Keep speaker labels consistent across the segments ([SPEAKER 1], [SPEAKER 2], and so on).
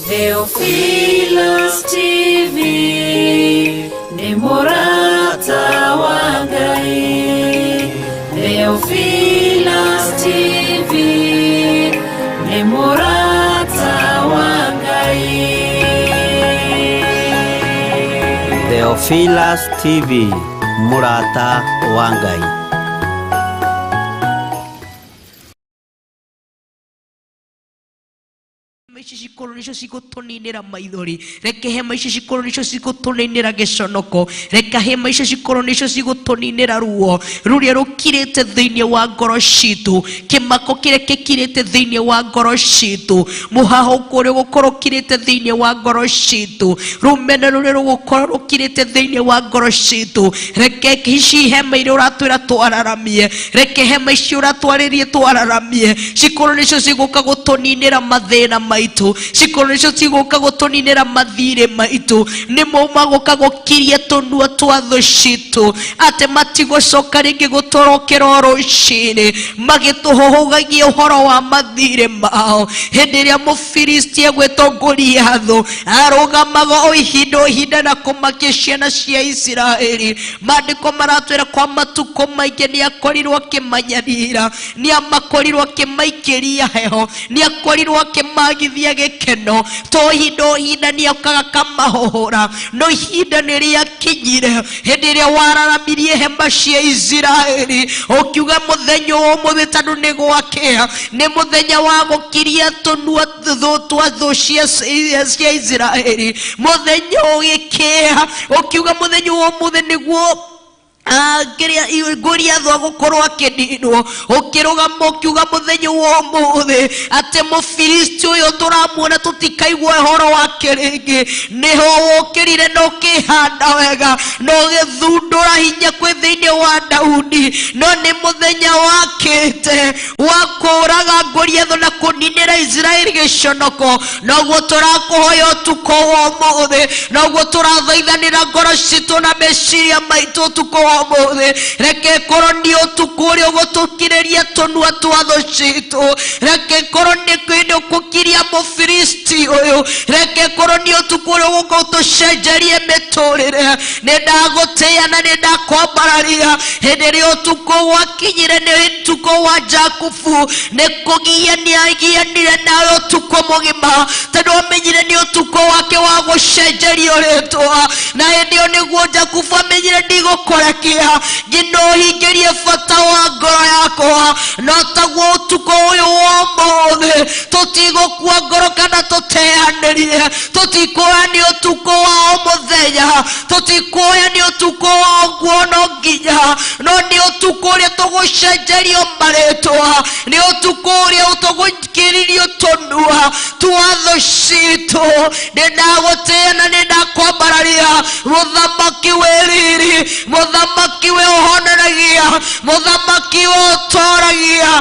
[SPEAKER 1] Theophilus TV nĩ mũrata wa Ngai. Theophilus TV nĩ mũrata wa Ngai.
[SPEAKER 2] Theophilus TV, mũrata wa Ngai.
[SPEAKER 3] Ici cikorwo nicio cigũtũninĩra maithori, reke hema icio cikorwo nicio cigũtũninĩra gĩconoko, reke hema icio cikorwo nicio cigũtũninĩra ruo rũrĩa rũkirĩte thĩinĩ wa ngoro citũ, kĩmako kĩrĩa gĩkirĩte thĩinĩ wa ngoro citũ, mũhahũko ũrĩa ũgũkorwo ũkirĩte thĩinĩ wa ngoro citũ, rũmena rũrĩa rũgũkorwo rũkirĩte thĩinĩ wa ngoro citũ. Reke ici hema iria ũratwĩra twararamie, reke hema ici ũratwarĩrie twararamie cikorwo nicio cigũka gũtũninĩra mathĩna maitũ, cikorwo nicio cigũka gũtũninĩra mathirĩ maitũ. Nĩmo magũka gũkiria tũnua twa thũ citũ atĩ matigũcoka rĩngĩ gũtũrokera o rũcinĩ magĩtũhũhũgagia ũhoro wa mathirĩ mao. Hĩndĩ ĩrĩa Mũfilisti egwĩtwo Goliathũ arũgamaga o ihinda o ihinda na kũmakia ciana cia Isiraeli, maandĩko maratwĩra kwa matukũ maingĩ nĩ akorirwo akĩmanyarira, nĩ amakorirwo akĩmaikĩria heho, nĩ akorirwo akĩmagithia gĩkeno, to ihinda o ihinda nĩ okaga akamahũhũra. No ihinda nĩ rĩakinyire hĩndĩ ĩrĩa wararamirie hema cia Isiraeli ũkiuga mũthenya wa ũmũthĩ tondũ nĩ gwakĩa, nĩ mũthenya wa gũkiria tũnua twa thũ cia Isiraeli. Mũthenya ũgĩkĩa ũkiuga mũthenya wa ũmũthĩ nĩguo kĩrĩa Goliathũ agũkorwo akĩninwo. Ũkĩrũgama ũkiuga mũthenya wa ũmũthĩ atĩ Mũfilisti ũyũ tũramuona tũtikaigua ũhoro wake rĩngĩ. Nĩho wokĩrire na ũkĩhanda wega na ũgĩthundũra hinya kwĩ thĩinĩ wa Daudi, no nĩ mũthenya wakĩte wa kũũraga Goliathũ na kũninĩra Isiraeli gĩconoko. Noguo tũrakũhoya ũtukũ wa ũmũthĩ, noguo tũrathaithanĩra ngoro citũ na meciria maitũ ũtukũ wa ũmũthĩ. Reke ĩkorwo nĩ ũtukũ ũrĩa ũgũtũkirĩria tũnua twa thũ citũ, reke ĩkorwo nĩ kĩndũ ũkũkiria Mũfilisti ũyũ, reke ĩkorwo nĩ ũtukũ ũrĩa ũgũka ũtũcenjerie mĩtũrĩre. Nĩ ndagũtĩĩa na nĩ ndakwambararia. Hĩndĩ ĩrĩa ũtukũ wakinyire nĩ ũtukũ wa Jakubu, nĩ kũgia nĩagianire nawe ũtukũ mũgima, tondũ amenyire nĩ ũtukũ wake wa gũcenjerio rĩtwa. Na hĩndĩ ĩyo nĩguo Jakubu amenyire ndigũkũrekia nginya ũhingĩrie bata wa ngoro yakwa. No taguo ũtukũ ũyũ wa ũmũthĩ tũtigũkua ngoro kana tũteanĩrie, tũtikuoya nĩ ũtukũ wa o mũthenya, tũtikuoya nĩ ũtukũ wa ũguo no nginya, no nĩ ũtukũ ũrĩa tũgũcenjerio marĩtwa, nĩ ũtukũ ũrĩa tũgũkiririo tũnua twa thũ citũ. Nĩ ndagũtĩĩa na nĩ ndakwambararia, mũthamaki wĩ riri, mũthamaki wĩ ũhoneragia, mũthamaki wĩ ũtoragia.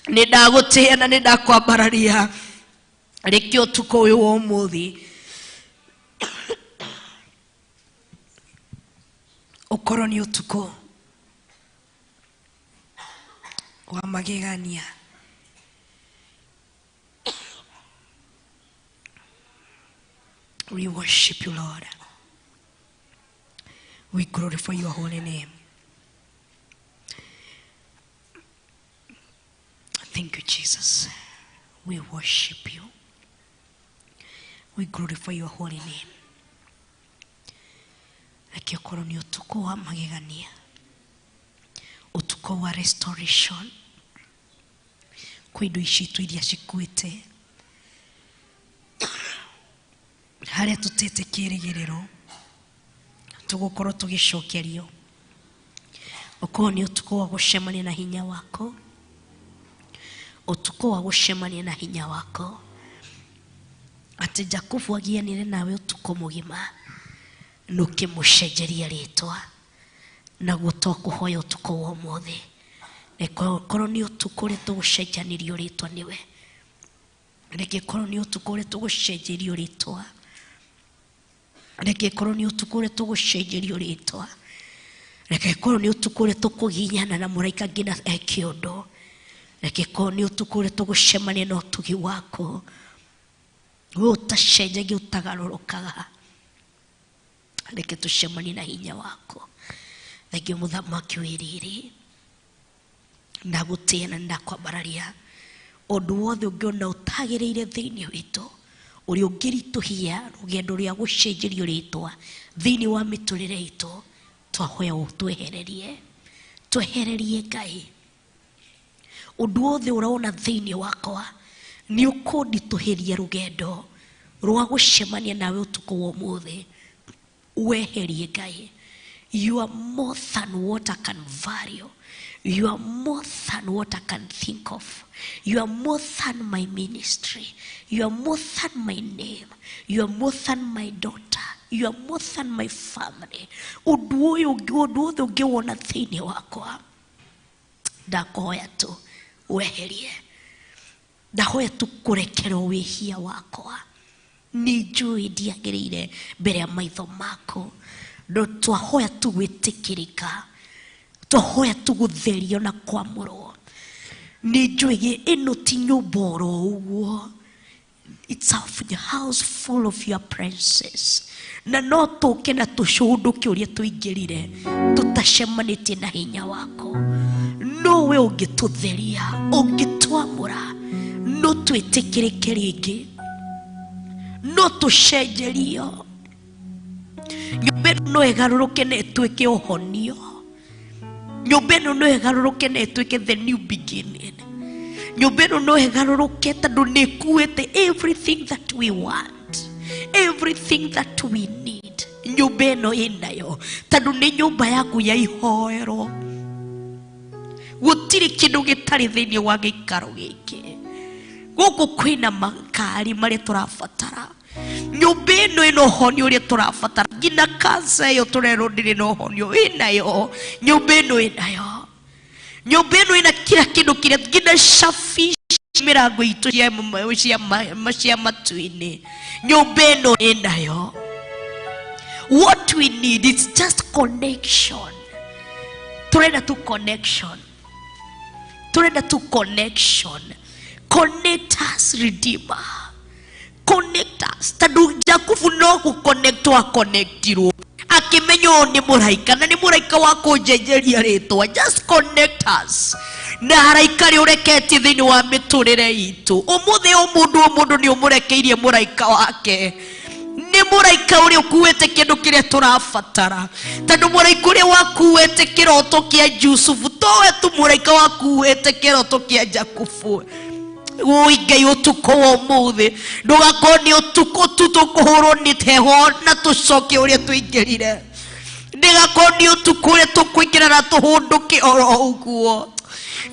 [SPEAKER 3] Nĩ ndagũtĩĩa na nĩ ndakwambararia. Reke ũtukũ ũyũ wa ũmũthĩ ũkorwo nĩ ũtukũ wa magegania. We worship you, Lord. We glorify your holy name. Thank you, Jesus. We worship you. We glorify your holy name. Reke ũkorwo nĩ ũtukũ wa magegania, ũtukũ wa restoration kwĩ indo citũ iria cikuĩte, harĩa tũtete kĩrĩgĩrĩro tũgũkorwo tũgĩcokerio. Ũkorwo nĩ ũtukũ wa gũcemania na hinya wako, ũtukũ wa gũcemania na hinya wako, atĩ Jakubu agianire nawe ũtukũ mũgima na ũkĩmũcenjeria rĩtwa. Naguo twakũhoya ũtukũ wa ũmũthĩ, reke ũkorwo nĩ ũtukũ ũrĩa tũgũcenjanĩrio rĩtwa nĩwe, reke ĩkorwo nĩ ũtukũ ũrĩa tũgũcenjerio rĩtwa, reke ĩkorwo nĩ ũtukũ ũrĩa tũgũcenjerio rĩtwa, reke ĩkorwo nĩ ũtukũ ũrĩa tũkũginyana na mũraika nginya eke ũndũ, reke ĩkorwo nĩ ũtukũ ũrĩa tũgũcemania na ũtugi waku. We ũtacenjagia ũtagarũrũkaga, reke tũcemanie na hinya waku. Thengio mũthamaki wĩ riri, ndagũtĩĩa na ndakwambararia. Ũndũ wothe ũngĩona ũtagĩrĩire thĩinĩ witũ, ũrĩa ũngĩritũhia rũgendo rĩa gũcenjerio rĩtwa thĩinĩ wa mĩtũrĩre itũ, twahoya ũtwehererie, twehererie Ngai. Ũndũ wothe ũrona thĩinĩ wakwa nĩ ũkũnditũhĩria rũgendo rwa gũcemania nawe ũtukũ wa ũmũthĩ, weherie Ngai. You are more than what I can value. You are more than what I can think of. You are more than my ministry. You are more than my name. You are more than my daughter. You are more than my family. Ũndũ ũyũ, ũndũ wothe ũngĩwona thĩinĩ wakwa, ndakũhoya tu weherie. Ndahoya tu kũrekerwo wĩhia wakwa. Nĩ njũĩ ndiagĩrĩire mbere ya maitho maku, no twahoya tu gwĩtĩkĩrĩka, twahoya tu gũtherio na kwamũrwo. Nĩ njũĩ ĩno ti nyũmba oro ũguo. It's a house full of your presence. Na no tũke na tũcũndũke ũrĩa tũingĩrire tũtacemanĩtie na hinya wako. No we ũngĩtũtheria, ũngĩtwamũra, no twĩtĩkĩrĩke rĩngĩ, no tũcenjerio. Nyũmba ĩno no ĩgarũrũke na ĩtuĩke ũhonio. Nyũmba ĩno no ĩgarũrũke na ĩtuĩke the new beginning. Nyũmba ĩno no ĩgarũrũke tondũ nĩ ĩkuĩte everything that we want, everything that we need. Nyũmba ĩno ĩnayo tondũ nĩ nyũmba yaku ya ihoero. Gũtirĩ kĩndũ gĩtarĩ thĩinĩ wa gĩikaro gĩkĩ. Gũkũ kwĩna makari marĩa tũrabatara. Nyũmba ĩno ĩna ũhonio ũrĩa tũrabatara. Nginya kansa ĩyo tũrerwo ndĩrĩ na ũhonio, ĩnayo. Nyũmba ĩno ĩnayo. Nyũmba ĩno ĩna kila kĩndũ kĩrĩa, nginya cabi mĩrango itũ cia matu-inĩ. Nyũmba ĩno ĩnayo. What we need is just connection. Tũrenda tu connection. Tũrenda tu connection. Connect us, Redeemer. Connect us. Tondũ Jakubu no gũconnect aconnectirwo, akĩmenya ũyũ nĩ mũraika na nĩ mũraika wa kũnjenjeria rĩtwa. Just connect us na araika arĩa ũreketie thĩinĩ wa mĩtũrĩre itũ. Ũmũthĩ o mũndũ o mũndũ nĩ ũmũrekeirie mũraika wake. Nĩ mũraika ũrĩa ũkuĩte kĩndũ kĩrĩa tũrabatara. Tondũ mũraika ũrĩa wakuĩte kĩroto kĩa Jusufu towe tu mũraika wakuĩte kĩroto kĩa Jakubu. Woi Ngai, ũtukũ wa ũmũthĩ ndũgakorwo nĩ ũtukũ tu tũkũhũrwo nĩ heho na tũcoke ũrĩa tũingĩrire. Ndĩgakorwo nĩ ũtukũ ũrĩa tũkũingĩra na tũhũndũke oro ũguo.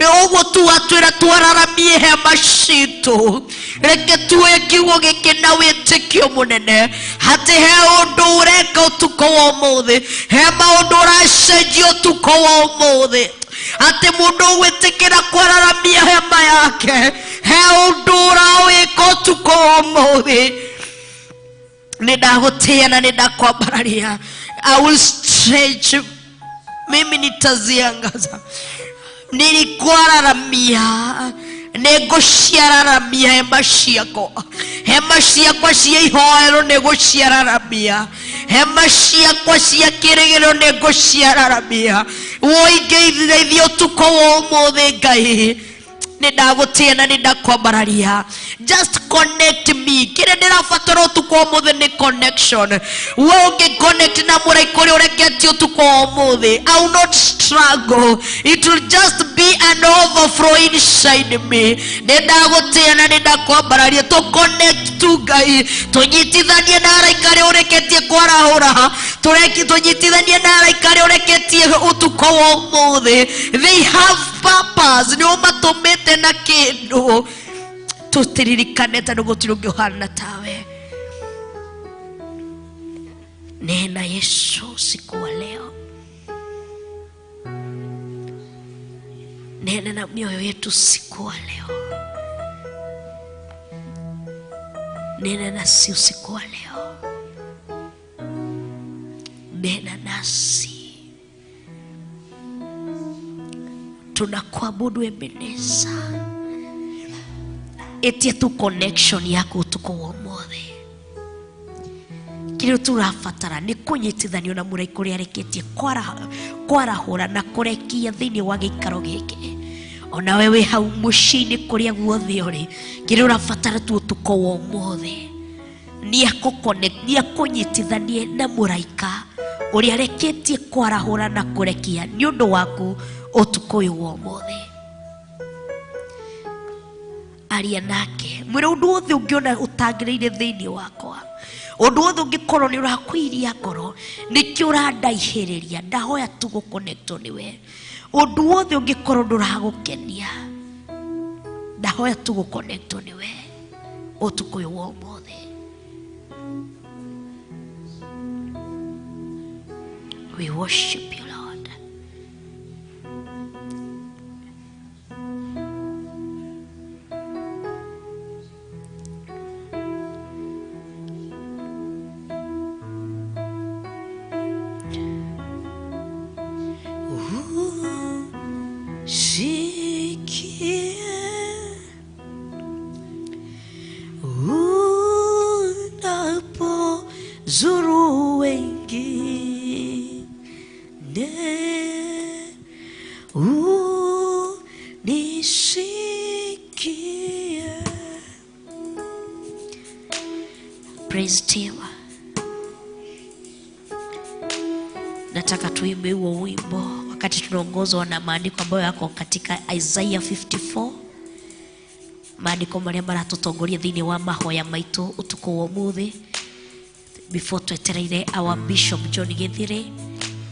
[SPEAKER 3] Ũguo tu watwĩra twararamie hema citũ. Reke tuoye kiugo gĩkĩ na wĩtĩkio mũnene atĩ he ũndũ ũreka ũtukũ wa ũmũthĩ, he maũndũ ũracenjia ũtukũ wa ũmũthĩ, atĩ mũndũ ũgwĩtĩkĩra kwararamia hema yake, he ũndũ ũrawĩka ũtukũ wa ũmũthĩ. Nĩ ndagũtĩĩa na nĩ ndakwambararia. I will stretch, mimi nitaziangaza. Nilikwararamia, nĩngũciararamia hema ciakwa. Hema ciakwa cia ihoero nĩngũciararamia. Hema ciakwa cia kĩrĩgĩrĩro nĩngũciararamia. Woi Ngai, ndeithia ũtukũ wa ũmũthĩ Ngai. Nĩ ndagũtĩĩa na nĩ ndakwambararia. Just connect me. Kĩrĩa ndĩrabatara ũtukũ wa ũmũthĩ nĩ connection. We ũngĩ connect na mũraika ũrĩa ũreketie ũtukũ wa ũmũthĩ, I will not struggle. It will just be an overflow inside me. Nĩ ndagũtĩĩa na nĩ ndakwambararia. Tũ connect tu Ngai, tũnyitithanie na araika arĩa ũreketie kwarahũra, tũnyitithanie na araika arĩa ũreketie ũtukũ wa ũmũthĩ. They have purpose. Nĩ ũmatũmĩte na kĩndũ. Tũtiririkane tondũ gũtirĩ ũngĩ ũhana tawe. Nena Yesu usiku wa leo, nena na mioyo yetu usiku wa leo, nena nasi usiku wa leo, nena nasi. Tunakuabudu Ebeneza. Etia tu connection yako utuku Ũtukũ wa ũmũthĩ kĩrĩa tũrabatara nĩ kũnyitithanio na mũraika ũrĩa arekĩtie kwarahũra na kũrekia thĩinĩ wa gĩikaro gĩkĩ. Onawe wĩ hau mũciĩ-inĩ kũrĩa guothe ũrĩ, kĩrĩa ũrabatara tu ũtukũ wa ũmũthĩ nĩ akũnyitithanie na mũraika ũrĩa arekĩtie kwarahũra na kũrekia nĩ ũndũ waku ũtukũ ũyũ wa ũmũthĩ. Aria nake, mwĩre ũndũ wothe ũngĩona ũtangĩrĩire thĩinĩ wakwa, ũndũ wothe ũngĩkorwo nĩ ũrakwĩiria ngoro, nĩkĩo ũrandaihĩrĩria, ndahoya tu gũconnectwo nĩwe. Ũndũ wothe ũngĩkorwo ndũragũkenia, ndahoya tu gũconnectwo nĩwe ũtukũ ũyũ wa ũmũthĩ. We worship you, Lord. Usikie unapozuru wengine, unisikie. Praise team. Nataka tuimbe huo wimbo wakati tunaongozwa na maandiko ambayo yako katika Isaiah 54, maandiko marĩa maratutongoria thĩinĩ wa mahoya maitũ ũtukũ wa ũmũthĩ, before twetereire our Bishop John Githire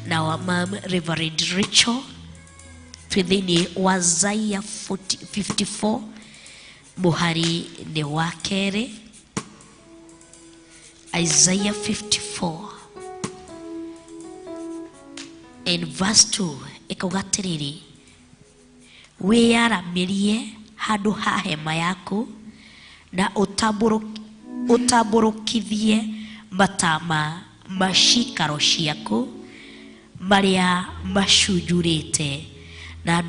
[SPEAKER 3] na our mom Reverend Rachel. Twĩ thĩinĩ wa Isaiah 54 mũhari nĩ wa kerĩ. Isaiah 54 in verse 2 ĩkauga atĩrĩrĩ, wĩyaramĩrie handũ ha hema yaku na ũtambũrũkithie matama ma cikaro ciaku marĩa macunjurĩte, na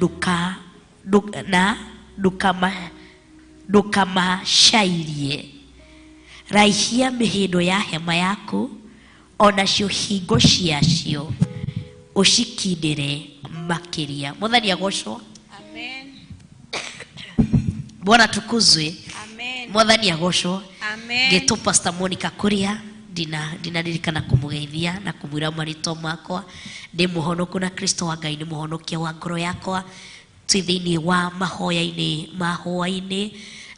[SPEAKER 3] ndũkamacairie. Raihia mĩhĩndo ya hema yaku, onacio hingo ciacio ũcikindĩre makĩria. Mwathani agocwo.
[SPEAKER 4] Amen.
[SPEAKER 3] Bwana tukuzwe.
[SPEAKER 4] Amen.
[SPEAKER 3] Mwathani agocwo.
[SPEAKER 4] Amen.
[SPEAKER 3] Ngĩtwo Pastor Monica Kuria, ndinaririkana kũmũgeithia na kũmwĩra marĩtwa makwa. Ndĩ mũhonoku na Kristo wa Ngai nĩ mũhonokia wa ngoro yakwa. Twĩ thĩinĩ wa mahoya-inĩ ma hwaĩ-inĩ,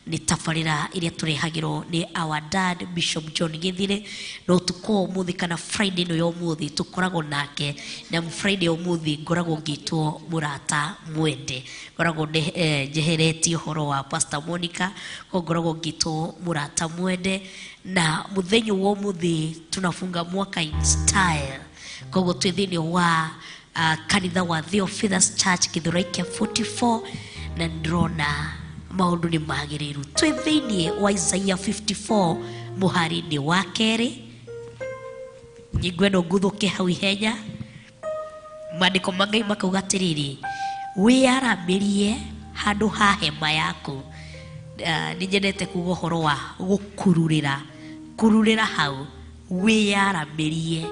[SPEAKER 3] nĩ tabarĩra ĩrĩa tũrehagĩrwo nĩ our dad Bishop John Githire, na ũtukũ wa ũmũthĩ kana Friday ĩno ya ũmũthĩ tũkoragwo nake, na Friday ya ũmũthĩ ngoragwo ngĩtwo mũrata mwende, ngoragwo njeheretie ũhoro wa Pastor Monica, koguo ngoragwo ngĩtwo mũrata mwende. Na mũthenya wa ũmũthĩ tunafunga mwaka in style, koguo twĩ thĩinĩ wa kanitha wa Theophilus Church Githurai 44, na ndĩrona maũndũ nĩ magĩrĩru. Twĩ thĩinĩ wa Isaiah 54 mũhari-inĩ wa kerĩ. Nyingwe no nguthũke hau ihenya. Maandĩko ma Ngai makauga atĩrĩrĩ, wĩyaramĩrie handũ ha hema yaku. Nĩ nyendete kuga ũhoro wa gũkururĩra, kururĩra hau, wĩyaramĩrie.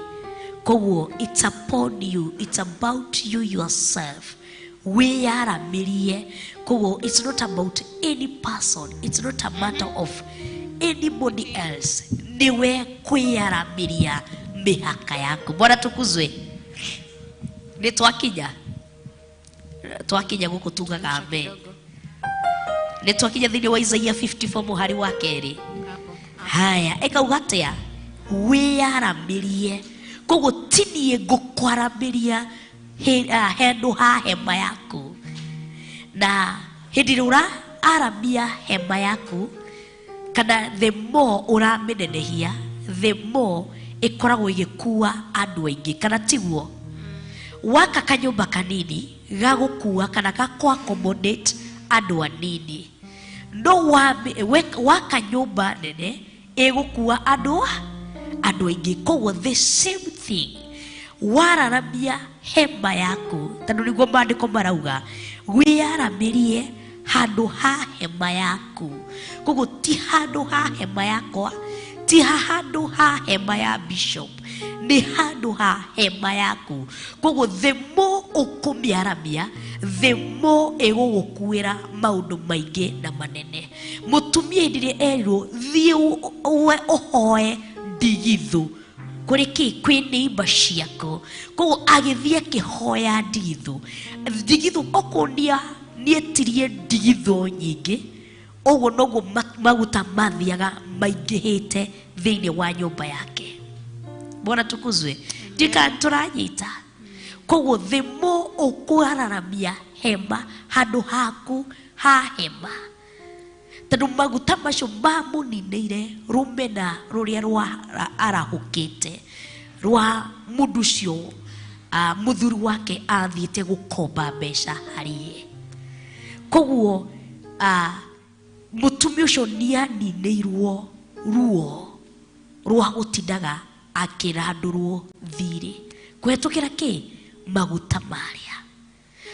[SPEAKER 3] Koguo it's upon you, it's about you yourself. Wĩyaramĩrie. Koguo it's not about any person, it's not a matter of anybody else. Niwe kwĩyaramĩria mĩhaka yaku. Bwana tukuzwe. Nĩ twakinya, twakinya gũkũ tugaga amen. Nĩ twakinya thĩinĩ wa Isaiah 54 mũhari wa kerĩ. Haya, ĩkauga atĩa? Wĩyaramĩrie. Koguo ti niĩ ngũkwaramĩria handũ ha hema yaku. Na hĩndĩ ĩrĩa ũraaramia hema yaku, kana the more ũramĩnenehia, the more ĩkoragwo ĩgĩkua andũ aingĩ, kana tiguo? Waka kanyũmba kanini gagũkua kana gakũ accommodate andũ anini, no waka nyũmba nene ĩgũkua andũ aingĩ. Koguo the same thing, wararamia hema yaku, tondũ nĩguo maandĩko marauga, wĩyaramĩrie Handũ ha hema yaku. Koguo ti handũ ha hema yakwa, ti handũ ha hema ya bishop, nĩ handũ ha hema yaku. Koguo the more ũkũmĩaramia, the more ĩgũgũkuĩra maũndũ maingĩ na manene. Mũtumia hĩndĩ ĩrĩa erirwo thiĩ ũhoe ndigithũ kũrĩ kĩ kwĩ neighbor ciaku, koguo agĩthiĩ akĩhoya ndigithũ. Ndigithũ okorwo nĩetirie ndigithũ nyingĩ, ũguo noguo maguta mathiaga maingĩhĩte thĩinĩ wa nyũmba yake. Bwana tukuzwe. Ndika tũranyita. Koguo the more ũkũararamia hema handũ haku ha hema, tondũ maguta macio mamũninĩire rũmena rũrĩa rwa arahũkĩte rwa mũndũ ũcio, mũthuri wake athiĩte gũkomba mbeca harĩ ye. Koguo mũtumia ũcio nĩaninĩirwo ruo rwa gũtindaga akĩrandũrwo thirĩ kũhetũkĩra kĩ maguta marĩa,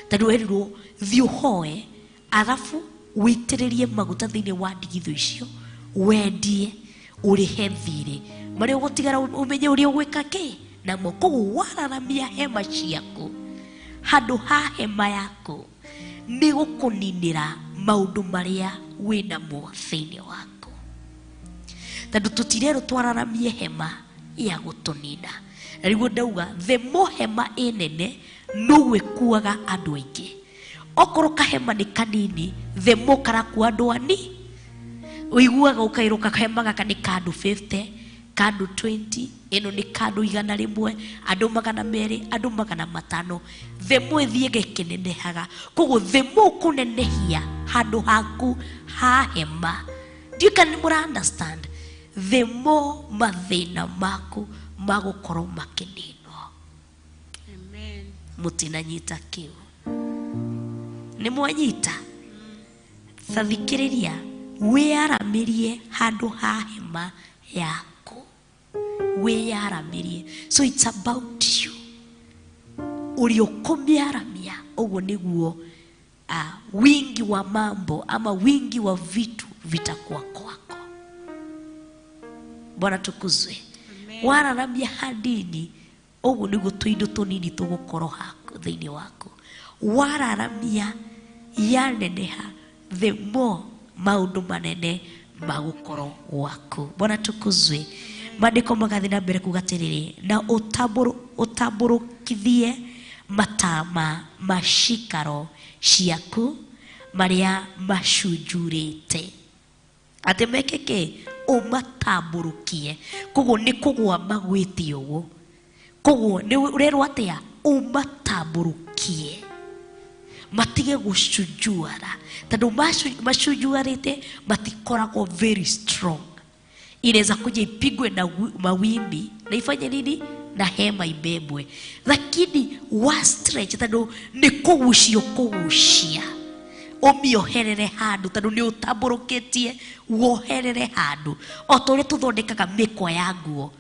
[SPEAKER 3] tondũ erirwo thiĩ ũhoe arabu wĩitĩrĩrie maguta thĩinĩ wa ndigithũ icio, wendie ũrĩhe thirĩ marĩa ũgũtigara ũmenye ũrĩa ũgwĩka kĩ namo. Koguo wararamia hema ciaku handũ ha hema yaku nĩ gũkũninĩra maũndũ marĩa wĩnamo thĩinĩ waku, tondũ tũtirerwo twararamie hema ya gũtũnina. Na nĩguo ndauga the more hema ĩ nene noguo ĩkuaga andũ aingĩ. Okorwo kahema nĩ kanini, the more karakua andũ ani. Ũiguaga ũkairwo kahema gaka nĩ ka andũ 50, ka andũ 20, ĩno nĩ ka andũ 100, andũ 200, andũ 500. The more ĩthiĩge ĩkĩnenehaga. Koguo the more ũkũnenehia handũ haku ha hema, ndiũĩ kana nĩ mũra understand, the more mathĩna maku magũkorwo makĩninwo.
[SPEAKER 4] Amen.
[SPEAKER 3] Mũtinanyita kĩu? Nĩ mwanyita? Tathikĩrĩria, wĩyaramĩrie handũ ha hema yaku, wĩyaramĩrie. So it's about you, ũrĩa ũkũmĩaramia. Ũguo nĩguo wingi wa mambo ama wingi wa vitu vitakuwa kwako. Bwana tukuzwe. Wararamia hanini, ũguo nĩguo tũindo tũnini tũgũkorwo haku thĩinĩ waku. Wararamia yaneneha, the more maũndũ manene magũkorwo gwaku. Bwana tukuzwe. Maandĩko magathiĩ na mbere kuga atĩrĩrĩ, na ũtambũrũkithie matama ma cikaro ciaku marĩa macunjurĩte. Atĩ meke kĩ? Ũmatambũrũkie. Koguo nĩ kũgũa magwĩte ũguo. Koguo nĩ ũrerwo atĩa? Ũmatambũrũkie matige gũcunjuara, tondũ macunjuarĩte matikoragwo very strong. Inaweza kuja ipigwe na mawimbi na ifanye nini? Na hema ibebwe. Lakini wa stretch, tondũ nĩ kũgucio kũgucia, ũmĩoherere handũ, tondũ nĩ ũtambũrũkĩtie, woherere handũ. O ta ũrĩa tũthondekaga mĩkwa ya nguo,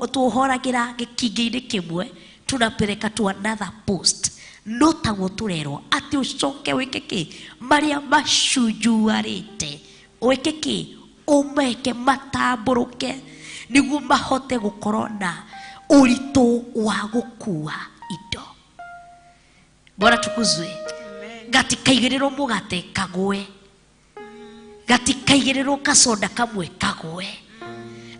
[SPEAKER 3] tũhoragĩra gĩkingĩ-inĩ kĩmwe, tunapeleka to another post. No taguo tũrerwo atĩ ũcoke wĩke kĩ? Marĩa macunjuarĩte wĩke kĩ? Ũmeke matambũrũke nĩguo mahote gũkorwo na ũritũ wa gũkua indo. Bwana tukuzwe. Gatikaigĩrĩrwo mũgate kagwe, gatikaigĩrĩrwo kacoda kamwe kagwe,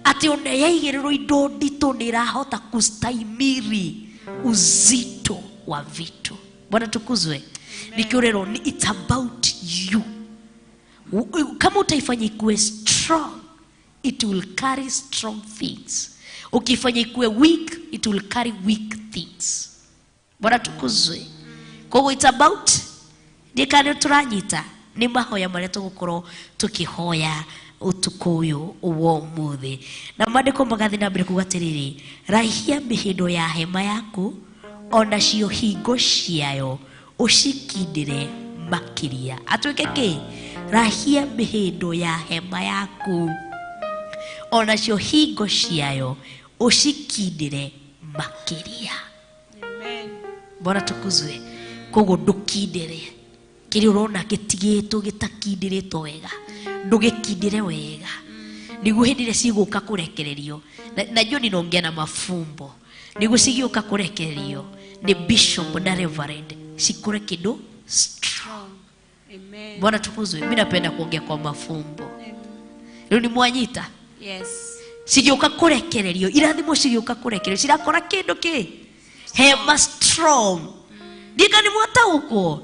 [SPEAKER 3] atĩ ona yaigĩrĩrwo indo nditũ nĩ ĩrahota kustahimili uzito wa vitu. Bwana tukuzwe. Nĩkĩo ũrerwo ni it's about you. Kama utaifanya ikuwe strong, it will carry strong things. Ukifanya ikuwe weak, it will carry weak things. Bwana tukuzwe. Koguo it's about ndikane tũranyita nĩ mahoya marĩa tũgũkorwo tũkĩhoya ũtukũ ũyũ wa ũmũthĩ. Na maandĩko magathiĩ na mbere kuga atĩrĩrĩ, raihia mĩhĩndo ya hema yaku onacio hingo ciayo ũcikindĩre makĩria. Atuĩke kĩ? Rahia mĩhĩndo ya hema yaku onacio hingo ciayo ũcikindĩre makĩria.
[SPEAKER 4] Amen.
[SPEAKER 3] Bwana tukuzwe. Koguo ndũkindĩre. Kĩrĩa ũrona gĩtigĩtwo gĩtakindĩrĩtwo wega, ndũgĩkindĩre wega nĩguo hĩndĩ ĩrĩa cigũka kũrekererio. Najua ninaongea na mafumbo. Nĩguo cigĩũka kũrekererio nĩ bishop na reverend, cikore kĩndũ strong.
[SPEAKER 4] Amen.
[SPEAKER 3] Bwana tukuzwe. Mimi napenda kuongea kwa mafumbo. Rĩu nĩ mwanyita?
[SPEAKER 4] Yes.
[SPEAKER 3] Cigĩũka kũrekererio, irathimo cigĩũka kũrekererio, cirakora kĩndũ kĩ hema strong. Ndika nĩ mwataũkwo?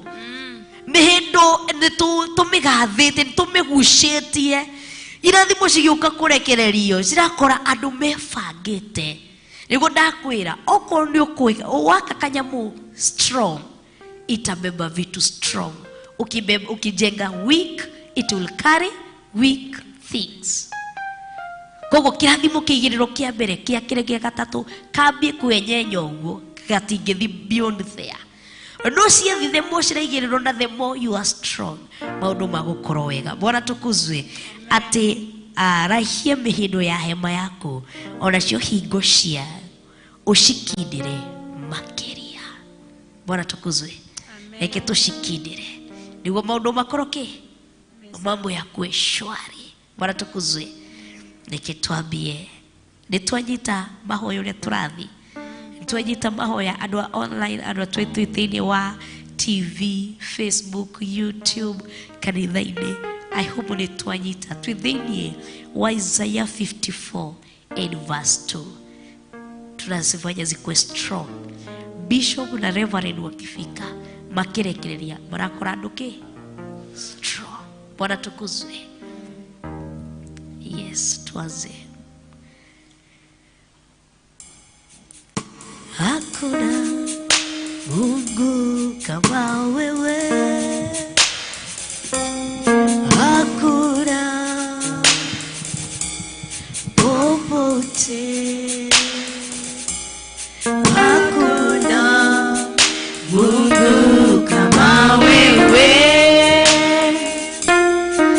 [SPEAKER 3] Mĩhĩndo nĩ tũmĩgathĩte, nĩ tũmĩgucĩtie. Irathimo cigĩũka kũrekererio, cirakora andũ mebangĩte. Nĩguo ndakwĩra, okorwo nĩ ũkwĩka waka kanyamũ strong, itabeba vitu strong. Ukijenga weak, it will carry weak things. Koguo kĩrathimo kĩigĩrĩro kĩa mbere, kĩa kĩrĩ gĩa gatatũ, kambie kwenyenya ũguo, gatingĩthi beyond there. No ciathi the more ciraigĩrĩrwo na the more you are strong, maũndũ magũkorwo wega. Bwana tukuzwe. Atĩ arahie mĩhĩndo ya hema yaku, onacio hingo cia ũcikindĩre makĩria. Bwana tukuzwe. Reke tũcikindĩre nĩguo maũndũ makorwo kĩ, mambo yakue shwari. Bwana tukuzwe. Reke twambie, nĩ twanyita mahoya ũrĩa tũrathi, nĩ twanyita mahoya andũ a online, andũ a twĩ thĩinĩ wa TV, Facebook, YouTube, kanitha-inĩ. I hope nĩ twanyita. Twĩ thĩinĩ wa Isaiah 54 and verse 2. Tunazifanya zikuwe strong. Bishop na reverend wakifika makirekereria marakora andũ kĩ strong. Bwana tukuzwe. Yes, tuanze. Hakuna Mungu kama wewe, hakuna popote, hakuna Mungu kama wewe,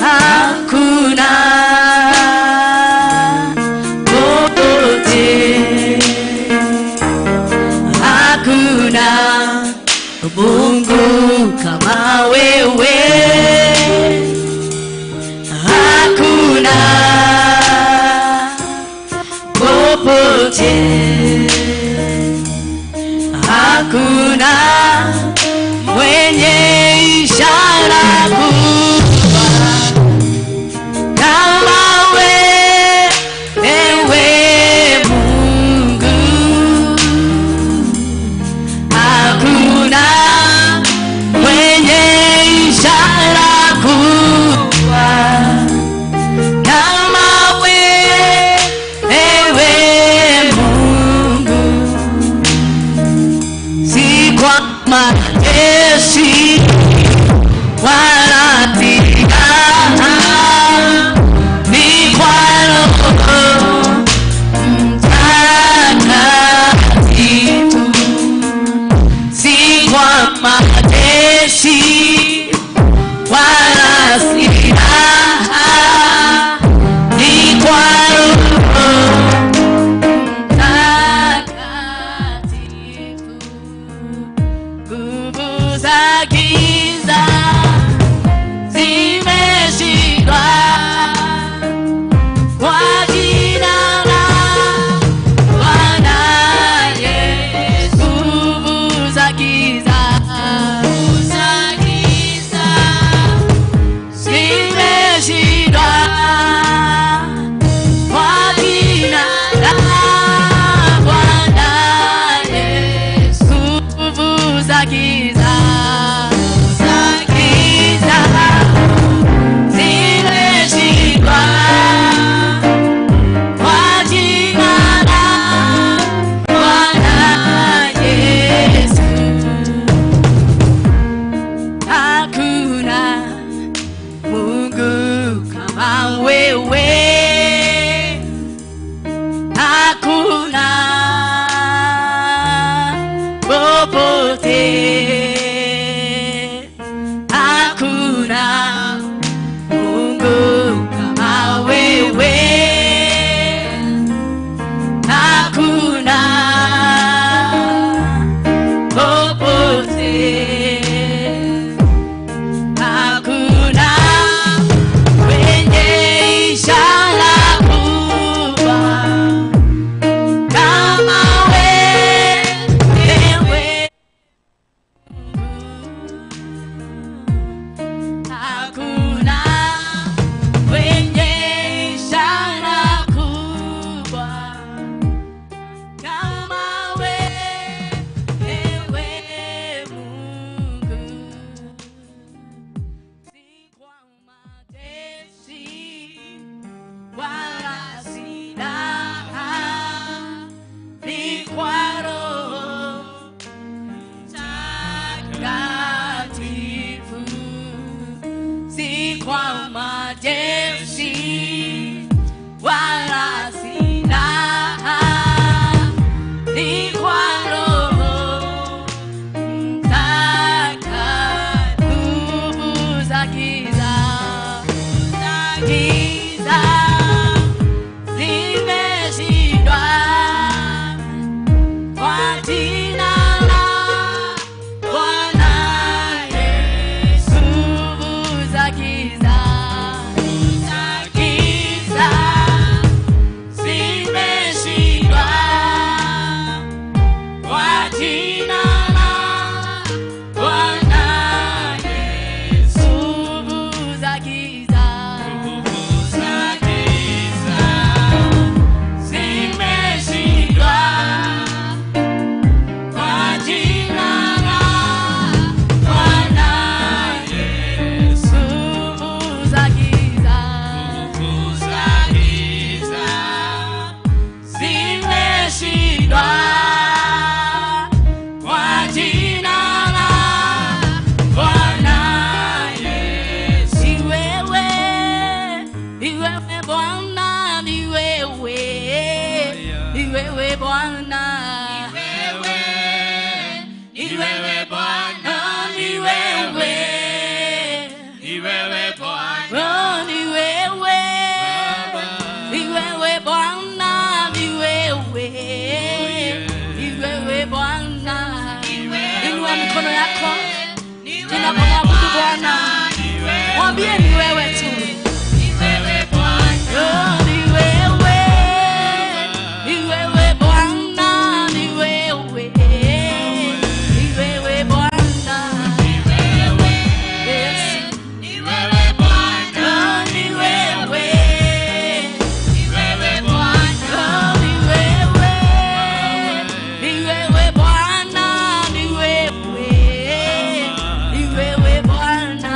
[SPEAKER 3] hakuna popote, hakuna Mungu kama wewe, hakuna popote, hakuna mwenye ishara kubwa kama wewe Mungu, hakuna mwenye ishara kubwa kama wewe Mungu, si kwa majeshi wala
[SPEAKER 1] wewe Bwana, ni wewe Bwana, ni wewe,
[SPEAKER 5] Ni wewe Bwana,
[SPEAKER 1] oh, ni wewe, ni wewe Bwana, ni wewe, ni wewe Bwana. Inua mikono yako tunapomwabudu Bwana, mwambie ni wewe tu. Oh, ni wewe, ni wewe Bwana, ni wewe, ni wewe Bwana, Yesu. Oh, ni wewe, oh, ni wewe, ni wewe Bwana, ni wewe, ni wewe Bwana.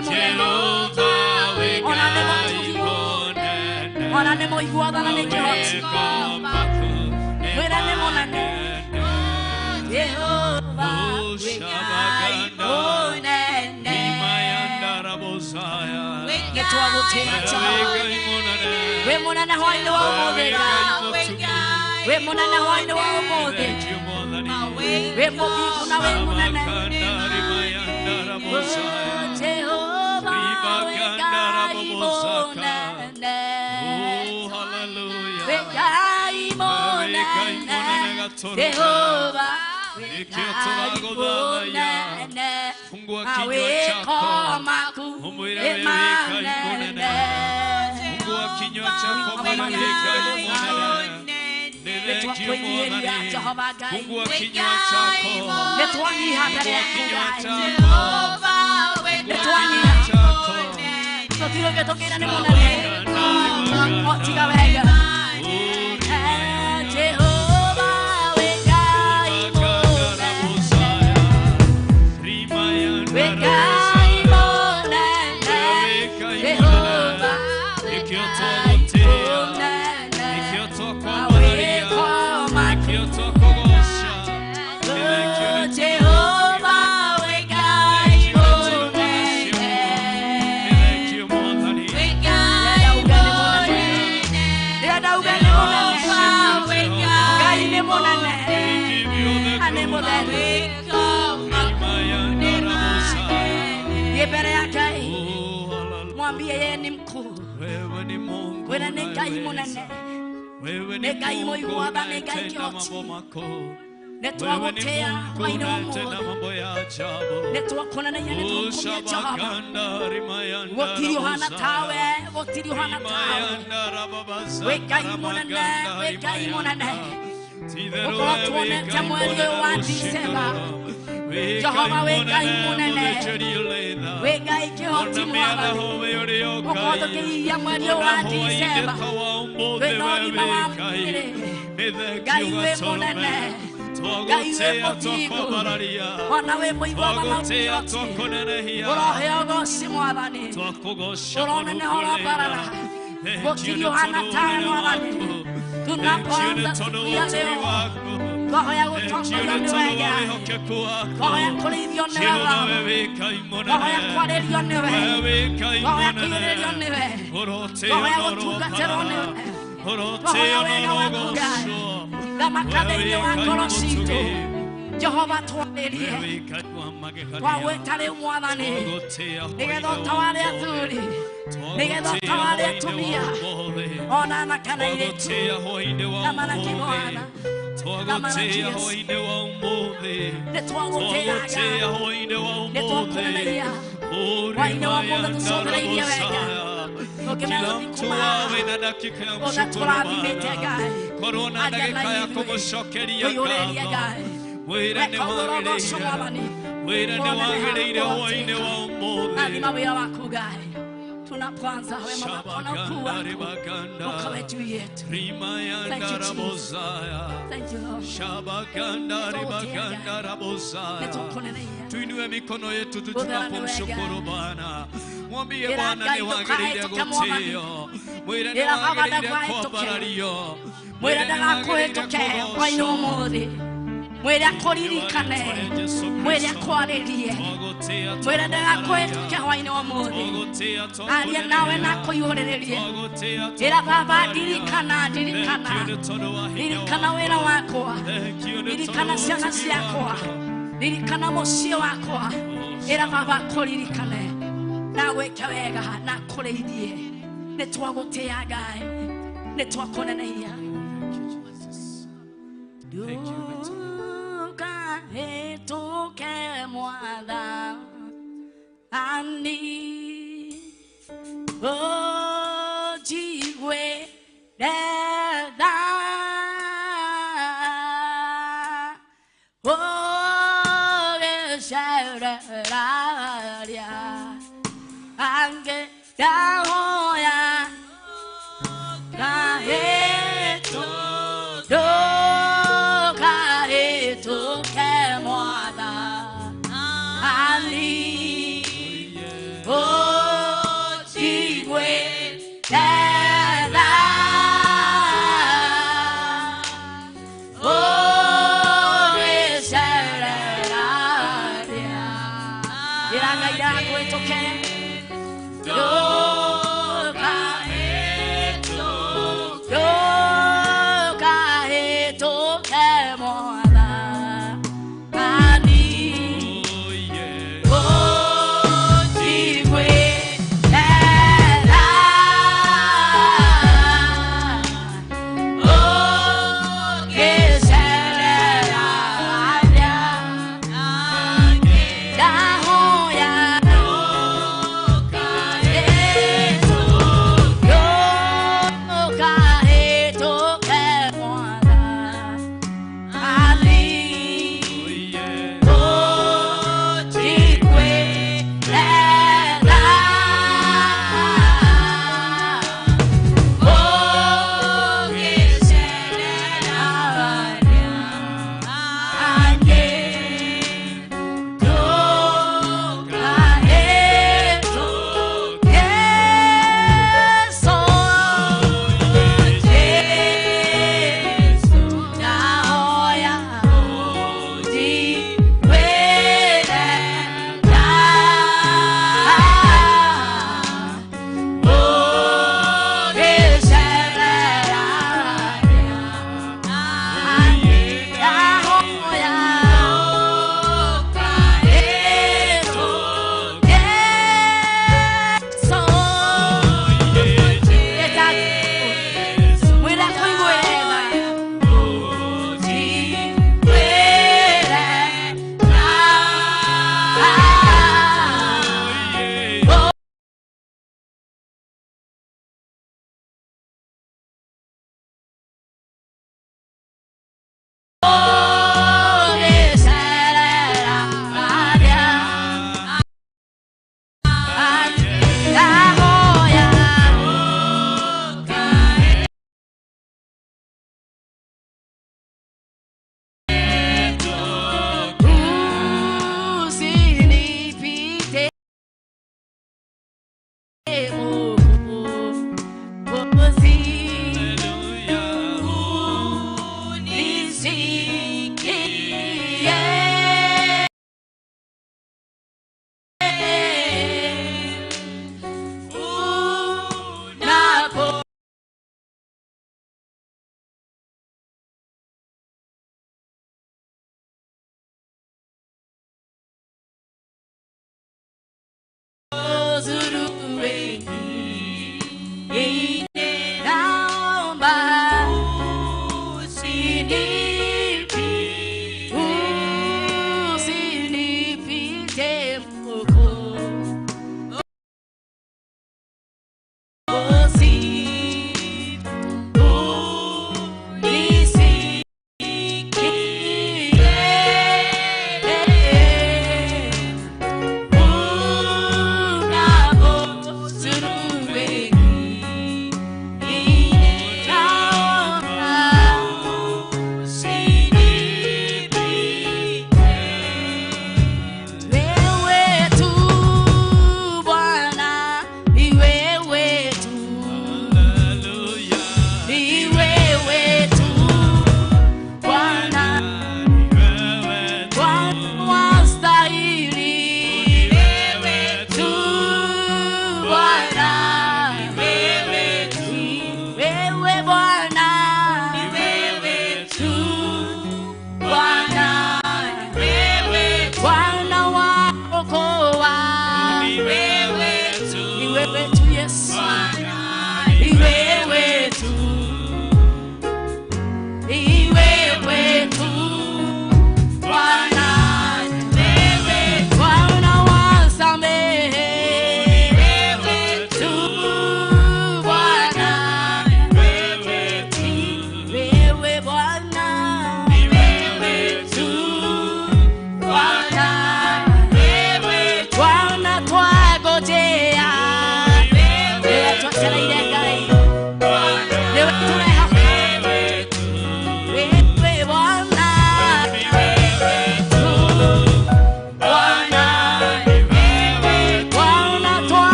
[SPEAKER 1] nĩ mũnene ona nĩ mũtugi ona nĩ mũiguathana nĩ kĩhoti mwĩre nĩ mũnene Jehova wĩ Ngai mũnene nĩ twagũtĩĩa Jehova wĩ mũnene hwaĩ-inĩ wa ũmũthĩ Ngai wĩ mũnene hwaĩ-inĩ wa ũmũthĩ wĩ mũthingu na wĩ mũnene Jehova wĩ Ngai mũnene wĩ Ngai mũnene Jehova wĩ Ngai mũnene mawĩko maku nĩ manene nĩtwakwĩnyihĩria Jehova Ngai nĩtwanyiha mbere yaku Ngai nĩtwanyiha tũtirũge tũkĩra nĩ mũnene o tiga wega Jehova wĩ Ngai mũnene wĩ Ngai mũnene Jehova wĩ Ngai mũnene mawĩko maku Jehova wĩ Ngai mũnene Ndĩrenda uge nĩ mũnene Ngai nĩ mũnene na nĩ mũtheru Thiĩ mbere ya Ngai mwambie yeye ni mkuu
[SPEAKER 5] Wewe ni Mungu
[SPEAKER 1] wĩra nĩ Ngai mũnene
[SPEAKER 5] Wewe
[SPEAKER 1] nĩ
[SPEAKER 5] ni
[SPEAKER 1] Ngai
[SPEAKER 5] Mungu
[SPEAKER 1] mũiguaga nĩ Ngai
[SPEAKER 5] unayetenda
[SPEAKER 1] kĩhoti
[SPEAKER 5] mambo makuu.
[SPEAKER 1] nĩ
[SPEAKER 5] Wewe ni
[SPEAKER 1] twagũtĩĩa
[SPEAKER 5] Mungu
[SPEAKER 1] hwaĩ-inĩ wa
[SPEAKER 5] unayetenda
[SPEAKER 1] ũmũthĩ
[SPEAKER 5] mambo ya ajabu.
[SPEAKER 1] nĩ twakuonanagia nĩ twakumia Jehova
[SPEAKER 5] Ushabaganda rimayanda
[SPEAKER 1] gũtirĩ ũhana tawe
[SPEAKER 5] rabosaya.
[SPEAKER 1] gũtirĩ ũhana tawe
[SPEAKER 5] Rimayanda rababasa
[SPEAKER 1] wĩ Ngai mũnene
[SPEAKER 5] rabaganda
[SPEAKER 1] wĩ Ngai mũnene
[SPEAKER 5] rimayanda. Tidheru
[SPEAKER 1] gũkorwo
[SPEAKER 5] wewe
[SPEAKER 1] tuonete
[SPEAKER 5] Ngai
[SPEAKER 1] mweri ũyũ
[SPEAKER 5] mũnene
[SPEAKER 1] wa Dicemba
[SPEAKER 5] wĩ
[SPEAKER 1] Jehova
[SPEAKER 5] Ngai
[SPEAKER 1] wĩ Ngai
[SPEAKER 5] mũnene
[SPEAKER 1] mũnene
[SPEAKER 5] mũthĩnjĩri-ũrĩ-tha.
[SPEAKER 1] wĩ Ngai kĩhoti
[SPEAKER 5] Ona
[SPEAKER 1] mwathani
[SPEAKER 5] mĩaraho wĩ ũrĩ o
[SPEAKER 1] gũkorwo
[SPEAKER 5] Ngai.
[SPEAKER 1] tũkĩhiia mweri ũyũ wa
[SPEAKER 5] Ona hwaĩ-inĩ
[SPEAKER 1] Dicemba
[SPEAKER 5] ta wa ũmũthĩ
[SPEAKER 1] wĩna
[SPEAKER 5] we
[SPEAKER 1] ũgima
[SPEAKER 5] wĩ
[SPEAKER 1] wa
[SPEAKER 5] Ngai.
[SPEAKER 1] mwĩrĩ
[SPEAKER 5] Nĩ thengio
[SPEAKER 1] Ngai wĩ
[SPEAKER 5] Gatũrũme.
[SPEAKER 1] mũnene Ngai wĩ
[SPEAKER 5] Twagũtĩĩa
[SPEAKER 1] mũthingu
[SPEAKER 5] twakwambararia.
[SPEAKER 1] ona wĩ mũiguaga
[SPEAKER 5] Twagũtĩĩa
[SPEAKER 1] maũkĩhoti
[SPEAKER 5] twakũnenehia.
[SPEAKER 1] ũroheo ũgoci mwathani
[SPEAKER 5] Twakũgoca
[SPEAKER 1] ũroneneha
[SPEAKER 5] Mũrungu ũrĩ
[SPEAKER 1] ũrambarara
[SPEAKER 5] tha. Thengio
[SPEAKER 1] gũtirĩ
[SPEAKER 5] nĩ
[SPEAKER 1] ũhana
[SPEAKER 5] tondũ
[SPEAKER 1] tawe
[SPEAKER 5] ũnene
[SPEAKER 1] mwathani
[SPEAKER 5] waku. Thengio nĩ
[SPEAKER 1] tunapoanza
[SPEAKER 5] tondũ
[SPEAKER 1] siku
[SPEAKER 5] wa
[SPEAKER 1] ya
[SPEAKER 5] ũtugi
[SPEAKER 1] leo
[SPEAKER 5] waku.
[SPEAKER 1] twahoya
[SPEAKER 5] Thengio
[SPEAKER 1] gũtongorio
[SPEAKER 5] nĩ
[SPEAKER 1] nĩ
[SPEAKER 5] tondũ wa
[SPEAKER 1] wega
[SPEAKER 5] wĩhokeku waku.
[SPEAKER 1] twahoya kũrĩithio nĩwe
[SPEAKER 5] Jehova
[SPEAKER 1] Baba
[SPEAKER 5] we wĩ Ngai
[SPEAKER 1] twahoya
[SPEAKER 5] mũnene.
[SPEAKER 1] kwarĩrio nĩwe
[SPEAKER 5] We wĩ Ngai
[SPEAKER 1] twahoya
[SPEAKER 5] mũnene.
[SPEAKER 1] kũiyũrĩrio nĩwe
[SPEAKER 5] Ũrotĩo
[SPEAKER 1] twahoya
[SPEAKER 5] na
[SPEAKER 1] gũtungatĩrwo
[SPEAKER 5] ũroparara.
[SPEAKER 1] nĩwe
[SPEAKER 5] Ũrotĩo
[SPEAKER 1] twahoya
[SPEAKER 5] na
[SPEAKER 1] wega waku Ngai
[SPEAKER 5] ũrogocwo.
[SPEAKER 1] thamaka
[SPEAKER 5] We wĩ
[SPEAKER 1] thĩinĩ wa
[SPEAKER 5] Ngai
[SPEAKER 1] ngoro citũ
[SPEAKER 5] mũtugi.
[SPEAKER 1] Jehova
[SPEAKER 5] We
[SPEAKER 1] twarĩrie
[SPEAKER 5] wĩ Ngai wa magegania.
[SPEAKER 1] twagwĩta rĩu mwathani
[SPEAKER 5] Twagũtĩĩa
[SPEAKER 1] nĩgetha
[SPEAKER 5] hwaĩ-inĩ wa
[SPEAKER 1] ũtaware
[SPEAKER 5] ũmũthĩ.
[SPEAKER 1] athuri nĩgetha
[SPEAKER 5] Twagũtĩĩa
[SPEAKER 1] ũtaware
[SPEAKER 5] hwaĩ-inĩ wa
[SPEAKER 1] atumia
[SPEAKER 5] ũmũthĩ.
[SPEAKER 1] ona anake na airĩtu
[SPEAKER 5] Twagũtĩĩa hwaĩ-inĩ wa
[SPEAKER 1] thamana
[SPEAKER 5] ũmũthĩ.
[SPEAKER 1] kĩmwana thamana
[SPEAKER 5] Twagũtĩĩa
[SPEAKER 1] Jesu
[SPEAKER 5] hwaĩ-inĩ wa ũmũthĩ.
[SPEAKER 1] nĩ twagũtĩĩa
[SPEAKER 5] Twagũtĩĩa
[SPEAKER 1] Ngai
[SPEAKER 5] hwaĩ-inĩ wa
[SPEAKER 1] nĩ
[SPEAKER 5] ũmũthĩ.
[SPEAKER 1] twakũneneria hwaĩ-inĩ wa ũmũthĩ tũcokereirie wega tũngĩmenya
[SPEAKER 5] Kila mtu
[SPEAKER 1] gũthikuma
[SPEAKER 5] awe na dakika ya
[SPEAKER 1] ũrĩa
[SPEAKER 5] mshukuru
[SPEAKER 1] tũrathimĩte
[SPEAKER 5] Bwana.
[SPEAKER 1] Ngai
[SPEAKER 5] Korwo na
[SPEAKER 1] aria na
[SPEAKER 5] dakika ya
[SPEAKER 1] ithuĩ
[SPEAKER 5] kũmũcokeria
[SPEAKER 1] tũiyũrĩrie
[SPEAKER 5] ngatho.
[SPEAKER 1] Ngai
[SPEAKER 5] Mwĩre nĩ
[SPEAKER 1] reka ũgũrogoco
[SPEAKER 5] wagĩrĩire.
[SPEAKER 1] mwathani
[SPEAKER 5] Mwĩre nĩ
[SPEAKER 1] ũroneneha
[SPEAKER 5] wagĩrĩire hwaĩ-inĩ
[SPEAKER 1] ũgũtĩka
[SPEAKER 5] wa ũmũthĩ.
[SPEAKER 1] athima wĩra waku Ngai tunapoanza wema wako na ukuu
[SPEAKER 5] Shabaganda
[SPEAKER 1] wako
[SPEAKER 5] ribaganda.
[SPEAKER 1] ukawe juu yetu. Thank
[SPEAKER 5] Rimayanda
[SPEAKER 1] you, Jesus.
[SPEAKER 5] rabosaya.
[SPEAKER 1] Thank you, Lord.
[SPEAKER 5] Shabaganda
[SPEAKER 1] Nĩtwagũtĩĩa
[SPEAKER 5] ribaganda
[SPEAKER 1] Ngai
[SPEAKER 5] rabosaya.
[SPEAKER 1] nĩtũkũneneia
[SPEAKER 5] Tuinue mikono yetu
[SPEAKER 1] gũthera nĩ wega
[SPEAKER 5] tunapomshukuru Bwana. Mwambie
[SPEAKER 1] ĩra
[SPEAKER 5] Bwana
[SPEAKER 1] Ngai
[SPEAKER 5] nĩ wagĩrĩire
[SPEAKER 1] ndũkahĩtũke mwathani
[SPEAKER 5] gũtĩo. Mwĩre nĩ
[SPEAKER 1] ĩra Baba
[SPEAKER 5] wagĩrĩire
[SPEAKER 1] ndakahĩtũke
[SPEAKER 5] kwambarario.
[SPEAKER 1] mwĩre
[SPEAKER 5] Mwĩre nĩ wagĩrĩire
[SPEAKER 1] ndagakũhĩtũke hwaĩ-inĩ
[SPEAKER 5] kũgocwo.
[SPEAKER 1] ũmũthĩ mwĩre akũririkane
[SPEAKER 5] Nĩ wa rĩtwa rĩa Jesu
[SPEAKER 1] mwĩre
[SPEAKER 5] Kristo.
[SPEAKER 1] akwarĩrie
[SPEAKER 5] Twagũtĩĩa
[SPEAKER 1] mwĩre ndagakũhĩtũke
[SPEAKER 5] twakwambararia.
[SPEAKER 1] hwaĩ-inĩ wa ũmũthĩ
[SPEAKER 5] Twagũtĩĩa
[SPEAKER 1] arie nawe na
[SPEAKER 5] twakũnenehia.
[SPEAKER 1] akũiyũrĩrĩrie
[SPEAKER 5] Twagũtĩĩa
[SPEAKER 1] ĩra Baba
[SPEAKER 5] twakwambararia.
[SPEAKER 1] ndirikana ndirikana
[SPEAKER 5] Thengio nĩ tondũ wa hinya
[SPEAKER 1] ririkana
[SPEAKER 5] waku.
[SPEAKER 1] wĩra wakwa
[SPEAKER 5] Thengio nĩ tondũ
[SPEAKER 1] ririkana
[SPEAKER 5] wa
[SPEAKER 1] ciana
[SPEAKER 5] ũtugi
[SPEAKER 1] ciakwa
[SPEAKER 5] waku.
[SPEAKER 1] ririkana mũciĩ wakwa ĩra Baba akũririkane na gwĩke wega na akũrĩithie nĩ twagũtĩĩa Ngai nĩ twakũnenehia
[SPEAKER 5] Thank you, Jesus. Thank you, Lord.
[SPEAKER 1] ndũkahĩtũke mwathani ũnjigue tha ũgĩcereraria angĩ ndahoya kahĩtũ ndũkahĩtũke mwathani.
[SPEAKER 5] Yeah.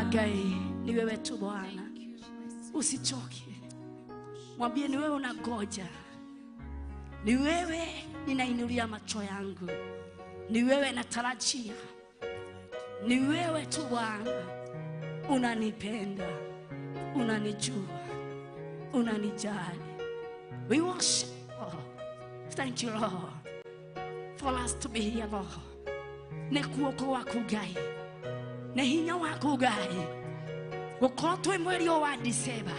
[SPEAKER 1] Ngai, ni wewe tu Bwana. Usichoke. Mwambie ni wewe unangoja. Ni wewe ninainulia macho yangu. Ni wewe natarajia. Ni wewe tu Bwana. Unanipenda. Unanijua. Unanijali. We worship you. Thank you, Lord, for us to be here, Lord. Nĩ guoko gwaku Ngai, nĩ hinya waku Ngai, gũkorwo twĩ mweri ũyũ wa Dicemba,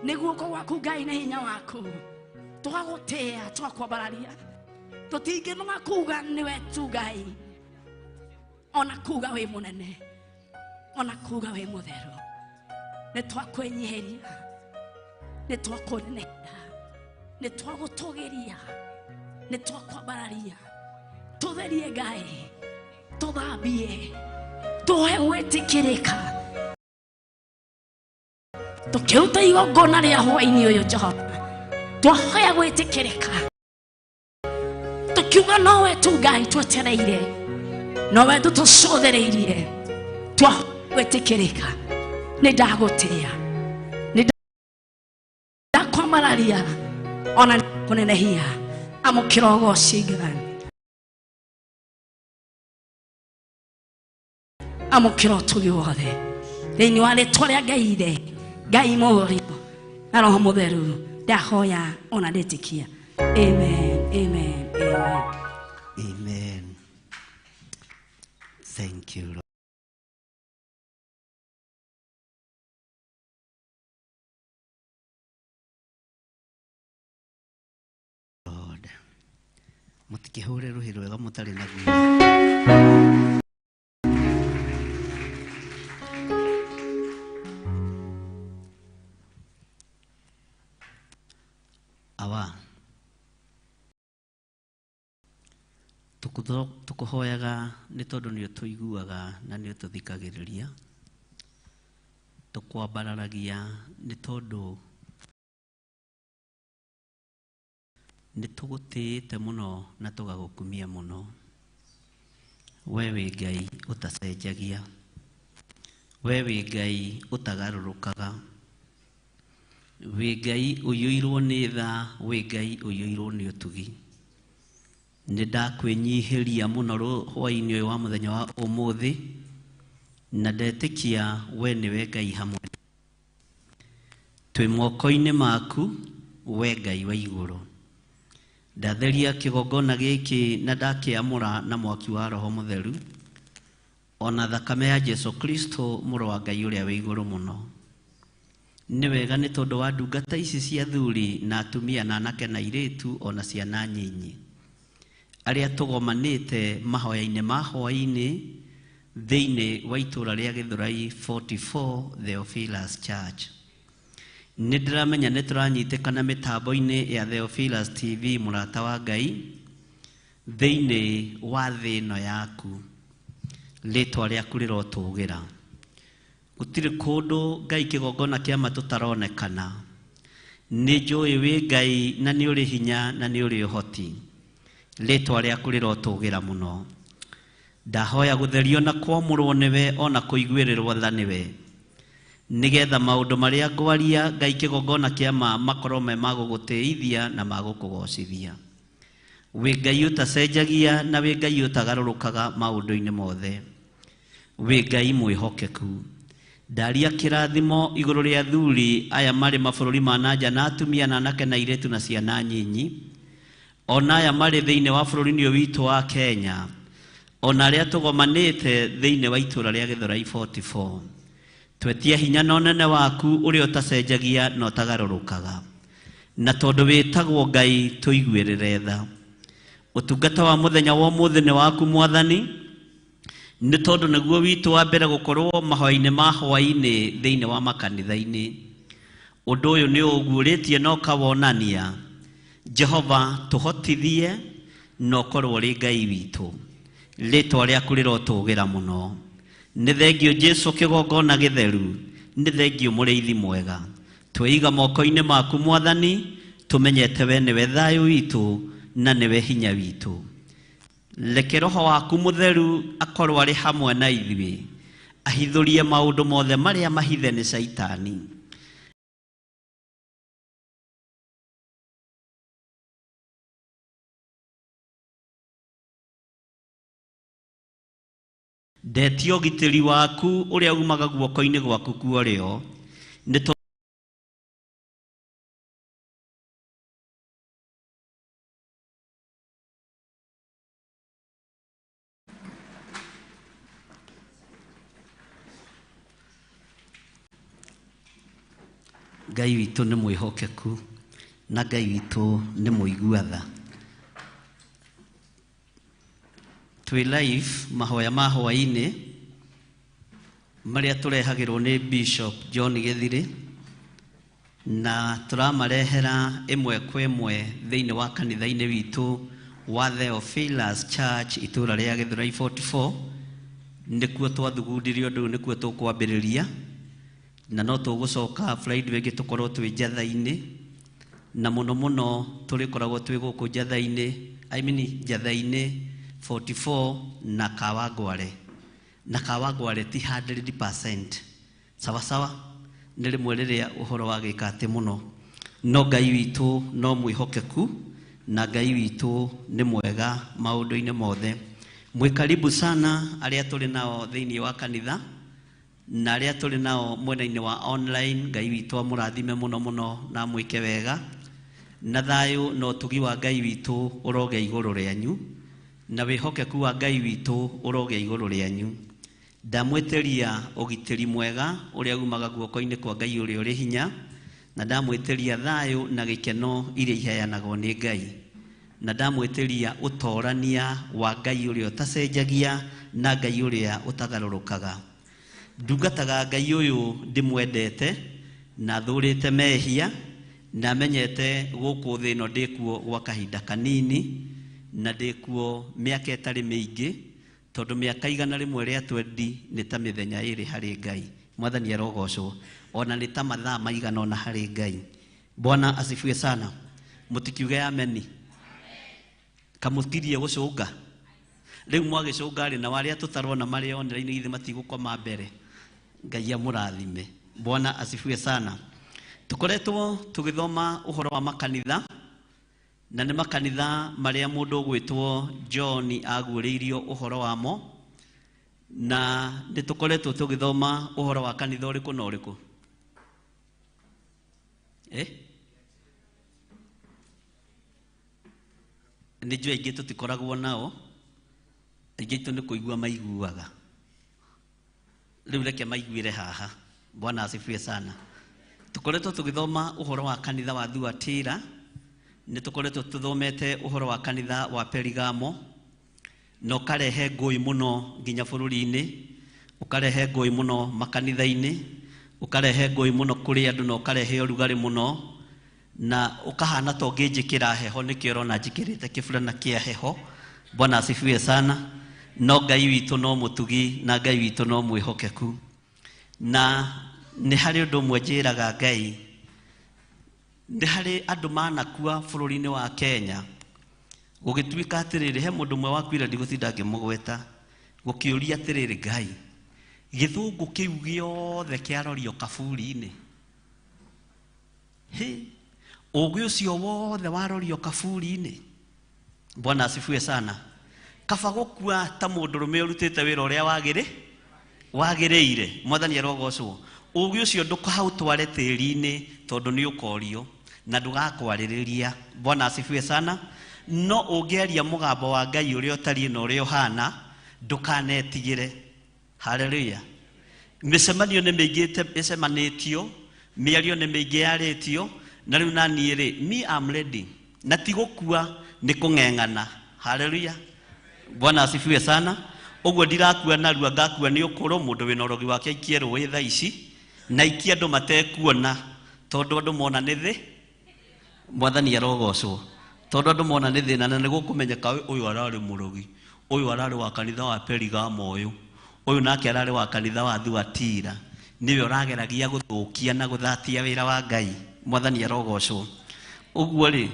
[SPEAKER 1] nĩ guoko gwaku Ngai, nĩ hinya waku, tũgagũtĩĩa, tũgakwambararia, tũtingĩnoga kuga nĩwe tu Ngai, ona kuga wĩ mũnene, ona kuga wĩ mũtheru. Nĩ twakwĩnyihĩria, nĩ twakũnenehia, nĩ twagũtũgĩria, nĩ twakwambararia. Tũtherie Ngai, tũthambie, tũhe gwĩtĩkĩrĩka, tũkĩruta igongona rĩa hwaĩ-inĩ ũyũ Jehova, twahoya gwĩtĩkĩrĩka, tũkiuga nowe tu Ngai twetereire, nowe tu tũcũthĩrĩirie, twahoya gwĩtĩkĩrĩka. Nĩ ndagũtĩĩa, nĩ ndakwambararia, ona kũnenehia. Amũkĩra ũgoci Ngai, amũkĩra ũtugi wothe thĩinĩ wa rĩtwa rĩa Ngai Ithe, Ngai Mũriũ na Roho Mũtheru, ndahoya ona ndĩtĩkia. Amen, amen, amen.
[SPEAKER 2] Amen. Thank you, Lord. Mũtikĩhũre rũhĩ rwega mũtarĩ naguo. Awa, tũkũhoyaga nĩ tondũ nĩ ũtũiguaga na nĩ ũtũthikagĩrĩria. Tũkwambararagia nĩ tondũ nĩ tũgũtĩĩte mũno na tũgagũkumia mũno. We wĩ Ngai ũtacenjagia, we wĩ Ngai ũtagarũrũkaga, wĩ Ngai ũiyũirwo nĩ tha, wĩ Ngai ũiyũirwo nĩ ũtugi. Nĩ ndakwĩnyihĩria mũno hwaĩ-inĩ ũyũ wa mũthenya wa ũmũthĩ, na ndetĩkia we nĩwe Ngai hamwe. Twĩ moko-inĩ maku, we Ngai wa igũrũ. Ndatheria kĩgongona gĩkĩ na ndakĩamũra na mwaki wa Roho Mũtheru, ona thakame ya Jesu Kristo mũrũ wa Ngai ũrĩa wĩ igũrũ mũno. Nĩ wega nĩ tondũ wa ndungata ici cia athuri na atumia na anake na airĩtu ona ciana nyinyi, arĩa tũgomanĩte mahoya-inĩ ma hwaĩ-inĩ thĩinĩ wa itũũra rĩa Gĩthũrai 44 Theophilus Church. Nĩ ndĩramenya nĩ tũranyitĩkana mĩtambo-inĩ ya Theophilus TV mũrata wa Ngai thĩinĩ wa thĩ ĩno yaku. Rĩtwa rĩaku rĩrotũgĩra. Gũtirĩ kũndũ Ngai kĩgongona kĩa ma tũtaronekana. Nĩ njũĩ wĩ Ngai na nĩ ũrĩ hinya na nĩ ũrĩ ũhoti. Rĩtwa rĩaku rĩrotũgĩra mũno. Ndahoya gũtherio na kwamũrwo nĩwe ona kũiguĩrĩrwo tha nĩwe, nĩgetha maũndũ marĩa ngwaria Ngai kĩgongona kĩa ma makorwo me ma gũgũtĩithia na ma gũkũgocithia. Wĩ Ngai ũtacenjagia na wĩ Ngai ũtagarũrũkaga maũndũ-inĩ mothe. Wĩ Ngai mwĩhokeku. Ndaria kĩrathimo igũrũ rĩa athuri aya marĩ mabũrũri ma nanja na atumia na anake na airĩtu na ciana nyinyi, ona aya marĩ thĩinĩ wa bũrũri-inĩ ũyũ witũ wa Kenya, ona arĩa tũgomanĩte thĩinĩ wa itũũra rĩa Gĩthũrai 44. Twetia hinya na ũnene waku ũrĩa ũtacenjagia na ũtagarũrũkaga, na tondũ wĩtagwo Ngai tũiguĩrĩre tha. Ũtungata wa mũthenya wa ũmũthĩ nĩ waku Mwathani, nĩ tondũ nĩguo witũ wa mbere gũkorwo mahoya-inĩ ma hwaĩ-inĩ thĩinĩ wa makanitha-inĩ. Ũndũ ũyũ nĩ ũguũrĩtie na ũkawonania. Jehova tũhotithie na ũkorwo ũrĩ Ngai witũ. Rĩtwa rĩaku rĩrotũgĩra mũno. Nĩ thengio Jesu kĩgongona gĩtheru, nĩ thengio mũrĩithi mwega. Twĩiga moko-inĩ maku Mwathani, tũmenyete we nĩwe thayũ witũ na nĩwe hinya witũ. Reke Roho waku Mũtheru akorwo arĩ hamwe na ithuĩ, Ahithũrie maũndũ mothe marĩa mahithe nĩ Shaitani. Ndetia ũgitĩri waku ũrĩa umaga guoko-inĩ gwaku kwa ũrĩo, nĩ Ngai witũ nĩ mwĩhokeku na Ngai witũ nĩ mũigua tha. Twĩ live mahoya ma hwaĩ-inĩ marĩa tũrehagĩrwo nĩ Bishop John Gĩthirĩ, na tũramarehera ĩmwe kwa ĩmwe thĩinĩ wa kanitha-inĩ witũ wa Theophilus Church itũũra rĩa Gĩthũrai 44. Nĩkuo twathugundire ũndũ ũyũ, nĩkuo tũkwambĩrĩria, na no tũgũcoka Friday ĩngĩ tũkorwo twĩ njatha-inĩ, na mũno mũno tũrĩkoragwo twĩ gũkũ njatha-inĩ, I mean njatha-inĩ 44 na Kawangware. Na Kawangware ti 100%. Sawa sawa, nĩ rĩmwe rĩrĩa ũhoro wagĩka atĩ mũno, no Ngai witũ no mwĩhokeku na Ngai witũ nĩ mwega maũndũ-inĩ mothe. Mwĩ karibu sana arĩa tũrĩ nao thĩinĩ wa kanitha na arĩa tũrĩ nao mwena-inĩ wa online. Ngai witũ amũrathime mũno mũno na amwĩke wega, na thayũ na ũtugi wa Ngai witũ ũrogĩa igũrũ rĩanyu, na wĩhokeku wa Ngai witũ ũrogĩa igũrũ rĩanyu. Ndamwĩtĩria ũgitĩri mwega ũrĩa umaga guoko-inĩ kwa Ngai ũrĩa ũrĩ hinya, na ndamwĩtĩria thayũ na gĩkeno iria iheanagwo nĩ Ngai, na ndamwĩtĩria ũtorania wa Ngai ũrĩa ũtacenjagia na Ngai ũrĩa ũtagarũrũkaga. Ndungataga Ngai ũyũ ndĩmwendete na thũrĩte mehia, na menyete gũkũ thĩ ĩno ndĩkuo gwa kahinda kanini, na ndĩkuo mĩaka ĩtarĩ mĩingĩ, tondũ mĩaka 100 rĩa 20 nĩ ta mĩthenya ĩrĩ harĩ Ngai. Mwathani arogocwo, ona nĩ ta mathaa maigana ũna harĩ Ngai. Bwana asifiwe sana. Mũtikiuge ameni. Kamũkirie gũcũnga. Rĩu mwagĩcũnga rĩ, na arĩa tũtarona marĩ online githĩ matigũkoma mbere. Ngai amũrathime. Bwana asifiwe sana. Tũkoretwo tũgĩthoma ũhoro wa makanitha, na nĩ makanitha marĩa mũndũ ũgwĩtwo John aguũrĩirio ũhoro wamo, na nĩ tũkoretwo tũgĩthoma ũhoro wa kanitha ũrĩkũ na ũrĩkũ? Nĩ njũĩ aingĩ tũtikoragwo nao, aingĩ aitũ nĩ kũigua maiguaga. Rĩu reke maiguĩre haha. Bwana asifiwe sana. Tũkoretwo tũgĩthoma ũhoro wa kanitha wa Thuatira, nĩ tũkoretwo tũthomete ũhoro wa kanitha wa Perigamo, na ũkarehe ngũĩ mũno nginya bũrũri-inĩ, ũkarehe ngũĩ mũno makanitha-inĩ, ũkarehe ngũĩ mũno kũrĩ andũ, na ũkarehe ũrugarĩ mũno, na ũkahana ta ũngĩnjĩkĩra heho, nĩkĩo ũrona njĩkĩrĩte kĩburana kĩa heho. Bwana asifiwe sana. No Ngai witũ no mũtugi na Ngai witũ no mwĩhokeku. Na nĩ harĩ ũndũ ũmwe njĩraga Ngai, nĩ harĩ andũ manakua bũrũri-inĩ wa Kenya, gũgĩtuĩka atĩrĩrĩ, he mũndũ ũmwe wakuire ndigũtinda ngĩmũgweta, gũkĩũria atĩrĩrĩ, Ngai, gĩthũngũ kĩu gĩothe kĩarorio kaburi-inĩ, hĩ, ũgĩ ũcio wothe warorio kaburi-inĩ. Bwana asifiwe sana. Kaba gũkua ta mũndũrũme ũrutĩte wĩra ũrĩa wagĩrĩire. Mwathani arogocwo. Ũgĩ ũcio ndũkaũtware tĩri-inĩ tondũ nĩ ũkorio na ndũgakwarĩrĩria. Bwana asifiwe sana. No ũngĩaria mũgambo wa Ngai ũrĩa ũtariĩ na ũrĩa ũhana, ndũkanetigĩre. Haleluya. Mĩcemanio nĩ mĩingĩ ĩcemanĩtio, mĩario nĩ mĩingĩ yarĩtio, na rĩu na niĩ rĩ, me am ready. Na ti gũkua, nĩ kũng'eng'ana. Haleluya. Bwana asifiwe sana. Ũguo ndirakua narua, ngakua nĩ ũkũrũ, mũndũ wĩna ũrogi wake aikie rũĩ thaa ici, na aikie andũ matekuona, tondũ andũ mona nĩ thĩ. Mwathani arogocwo. Tondũ andũ mona nĩ thĩna, na nĩ gũkũmenyeka ũyũ ararĩ mũrogi, ũyũ ararĩ wa kanitha wa Perigamo, ũyũ nake ararĩ wa kanitha wa Thuatira, nĩwe ũrageragia gũthũkia na gũthatia wĩra wa Ngai. Mwathani arogocwo. Ũguo rĩ,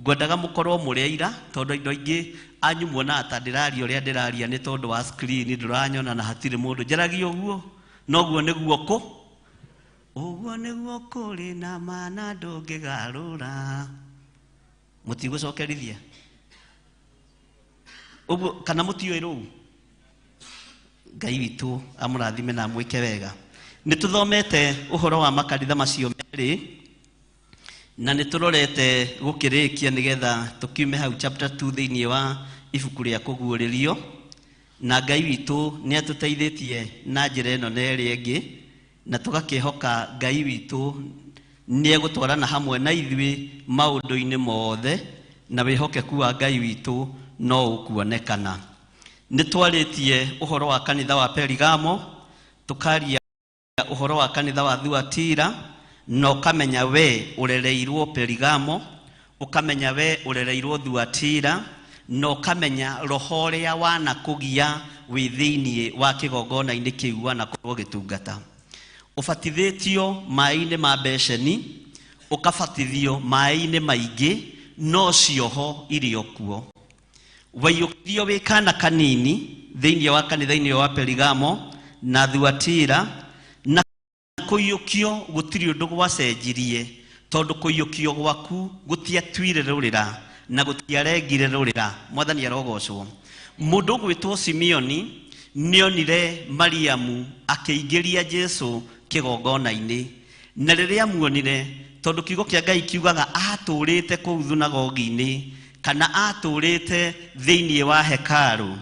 [SPEAKER 2] ngwendaga mũkorwo mũrĩ aira, tondũ andũ aingĩ anyu muonaga ta ndĩraria ũrĩa ndĩraria nĩ tondũ wa screen, ndũranyona na hatirĩ mũndũ. Njaragia ũguo. Noguo nĩguo kũ ũguo nĩguo kũrĩ na mana ndũngĩgarũra. Mũtigũcokerithia ũguo kana mũtiũĩ rũu? Ngai witũ amũrathime na amwĩke wega. Nĩ tũthomete ũhoro wa makanitha macio merĩ na nĩ tũrorete gũkĩrĩkia nĩgetha tũkiume hau chapter 2 thĩinĩ wa ibuku rĩa kũguũrĩrio, na Ngai witũ nĩ atũteithĩtie na njĩra ĩno na ĩrĩa ĩngĩ, na tũgakĩhoka Ngai witũ nĩ egũtwarana hamwe na ithuĩ maũndũ-inĩ mothe, na wĩhokeku wa Ngai witũ no ũkuonekana. Nĩ twarĩtie ũhoro wa kanitha wa Perigamo, tũkaria ũhoro wa kanitha wa Thuatira, na ũkamenya we ũrereirwo Perigamo, ũkamenya we ũrereirwo Thuatira, na ũkamenya roho ũrĩa wanakũgia wĩ thĩinĩ wa kĩgongona-inĩ kĩu wanakorwo ũgĩtungata. Ũbatithĩtio maĩ-inĩ ma beceni, ũkabatithio maĩ-inĩ maingĩ, no cioho irĩ o kuo. Waiyũkirio wĩ kana kanini thĩinĩ wa kanitha-inĩ wa Perigamo na Thuatira, na kũiyũkio gũtirĩ ũndũ gwacenjirie, tondũ kũiyũkio gwaku gũtiatuire rũrĩra na gũtiarengire rũrĩra. Mwathani arogocwo. Mũndũ ũgwĩtwo Simeoni nĩonire Mariamu akĩingĩria Jesu kĩgongona-inĩ, na rĩrĩa amuonire, tondũ kiugo kĩa Ngai kiugaga atũrĩte kũu thunagogi-inĩ kana atũrĩte thĩinĩ wa hekarũ,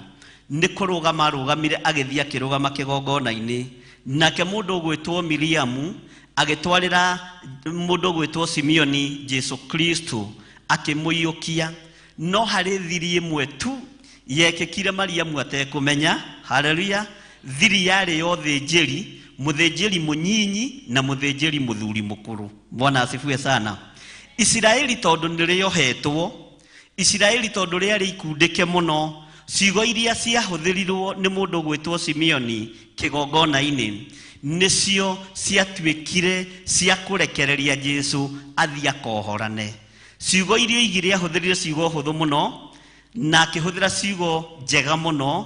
[SPEAKER 2] nĩ kũrũgama arũgamire agĩthiĩ akĩrũgama kĩgongona-inĩ. Nake mũndũ ũgwĩtwo Miriamu agĩtwarĩra mũndũ ũgwĩtwo Simeoni Jesu Kristo akĩmũiyũkia. No harĩ thiri ĩmwe tu yekĩkire Mariamu atekũmenya. Haleluya! Thiri yarĩ ya ũthĩnjĩri, mũthĩnjĩri mũnyinyi na mũthĩnjĩri mũthuri mũkũrũ. Bwana asifiwe sana. Isiraeli tondũ nĩ rĩohetwo, Isiraeli tondũ rĩarĩ ikundĩke mũno, ciugo iria ciahũthĩrirwo nĩ mũndũ ũgwĩtwo Simeoni kĩgongona-inĩ nĩcio ciatuĩkire cia kũrekereria Jesu athiĩ akohorane. Ciugo iria oigire ahũthĩrire ciugo hũthũ mũno, na akĩhũthĩra ciugo njega mũno,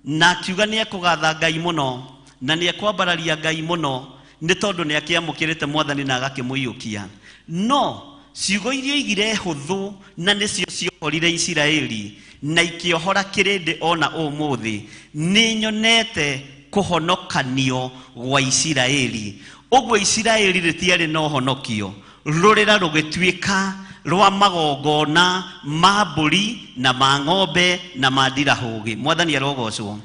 [SPEAKER 2] na akiuga nĩ ekũgatha Ngai mũno na nĩ ekwambararia Ngai mũno, nĩ tondũ nĩ akĩamũkĩrĩte Mwathani na agakĩmũiyũkia. No ciugo iria oigire hũthũ na nĩcio ciohorire Isiraeli na ikĩohora kĩrĩndĩ ona ũmũthĩ, nĩ nyonete kũhonokanio gwa Isiraeli. Ũguo Isiraeli rĩtiarĩ na ũhonokio, rũrĩra rũgĩtuĩka rwa magongona ma mbũri na ma ng'ombe na ma ndirahũgĩ. Mwathani arogocwo.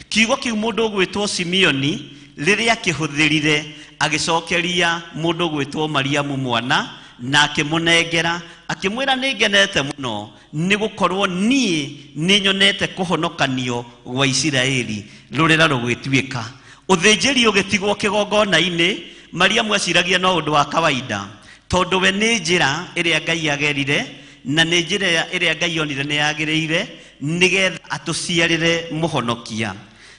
[SPEAKER 2] Kiugo kĩu mũndũ ũgwĩtwo Simeoni rĩrĩa akĩhũthĩrire agĩcokeria mũndũ ũgwĩtwo Mariamu mwana na akĩmũnengera, akĩmwĩra nĩ ngenete mũno nĩ gũkorwo niĩ nĩ nyonete kũhonokanio gwa Isiraeli. Rũrĩra rũgĩtuĩka ũthĩnjĩri ũgĩtigwo kĩgongona-inĩ. Mariamu aciragia no ũndũ wa kawaida, tondũ we nĩ njĩra ĩrĩa Ngai agerire na nĩ njĩra ĩrĩa Ngai onire nĩ yagĩrĩire nĩgetha atũciarĩre mũhonokia.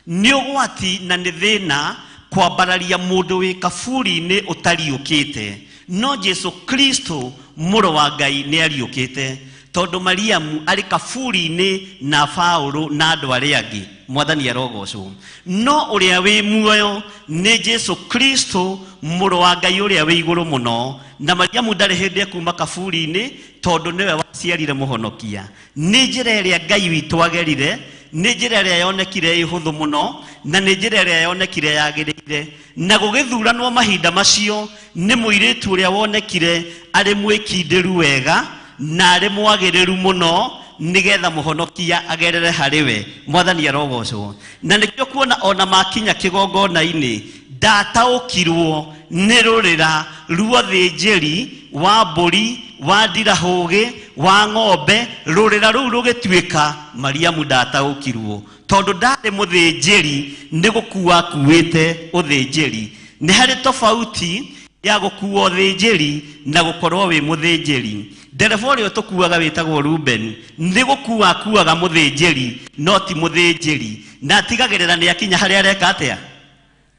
[SPEAKER 2] Nĩ ũgwati na nĩ thĩna kwambararia mũndũ wĩ kaburi-inĩ ũtariũkĩte, no Jesu Kristo mũrũ wa Ngai nĩ ariũkĩte, tondũ Mariamu arĩ kaburi-inĩ na Paũlũ na andũ arĩa angĩ. Mwathani arogocwo. No ũrĩa wĩ muoyo nĩ Jesu Kristo mũrũ wa Ngai ũrĩa wĩ igũrũ mũno, na Mariamu ndarĩ hĩndĩ ekuma kaburi-inĩ tondũ nĩwe waciarire mũhonokia. Nĩ njĩra ĩrĩa Ngai witũ agerire, nĩ njĩra ĩrĩa yonekire ĩ hũthũ mũno, na nĩ njĩra ĩrĩa yonekire yagĩrĩire. Na gũgĩthuranwo mahinda macio nĩ mũirĩtu ũrĩa wonekire arĩ mwĩkindĩru wega na arĩ mwagĩrĩru mũno, nĩgetha mũhonokia agerere harĩ we. Mwathani arogocwo. Na nĩkĩo kuona ona makinya kĩgongona-inĩ ndataũkirwo nĩ rũrĩra ruothĩnjĩri wa mbũri wa ndirahũgĩ wa ng'ombe. Rũrĩra rũu rũgĩtuĩka Mariamu ndataũkirwo, tondũ ndarĩ mũthĩnjĩri, nĩ gũkua akuĩte ũthĩnjĩri. Nĩ harĩ tofauti ya gũkua ũthĩnjĩri na gũkorwo wĩ mũthĩnjĩri. Ndereba ũrĩa ũtũkuaga wĩtagwo Ruben, nĩ gũkua akuaga mũthĩnjĩri no ti mũthĩnjĩri, na atigagĩrĩra nĩ akinya harĩa areka atĩa,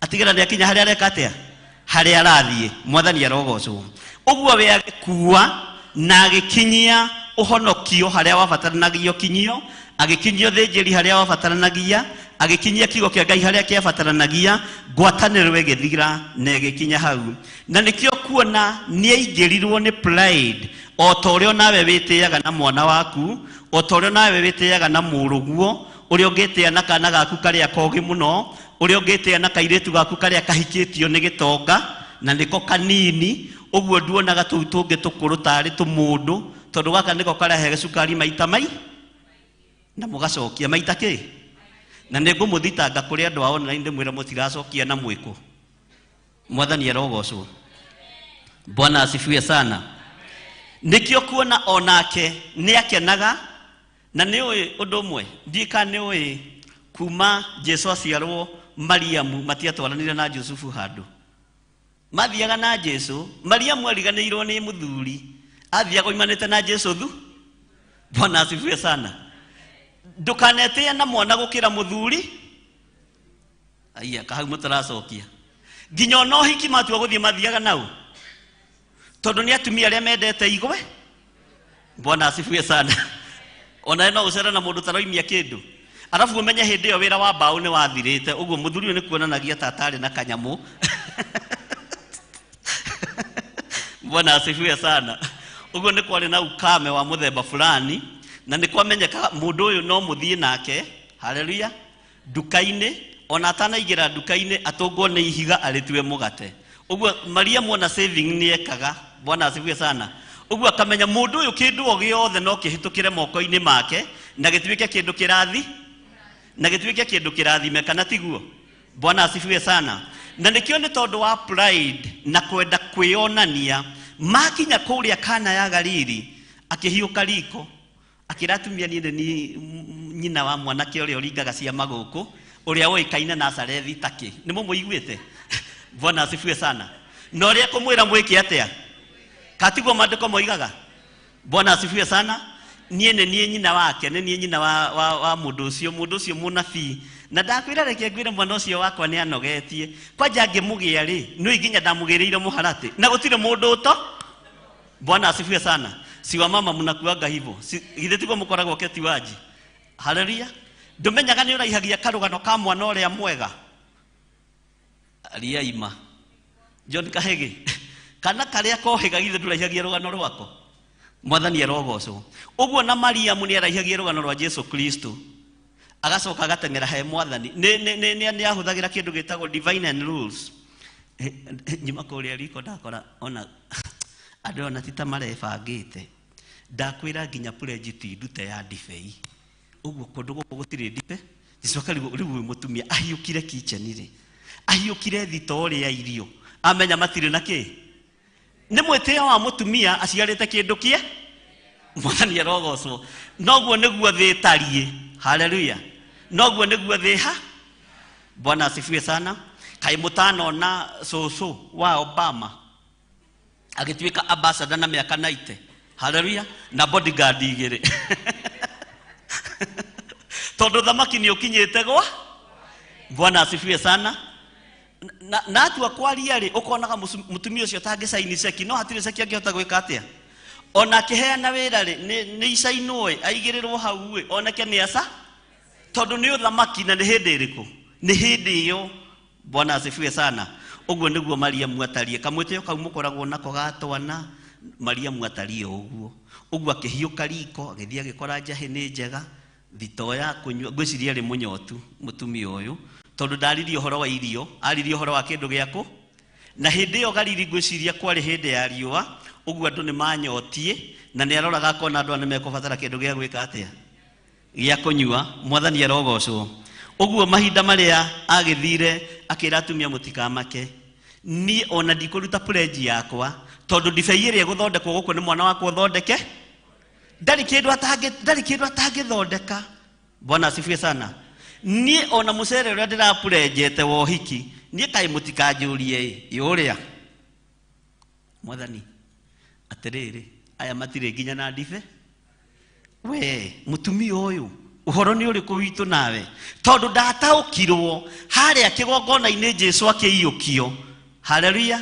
[SPEAKER 2] atigĩrĩra nĩ akinya harĩa areka atĩa, harĩa arathiĩ. Mwathani arogocwo. Ũguo we agĩkua na agĩkinyia ũhonokio harĩa wabataranagia ũkinyio, agĩkinyia ũthĩnjĩri harĩa wabataranagia, agĩkinyia kiugo kĩa Ngai harĩa kĩabataranagia, ngwatanĩro ĩgĩthira na ĩgĩkinya hau. Na nĩkĩo kuona nĩaingĩrirwo nĩ pride, o ta ũrĩa nawe wĩtĩaga na mwana waku, o ta ũrĩa nawe wĩtĩaga na mũrũguo, ũrĩa ũngĩtĩa na kana gaku karĩa kogĩ mũno, ũrĩa ũngĩtĩa na kairĩtu gaku karĩa kahikĩtio nĩ gĩtonga na nĩko kanini, ũguo nduonaga tũu tũngĩ tũkũrũ tarĩ tũmũndũ, tondũ gaka nĩko karehe cukari maita mai na mũgacokia maita kĩ. Na nĩngũmũthitanga kũrĩ andũ a online ndĩmwĩre mũtigacokia na mwĩkũ. Mwathani arogocwo. Bwana asifiwe sana. Nĩkĩo kuona onake nĩakenaga. Na nĩũĩ ũndũ ũmwe, ndiĩ kana nĩũĩ kuma Jesu aciarwo Mariamu matiatwaranire na Jusufu handũ. Mathiaga na Jesu, Mariamu ariganĩirwo nĩ mũthuri, athiaga oimanĩte na Jesu thu. Bwana asifiwe sana. Ndũkanetĩe na mwana gũkĩra mũthuri. Aiya, kahau mũtaracokia. Nginya ona ũhiki matua gũthiĩ mathiaga nau, tondũ nĩ atumia arĩa mendete igwe. Bwana asifiwe sana. Ona no ũcere na mũndũ taroimia kĩndũ, arabu ũmenye hĩndĩ ĩyo wĩra wa mbaũ nĩ wathirĩte, ũguo mũthuri ũyũ nĩ kuonanagia ta atarĩ na kanyamũ. Bwana asifiwe sana. Ũguo nĩ kwarĩ na ukame wa mũthemba fulani, na nĩ kwamenyeka mũndũ ũyũ no mũthiĩ nake, haleluya, nduka-inĩ, ona atanaingĩra nduka-inĩ atũngwo nĩ ihiga arĩtue mũgate. Ũguo Mariamu ona saving nĩ ekaga. Bwana asifiwe sana. Ũguo akamenya mũndũ ũyũ kĩndũ o gĩothe no kĩhĩtũkĩre moko-inĩ make na gĩtuĩke kĩndũ kĩrathi, na gĩtuĩke kĩndũ kĩrathime, kana tiguo? Bwana asifiwe sana. Na nĩkĩo nĩ tondũ wa pride na kwenda kwĩonania, makinya kũrĩa Kana ya Galili, akĩhiũka riko akĩra atumia, niĩ nĩ nyina wa mwanake ũrĩa ũringaga ciama gũkũ, ũrĩa ũĩkaine Nazarethi takĩ. Nĩ mũmũiguĩte? Bwana asifiwe sana. Na ũrĩa kũmwĩra mwĩke atĩa? Katiguo maandĩko moigaga? Bwana asifiwe sana. Niĩ nĩ niĩ nyina wake, nĩ niĩ nyina wa mũndũ ũcio, mũndũ ũcio mũnabii. Na ndakwĩra reke ngwĩre mwana ũcio wakwa nĩ anogetie. Kwanja ngĩmũgĩa rĩ, nĩ nginya ndamũgĩrĩire mũharatĩ. Na gũtirĩ mũndũ ũto. Bwana asifiwe sana. Si wa mama mnakuaga hivyo. Si githĩ tiguo mũkoragwo keti waji. Haleluya. Ndũmenyaga nĩ ũraihagia karũgano ka mwana ũrĩa mwega. Aria ima. John Kahege. Kana karĩa kohĩga githĩ ndũraihagia rũgano rwako. Mwathani arogocwo. Ũguo na Mariamu nĩ araihagia rũgano rwa Jesu Kristo. Agacoka agateng'era he mwathani. Nĩ ahũthagĩra kĩndũ gĩtagwo divine and rules. Nyuma kũrĩa riko ndakora ona andũ ona ti ta marebangĩte. Ndakwĩra nginya pledge ti ndute ya ndibei. Ũguo kũndũ gũkũ gũtirĩ ndibe. Jesu akarigwo rĩu ũyũ mũtumia ahiũkire kitchen rĩ. Ahiũkire thitoo rĩa irio. Amenya matirĩ na kĩ. Nĩ mwĩtĩo wa mũtumia aciarĩte kĩndũ kĩe. Mwathani arogocwo. Noguo nĩguo thĩ ĩtariĩ. Haleluya. Noguo nĩguo thĩ ha. Bwana asifiwe sana. Kaĩ mũtanona cũcũ wa Obama agĩtuĩka ambassador na mĩaka 90. Haleluya. Na bodyguard igĩrĩ. Tondũ thamaki nĩ ũkinyĩte gwa. Bwana asifiwe sana. Na atua kwaria rĩ, ũkonaga mũtumia ũcio tangĩcaini ceki, no hatirĩ ceki angĩhota gwĩka atĩa. Ona akĩheana wĩra rĩ, nĩ icainwo ĩ, aigĩrĩrwo hau ĩ, oneke nĩ aca, tondũ nĩ ũthamaki na nĩ hĩndĩ ĩrĩkũ? Nĩ hĩndĩ ĩyo. Bwana asifiwe sana. Ũguo nĩguo Mariamu atariĩ. Kamwĩtĩo kau mũkoragwo nako ga twana, Mariamu atariĩ o ũguo. Ũguo akĩhiũka riko, agĩthiĩ agĩkora njahĩ nĩ njega, thitoo ya kũnyua. Ngwĩciria arĩ mũnyotu mũtumia ũyũ, tondũ ndaririe ũhoro wa irio, aririe ũhoro wa kĩndũ gĩakũ. Na hĩndĩ ĩyo Galili ngwĩciria kwarĩ hĩndĩ ya riũa, ũguo andũ nĩ manyotiĩ, na nĩ aroraga akona andũ aya nĩ mekũbatara kĩndũ gĩa gwĩka atĩa? Gĩa kũnyua. Mwathani arogocwo. Ũguo mahinda marĩa agĩthire akĩra atumia mũtikamake, niĩ ona ndikũruta pledge yakwa, tondũ ndibei ĩrĩa ĩgũthondekwo gũkũ nĩ mwana wakwa ũthondeke. Ndarĩ kĩndũ atangĩthondeka. Bwana asifiwe sana. Niĩ ona mũcere ũrĩa ndĩrapurejete wa ũhiki, niĩ kaĩ mũtikanjũrie ĩ, ũrĩa. Mwathani, atĩrĩrĩ, aya matirĩ nginya na ndibe. We, mũtumia ũyũ, ũhoro nĩ ũrĩkũ witũ nawe? Tondũ ndataũkirwo harĩa kĩgongona-inĩ Jesu akĩiyũkio. Haleluya.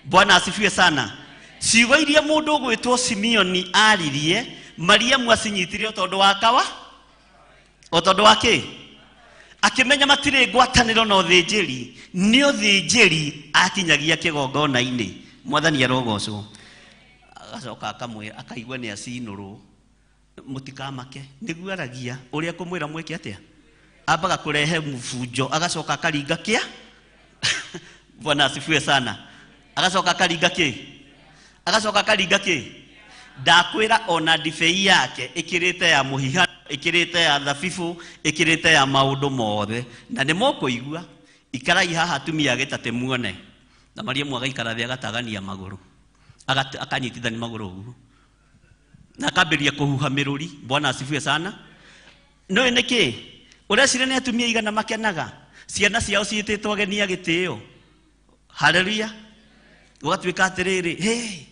[SPEAKER 2] Bwana asifiwe sana. Ciugo iria mũndũ ũgwĩtwo Simeoni aririe, Mariamu acinyitire o tondũ wa kawa? O tondũ wa kĩ? Akĩmenya matirĩ ngwatanĩro na ũthĩnjĩri, nĩ ũthĩnjĩri akinyagia kĩgongona-inĩ. Mwathani arogocwo. Agacoka akamwĩra, akaigua nĩ acinũrwo. Mũtikamake, nĩguo aragia ũrĩa kũmwĩra mwĩke atĩa. Ambaga kũrehe mũbunjo, agacoka akaringa kĩa. Bwana asifiwe sana. Agacoka akaringa kĩ? Agacoka akaringa kĩ? Ndakwĩra ona ndibei yake ĩkĩrĩte ya mũhihano, ĩkĩrĩte ya thabibũ, ĩkĩrĩte ya maũndũ mothe. Na nĩ mũkũigua, ikarai haha atumia gĩtatĩ muone. Na Mariamu agaikara thĩ agatagania magũrũ. Akanyitithania magũrũ ũguo. Na akambĩrĩria kũhuha mĩrũri. Bwana asifiwe sana. Nĩũĩ nĩkĩ? Ũreciria nĩ atumia igana makenaga? Ciana ciao ciĩtĩtwo ageni a gĩtĩo. Haleluya. Gũgatuĩka atĩrĩrĩ, hey,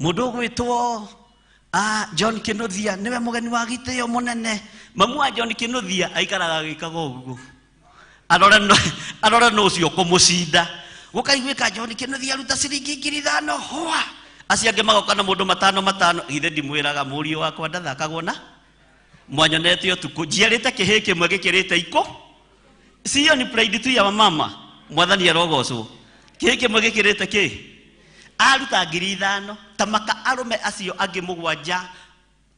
[SPEAKER 2] mũndũ ũgwĩtwo John Kinuthia nĩwe mũgeni wa gĩtĩo mũnene. Mamu wa John Kinuthia aikaraga agĩkaga ũguo. Arore no ũcio kũmũcinda. Gũkaiguĩka John Kinuthia aruta ciringi 5,000 hwa. Acio angĩ magoka na mũndũ matano matano. Githĩ ndimwĩraga mũriũ wakwa ndathakagwo na? Mwanyonete ũtukũ. Njiarĩte kĩhĩĩ kĩmwe gĩkĩrĩte ikũ. Sio ni pride tu ya mama. Mwathani arogocwo. Kĩhĩĩ kĩmwe gĩkĩrĩte kĩ? Aruta 5,000. Ta maka arũme acio angĩ mũgwanja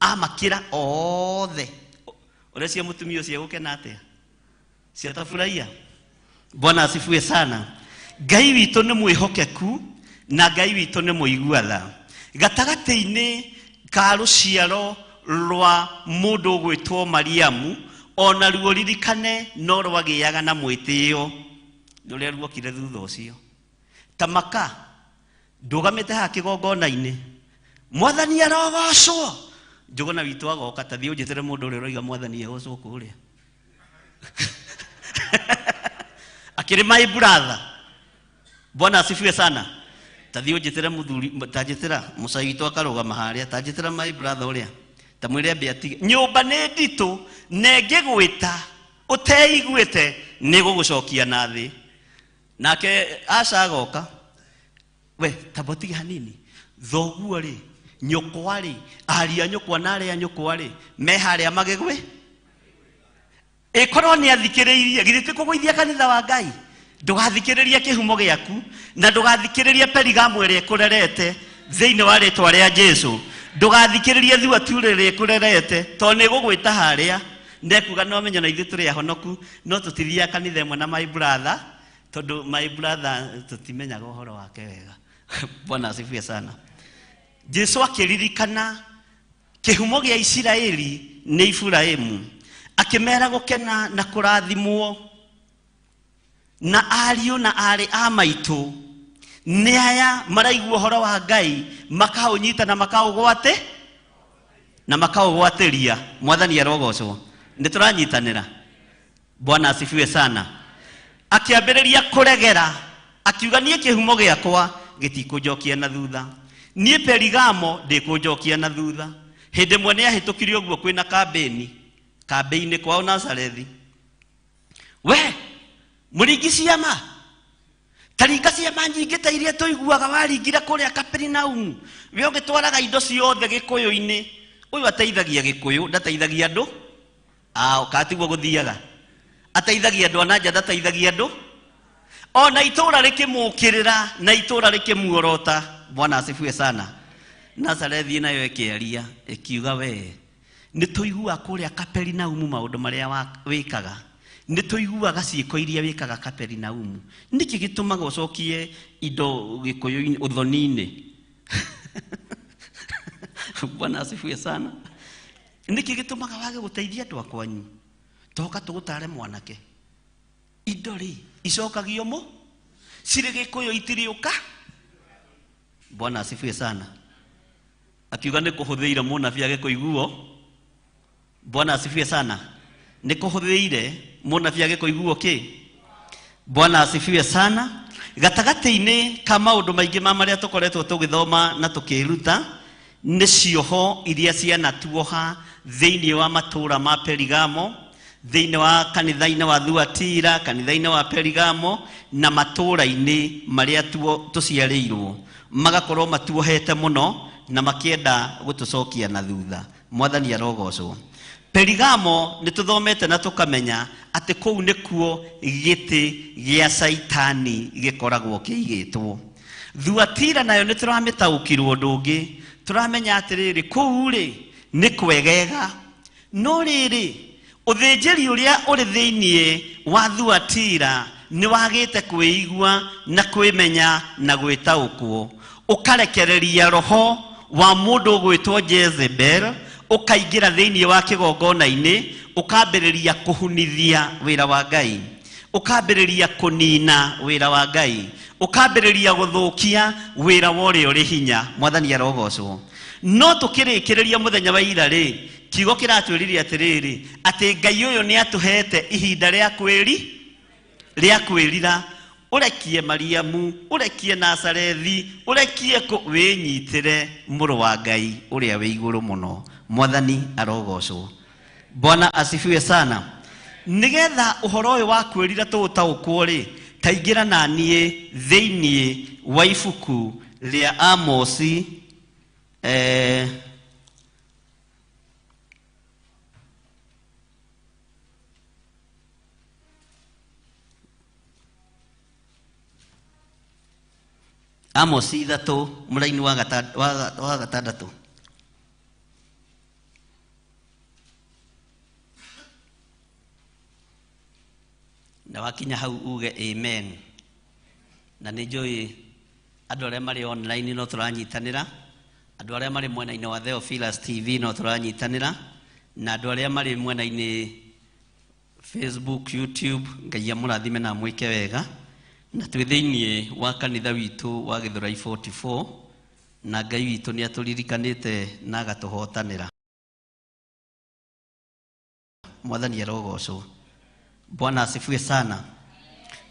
[SPEAKER 2] amakĩra othe. Ũreciria mũtumia ũcio egũkena atĩa? Ciatafurahia. Bwana asifiwe sana. Ngai witũ nĩ mwĩhokeku na Ngai witũ nĩ mũigua tha. Gatagatĩ-inĩ ka rũciaro rwa mũndũ ũgwĩtwo Mariamu, ona ruo ririkane no rwagĩaga na mwĩtĩo rũrĩa ruokire thutha ũcio. Ta maka ndũgamĩte haha kĩgongona-inĩ, Mwathani arogocwo. Njũgũna witũ agoka, ta thiĩ ũnjĩtĩre mũndũ ũrĩa ũroiga Mwathani agocwo kũrĩa. Akĩrĩ my brother. Bwana asifiwe sana. Ta thiĩ ũnjĩtĩre mũthuri, ta njĩtĩra mũcai witũ akarũgama harĩa, ta njĩtĩra my brother ũrĩa. Ta mwĩre ambe atige. Nyũmba nĩ nditũ na ĩngĩgwĩta ũteiguĩte nĩ ĩgũgũcokia na thĩ. Nake Asha agoka, we tamba ũtige hanini. Thoguo rĩ, nyũkwa rĩ, aria nyũkwa na arĩa nyũkwa rĩ, me harĩa magĩgwĩ. Ĩkorwo nĩ athikĩrĩirie, githĩ ti kũgũithia kanitha wa Ngai? Ndũgathikĩrĩrie kĩhumo gĩaku na ndũgathikĩrĩrie Perigamo ĩrĩa ĩkũrerete thĩinĩ wa rĩtwa rĩa Jesu. Ndũgathikĩrĩrie Thuatira ĩrĩa ĩkũrerete tondũ nĩ ĩgũgwĩta harĩa. Ndekuga no menyo na ithuĩ tũrĩ ahonoku, no tũtithiaga kanitha ĩmwe na my brother, tondũ my brother tũtimenyaga ũhoro wake wega. Bwana asifiwe sana. Jesu akĩririkana kĩhumo gĩa Isiraeli nĩ Iburahĩmu, akĩmera gũkena na kũrathimwo na ariũ na aarĩ a maitũ nĩ aya maraigua ũhoro wa Ngai makaũnyita na makaũgwate na makaũgwatĩria. Mwathani arogocwo. Nĩ tũranyitanĩra. Bwana asifiwe sana. Akĩambĩrĩria kũregera, akiuga niĩ kĩhumo gĩakwa gĩtikũnjokia na thutha, niĩ Perigamo ndĩkũnjokia na thutha. Hĩndĩ ĩmwe nĩ ahĩtũkire ũguo kwĩna kambĩni, kambĩ-inĩ kwao Nazarethi. We mũringi ciama, taringa ciama nyingĩ ta iria tũiguaga waringire kũrĩa Kaperinaumu, we ũgĩtwaraga indo ciothe Gĩkũyũ-inĩ. Ũyũ ateithagia Gĩkũyũ, ndateithagia andũ ao, katiguo gũthiaga. Ateithagia andũ a na nja, ndateithagia andũ. Ona itũra rĩkĩmũkĩrĩra na itũra rĩkĩmuorota. Bwana asifiwe sana. Nazarethi nayo ĩkĩaria ĩkiuga, we nĩ tũiguaga kũrĩa Kaperinaumu maũndũ marĩa wĩkaga, nĩ tũiguaga ciĩko iria wĩkaga Kaperinaumu. Nĩkĩ gĩtũmaga ũcokie indo Gĩkũyũ-inĩ ũthoni-inĩ? Bwana asifiwe sana. Nĩkĩ gĩtũmaga wage gũteithia andũ a kwanyu? Toka tũgũtare mwanake. Indo rĩ icokagio mũ cirĩ Gĩkũyũ itirĩũka. Bwana asifiwe sana. Akiuga nĩ kũhũthĩire mũnabii age kũiguo. Bwana asifiwe sana. Nĩ kũhũthĩire mũnabii age kũiguo kĩ? Bwana asifiwe sana. Gatagatĩ-inĩ ka maũndũ maingĩ ma marĩa tũkoretwo tũgĩthoma na tũkĩruta nĩ cioho iria cianatuoha thĩinĩ wa matũũra ma Perigamo, thĩinĩ wa kanitha-inĩ wa Thuatira, kanitha-inĩ wa Perigamo na matũũra-inĩ marĩa tũciarĩirwo, magakorwo matuohete mũno na makĩenda gũtũcokia na thutha. Mwathani arogocwo. Perigamo nĩ tũthomete na tũkamenya atĩ kũu nĩkuo gĩtĩ gĩa Caitani gĩkoragwo kĩigĩtwo. Thuatira nayo nĩ tũramĩtaũkirwo ũndũ ũngĩ, tũramenya atĩrĩrĩ kũu rĩ nĩ kwegega, no rĩrĩ ũthĩnjĩri ũrĩa ũrĩ thĩiniĩ wa Thuatira nĩ wagĩte kwĩigua na kwĩmenya na gwĩtaũkwo, ũkarekereria roho wa mũndũ ũgwĩtwo Jezebel ũkaingĩra thĩiniĩ wa kĩgongona-inĩ, ũkambĩrĩria kũhunithia wĩra wa Ngai, ũkambĩrĩria kũnina wĩra wa Ngai, ũkambĩrĩria gũthũkia wĩra wa ũrĩa ũrĩ hinya. Mwathani arogocwo. No tũkĩrĩkĩrĩria mũthenya wa ira rĩ, kiugo kĩratwĩrire atĩrĩrĩ atĩ Ngai ũyũ nĩ atũhete ihinda rĩa kwĩrira, ũrekie Mariamu, ũrekie Nazarethi, ũrekie wĩnyitĩre mũrũ wa Ngai ũrĩa wĩ igũrũ mũno. Mwathani arogocwo. Bwana asifiwe sana. Nigetha ũhoro ũyũ wa kwĩrira tũũtaũkwo rĩ, taingĩra na niĩ thĩiniĩ wa ibuku rĩa Amosi Amosi 3 mũraini wa gatandatũ. Na wakinya hau uge amen. Na nĩ njũĩ andũ arĩa marĩ online no tũranyitanĩra, andũ arĩa marĩ mwena-inĩ wa Theophilus TV no tũranyitanĩra, na andũ arĩa marĩ mwena-inĩ Facebook, YouTube, Ngai amũrathime na amwĩke wega. Na twĩ thĩiniĩ wa kanitha witũ wa Gĩthũrai 44, na Ngai witũ nĩ atũririkanĩte na agatũhotanĩra. Mwathani arogocwo. Bwana asifiwe sana.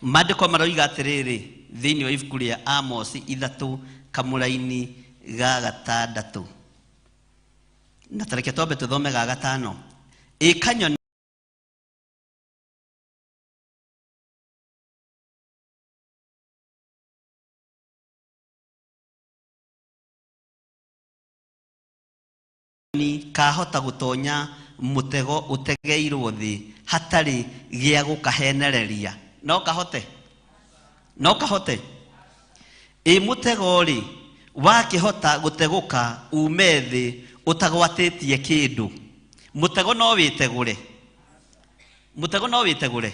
[SPEAKER 2] Maandĩko maroiga atĩrĩrĩ thĩiniĩ wa ibuku rĩa Amosi 3 kamũraini ga 6, na tareke twambe tũthome ga 5. Ĩ kanyoni kahota gũtonya mũtego ũtegeirwo thĩ hatarĩ gĩa gũkahenereria? No kahote? No kahote? Ĩ mũtego rĩ wakĩhota gũtegũka ume thĩ ũtagwatĩtie kĩndũ? Mũtego no wĩtegũre, mũtego no wĩtegũre.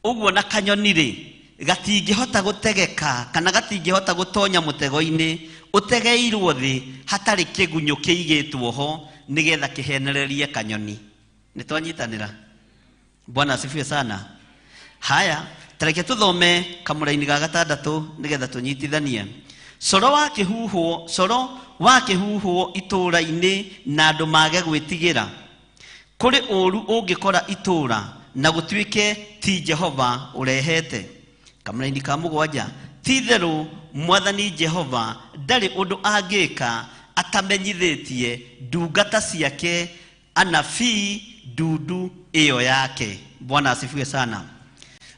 [SPEAKER 2] Ũguo na kanyoni rĩ gatingĩhota gũtegeka kana gatingĩhota gũtonya mũtego-inĩ ũtegeirwo thĩ hatarĩ kĩgunyũ kĩigĩtwo ho nĩgetha kĩhenererie kanyoni. Nĩ twanyitanĩra? Bwana asifiwe sana. Haya, tareke tũthome kamũraini ga 6 nĩgetha tũnyitithanie. Coro wa kĩhuhwo itũũra-inĩ na andũ mage gwĩtigĩra. Kũrĩ ũũru ũngĩkora itũũra na gũtuĩke ti Jehova ũrehete. Kamũraini ka 7, ti-itherũ Mwathani Jehova ndarĩ ũndũ angĩka atamenyithĩtie ndungata ciake anabii ndundu ĩyo yake. Bwana asifiwe sana.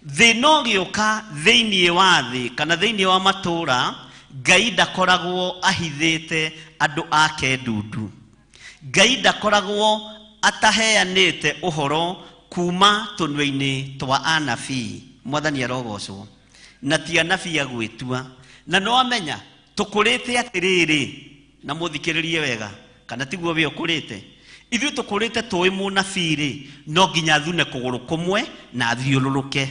[SPEAKER 2] Thĩna ũgĩũka thĩiniĩ wa thĩ kana thĩiniĩ wa matũũra, Ngai ndakoragwo ahithĩte andũ ake ndundu. Ngai ndakoragwo ataheanĩte ũhoro kuma tũnua-inĩ twa anabii. Mwathani arogocwo. Na ti anabii a gwĩtua. Na no amenya tũkũrĩte atĩrĩrĩ, na mũthikĩrĩrie wega, kana tiguo we ũkũrĩte. Ithuĩ tũkũrĩte tũĩ mũnabii rĩ, no nginya athune kũgũrũ kũmwe na athiũrũrũke,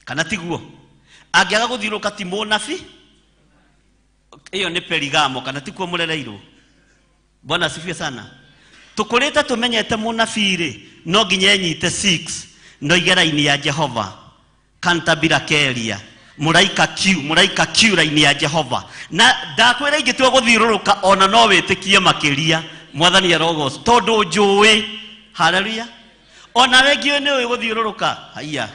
[SPEAKER 2] kana tiguo? Angĩaga gũthiũrũrũka ti mũnabii, ĩyo nĩ Perigamo, kana tikuo mũrereirwo? Bwana asifiwe sana. Tũkũrĩte tũmenyete mũnabii rĩ, no nginya enyite 6 no ige raini ya Jehova, kantabira keria, mũraika Q, mũraika Q raini ya Jehova. Na ndakwĩra ingĩtua gũthiũrũrũka ona no wĩtĩkie makĩria. Mwathani arogocwo tondũ njũĩ. Haleluya. Ona we ngiũĩ nĩ ũĩ gũthiũrũrũka. Haiya.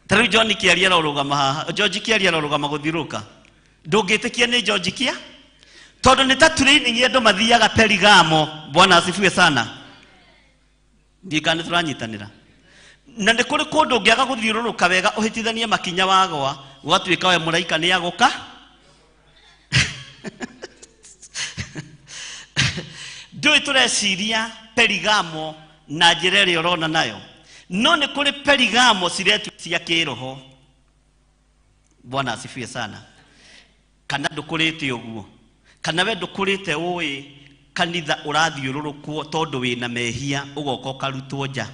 [SPEAKER 2] Ta rĩu John Kĩaria arorũgama haha, George Kĩaria arorũgama gũthiũrũrũka. Ndũngĩtĩkia nĩ George Kĩa? Tondũ nĩ ta training andũ mathiaga Perigamo. Bwana asifiwe sana. Ndiĩ kana nĩ tũranyitanĩra. Na nĩ kũrĩ kũndũ ũngĩaga gũthiũrũrũka wega ũhĩtithanie makinya wagwa, ũgatuĩka we mũraika nĩ agũka. Ndũĩ tũreciria Perigamo na njĩra ĩrĩa ũrona nayo, no nĩ kũrĩ Perigamo ciretwo cia kĩroho. Bwana asifiwe sana. Kana ndũkũrĩte ũguo, kana we ndũkũrĩte ũĩ kanitha ũrathiũrũrũkwo tondũ wĩna mehia ũgoka ũkarutwo nja.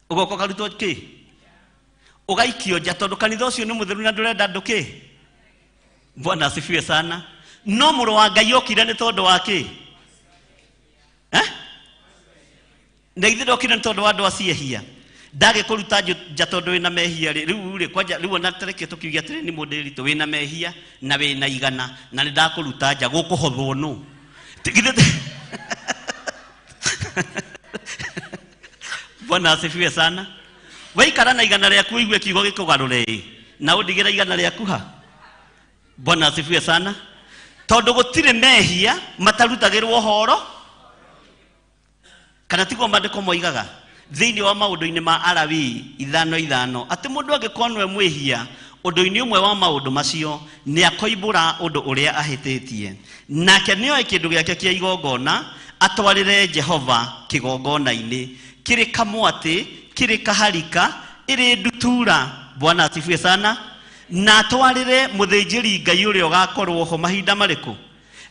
[SPEAKER 2] Ũgoka ũkarutwo kĩ? Ũgaikio nja tondũ kanitha ũcio nĩ mũtheru na ndũrenda andũ kĩ? Bwana asifiwe sana. No mũrũ wa Ngai okire nĩ tondũ wa kĩ? Na ithuĩ ndokire nĩ tondũ wa andũ acio ehia. Ndagĩkũruta nja tondũ wĩna mehia rĩ, rĩu rĩ, kwanja, rĩu ona tareke tũkiuge atĩrĩ, nĩ mũndũ ritũ wĩna mehia na wĩna igana na nĩ ndakũruta nja, gũkũhothwo nũ? Bwana asifiwe sana. Waikara na igana rĩaku ũigue kiugo gĩkũgarũre ĩ, na ũndigĩre igana rĩaku ha? Bwana asifiwe sana. Tondũ gũtirĩ mehia matarutagĩrwo ũhoro, kana tiguo maandĩko moigaga thĩinĩ wa maũndũ-inĩ ma Alawii 5:5 atĩ mũndũ angĩkorwo nĩwe mwĩhia ũndũ-inĩ ũmwe wa maũndũ macio nĩ akoimbũra ũndũ ũrĩa ahĩtĩtie, nake nĩoe kĩndũ gĩake kĩa igongona atwarĩre Jehova kĩgongona-inĩ, kĩrĩ kamwatĩ, kĩrĩ kaharika, ĩrĩ ndutura. Bwana asifiwe sana. Na atwarĩre mũthĩnjĩri Ngai ũrĩa ũgakorwo ho mahinda marĩkũ,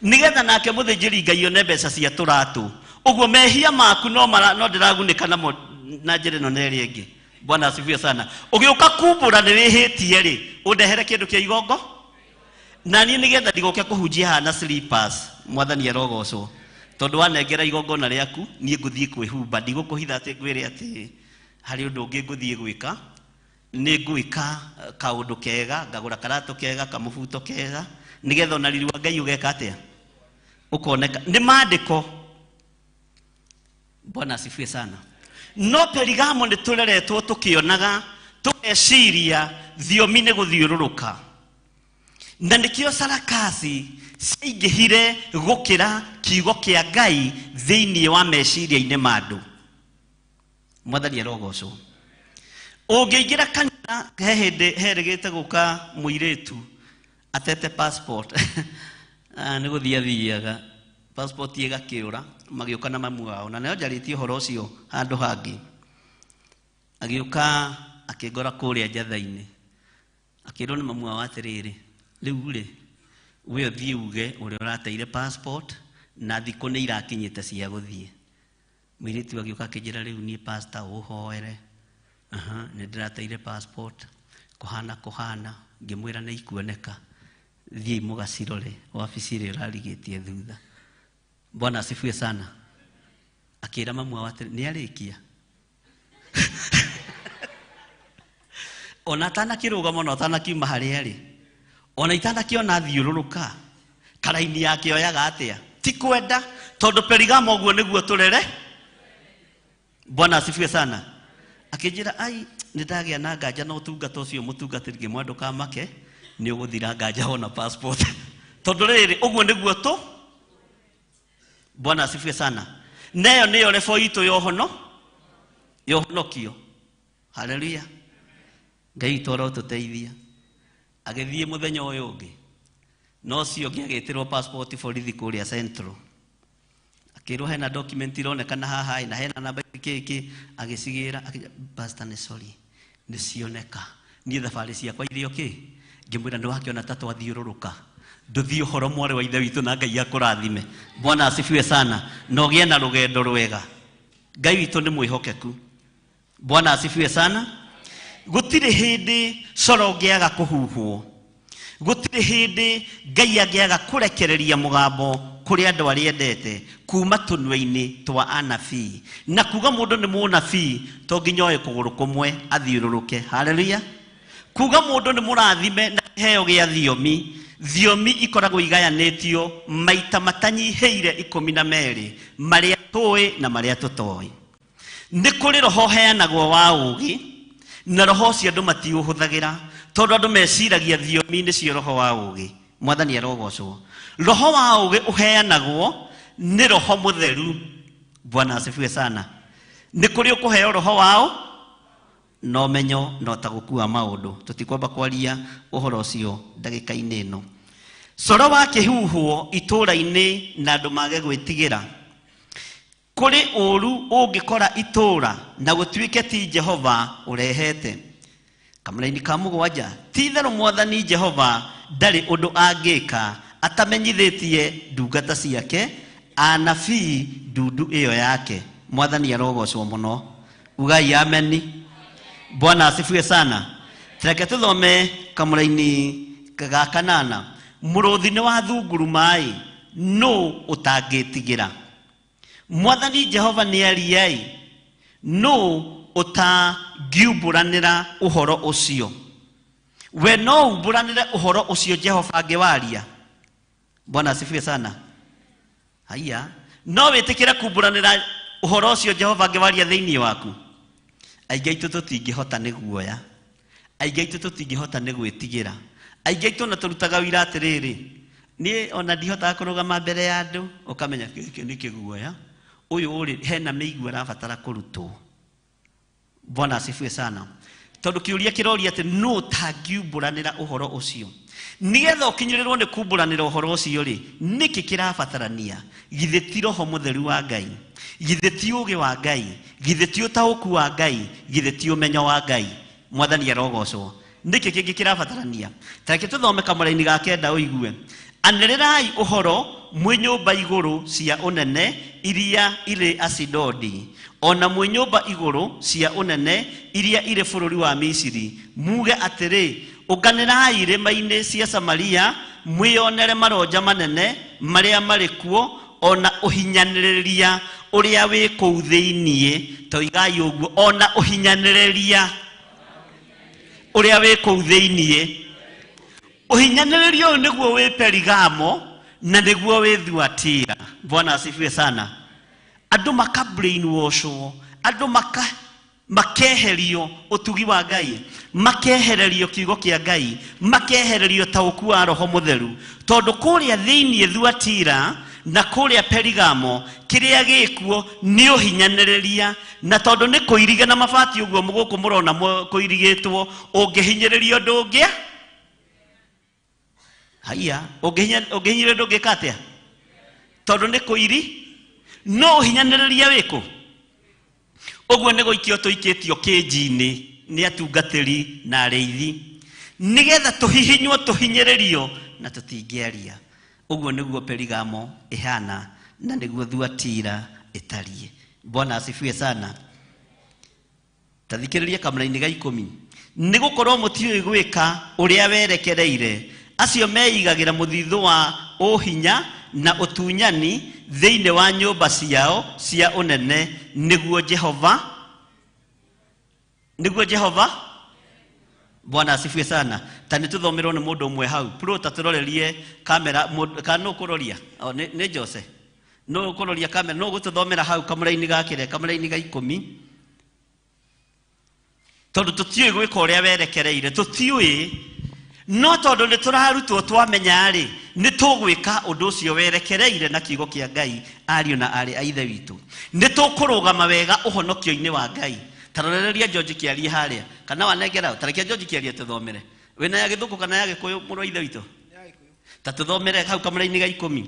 [SPEAKER 2] nĩgetha nake mũthĩnjĩri Ngai one mbeca cia tũratũ. Ũguo mehia maku no ndĩragunĩka namo na njĩra ĩno na ĩrĩa ĩngĩ. Bwana asifiwe sana. Ũgĩũka kumbũra nĩ wĩhĩtie rĩ, ũndehere kĩndũ kĩa igongo na niĩ nĩgetha ndigoke kũhunjia haha na slippers. Mwathani arogocwo, tondũ wanengera igongona rĩaku niĩ ngũthiĩ kwĩhumba, ndigũkũhitha atĩ ngwĩre atĩ harĩ ũndũ ũngĩ ngũthiĩ gwĩka. Nĩ ngwĩka kaũndũ kega, ngagũra karatũ kega, kamũbuto kega, nĩgetha ona riri wa Ngai ũgeka atĩa, ũkoneka. Nĩ maandĩko. Bwana asifiwe sana. No Perigamo nĩ tũreretwo tũkĩonaga, tũgeciria thiomi nĩ gũthiũrũrũka, na nĩkĩo sarakasi ciaingĩhire gũkĩra kiugo kĩa Ngai thĩinĩ wa meciria-inĩ ma andũ. Mwathani arogocwo. Ũngĩingĩra kanitha, he hĩndĩ herĩgĩte gũka mũirĩtu atete passport. Nĩ gũthiĩ athiaga passport ĩgakĩũra, magĩũka na mamu wao, na nĩo njarĩtie ũhoro ũcio handũ hangĩ. Agĩũka akĩngora kũrĩa njatha-inĩ, akĩrwo nĩ mamu wao atĩrĩrĩ, rĩu rĩ we ũthiĩ uge ũrĩa ũrateire passport na thikũ nĩ irakinyĩte cia gũthiĩ. Mũirĩtu agĩũka akĩnjĩra, rĩu niĩ pastor ũhoere, nĩ ndĩrateire passport, kũhana kũhana. Ngĩmwĩra nĩ ikuoneka, thiĩi mũgacirore wabici ĩrĩa ũrarigĩtie thutha. Bwana asifiwe sana. Akĩra mamu wao atĩrĩ, nĩ arĩkia. Ona atanakĩrũgama, ona atanakiuma harĩa arĩ, ona itanakĩona thiũrũrũka, karaini yake oyaga atĩa? Ti kwenda, tondũ Perigamo ũguo nĩguo tũrere. Bwana asifiwe sana. Akĩnjĩra, ai, nĩ ndagĩa na nganja na ũtungata ũcio mũtungatĩri, ngĩmwĩra ndũkamake, nĩ ũgũthira nganja wona passport. Tondũ rĩrĩ, ũguo nĩguo tũ. Bwana asifiwe sana. Neyo nĩyo rebo itũ ya ũhono, ya ũhonokio. Haleluya. Ngai witũ arotũteithia. Agĩthiĩ mũthenya ũyũ ũngĩ, no ũcio ũngĩ agĩtĩrwo passport borithi kũrĩa Central. Akĩrwo hena document ironekana haha ĩ, na hena namba kĩ, agĩcigĩra, akĩnjĩra, pastor nĩ sorry, nĩ cioneka. Niĩ thabarĩ ciakwa irĩ o kĩ? Ngĩmwĩra nĩ wakĩona ta twathiũrũrũka. Ndũthiĩ ũhoro mwarĩ wa ithe witũ na Ngai akũrathime. Bwana asifiwe sana. Na ũgĩe na rũgendo rwega. Ngai witũ nĩ mwĩhokeku. Bwana asifiwe sana. Gũtirĩ hĩndĩ coro ũngĩaga kũhuhwo. Gũtirĩ hĩndĩ Ngai angĩaga kũrekereria mũgambo kũrĩ andũ arĩa endete kuma tũnua-inĩ twa anabii. Na kuga mũndũ nĩ mũnabii to nginya oe kũgũrũ kũmwe athiũrũrũke. Haleluya. Kuga mũndũ nĩ mũrathime na kĩheo gĩa thiomi, thiomi ikoragwo igayanĩtio maita matanyihĩire 12, marĩa tũĩ na marĩa tũtoĩ. Nĩ kũrĩ roho ũheanagwo wa ũũgĩ, na roho ũcio andũ matiũhũthagĩra, tondũ andũ meciragia thiomi nĩcio roho wa ũũgĩ. Mwathani arogocwo. Roho wa ũũgĩ ũheanagwo nĩ roho mũtheru. Bwana asifiwe sana. Nĩ kũrĩ ũkũheo roho wao no menyo no ta gũkua maũndũ. Tũtikwamba kwaria ũhoro ũcio ndagĩka-inĩ ĩno. Coro wakĩhuhwo itũũra-inĩ na andũ mage gwĩtigĩra. Kũrĩ ũũru ũngĩkora itũũra na gũtuĩke ti Jehova ũrehete. Kamũraini ka mũgwanja, ti itherũ Mwathani Jehova ndarĩ ũndũ angĩka atamenyithĩtie ndungata ciake anabii ndundu ĩyo yake. Mwathani arogocwo mũno. Ugai ameni. Bwana asifiwe sana. Reke tũthome kamũraini ga kanana. Mũrũthi nĩ wa thunguruma-ĩ, nũ ũtangĩtigĩra? Mwathani Jehova nĩ aria-ĩ, nũ ũtangiumbũranĩra ũhoro ũcio? We no umbũranĩre ũhoro ũcio Jehova angĩwaria? Bwana asifiwe sana. Haiya, no wĩtĩkĩre kumbũranĩra ũhoro ũcio Jehova angĩwaria thĩinĩ waku? Aingĩ aitũ tũtingĩhota nĩ guoya, aingĩ aitũ tũtingĩhota nĩ gwĩtigĩra, aingĩ aitũ ona tũrutaga wĩra atĩrĩrĩ, niĩ ona ndihotaga kũrũgama mbere ya andũ, ũkamenya gĩkĩ nĩ kĩguoya, ũyũ rĩ hena mĩigua arabatara kũrutwo. Bwana asifiwe sana. Tondũ kĩũria kĩroria atĩ nũ ũtangiumbũranĩra ũhoro ũcio? Nĩgetha ũkinyĩrĩrwo nĩ kumbũranĩra ũhoro ũcio rĩ, nĩkĩ kĩrabatarania? Githĩ ti Roho Mũtheru wa Ngai? Githĩ ti ũũgĩ wa Ngai? Githĩ ti ũtaũku wa Ngai? Githĩ ti ũmenyo wa Ngai? Mwathani arogocwo. Nĩkĩ kĩngĩ kĩrabatarania? Ta reke tũthome kamũraini ga kenda ũigue. Anĩrĩrai ũhoro mwĩ nyũmba igũrũ cia ũnene iria irĩ Asidodi, ona mwĩ nyũmba igũrũ cia ũnene iria irĩ bũrũri wa Misiri, muge atĩrĩ, ũnganĩrai irĩma-inĩ cia Samaria, mwĩonere maronja manene marĩa marĩ kuo, ona ũhinyanĩrĩria ũrĩa wĩ kũu thĩiniĩ. Toigai ũguo, ona ũhinyanĩrĩria ũrĩa wĩ kũu thĩiniĩ. Ũhinyanĩrĩria ũyũ nĩguo wĩ Perigamo na nĩguo wĩ Thuatira. Bwana asifiwe sana. Andũ maka brainwashwo, andũ makeherio ũtugi wa Ngai, makehererio kiugo kĩa Ngai, makehererio taũku wa Roho Mũtheru, tondũ kũrĩa thĩiniĩ Thuatira na kũrĩa Perigamo kĩrĩa gĩkuo nĩ ũhinyanĩrĩria, na tondũ nĩ kũiriga na mabati ũguo gũkũ mũrona kũirigĩtwo, ũngĩhinyĩrĩrio ndũngĩa haiya, ũngĩhinyĩrĩrio ndũngĩka atĩa? Tondũ nĩ kũiri, no ũhinyanĩrĩria wĩkũ? Ũguo nĩ gũikio tũikĩtio kĩnji-inĩ nĩ atungatĩri na arĩithi, nĩgetha tũhihinywo tũhinyĩrĩrio na tũtingĩaria. Ũguo nĩguo Perigamo ĩhana na nĩguo Thuatira ĩtariĩ. Bwana asifiwe sana. Tathikĩrĩria kamũraini ga 10. Nĩ gũkorwo mũtiũĩ gwĩka ũrĩa werekereire, acio meigagĩra mũthithũ wa ũhinya na ũtunyani thĩinĩ wa nyũmba ciao cia ũnene, nĩguo Jehova, nĩguo Jehova. Bwana asifiwe sana. Ta nĩ tũthomerwo nĩ mũndũ ũmwe hau. Pro ta tũrorerie kamera, kana nũ ũkũroria? O, nĩ Jose. Nũ ũkũroria kamera, nũ ũgũtũthomera hau kamũraini ga kĩrĩa, kamũraini ga 10. Tondũ tũtiũĩ gwĩka ũrĩa werekereire, tũtiũĩ. No tondũ nĩ tũrarutwo twamenya rĩ, nĩ tũgwĩka ũndũ ũcio werekereire na kiugo kĩa Ngai, ariũ na aarĩ a Ithe witũ. Nĩ tũkũrũgama wega ũhonokio-inĩ wa Ngai. Ta rorereria George kĩarie harĩa, kana wanengera, ta reke George kĩarie tũthomere. Wĩna ya Gĩthũngũ kana ya Gĩkũyũ mũrũ wa Ithe witũ? Ta tũthomere hau kamũraini ga 10.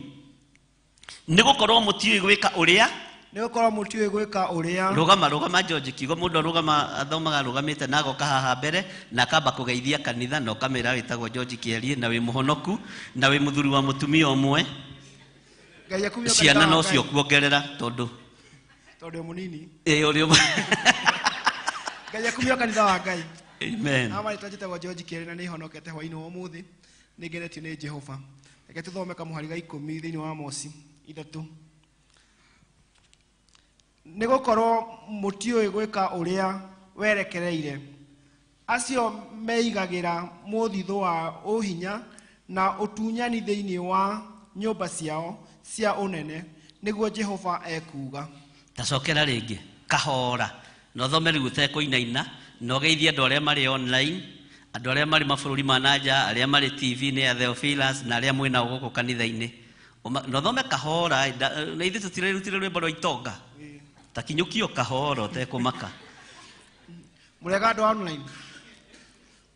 [SPEAKER 2] Nĩ gũkorwo mũtiũĩ gwĩka ũrĩa,
[SPEAKER 6] nĩ gũkorwo mũtiũĩ gwĩka ũrĩa.
[SPEAKER 2] Rũgama, rũgama George, kiugo mũndũ arũgama athomaga arũgamĩte na agoka haha mbere na akamba kũgeithia kanitha na ũkamĩra wĩtagwo George Kĩarie na wĩ mũhonoku na wĩ mũthuri wa mũtumia ũmwe.
[SPEAKER 6] Ngai akumio
[SPEAKER 2] Ciana
[SPEAKER 6] kanitha wa
[SPEAKER 2] no cio
[SPEAKER 6] Ngai.
[SPEAKER 2] kuongerera tondũ
[SPEAKER 6] Tondũ mũnini.
[SPEAKER 2] Ĩĩ, ũrĩ ũmwe.
[SPEAKER 6] Ngai akumio kanitha wa Ngai.
[SPEAKER 2] Amen.
[SPEAKER 6] Na marĩtwa njĩtagwo George Kĩarie na nĩhonokete hwaĩ-inĩ wa ũmũthĩ, nĩngenetio nĩ Jehova. Reke tũthome kamũhari ga 10 thĩinĩ wa Amosi 3. Nĩ gũkorwo mũtiũĩ gwĩka ũrĩa werekereire, acio meigagĩra mũthithũ wa ũhinya na ũtunyani thĩinĩ wa nyũmba ciao cia ũnene, nĩguo Jehova ekuuga.
[SPEAKER 2] Tacokera rĩngĩ kahora na ũthome rĩu ũtekũinaina, na ũgeithie andũ arĩa marĩ online, andũ arĩa marĩ mabũrũri ma na nja, arĩa marĩ TV-inĩ ya Theophilus na arĩa mwĩ nao gũkũ kanitha-inĩ. Na ũthome kahora, na ithuĩ tũtirerutire rwĩmbo rwa itonga. Ta kinyũkio kahora ũtekũmaka.
[SPEAKER 6] Mũrega andũ a online,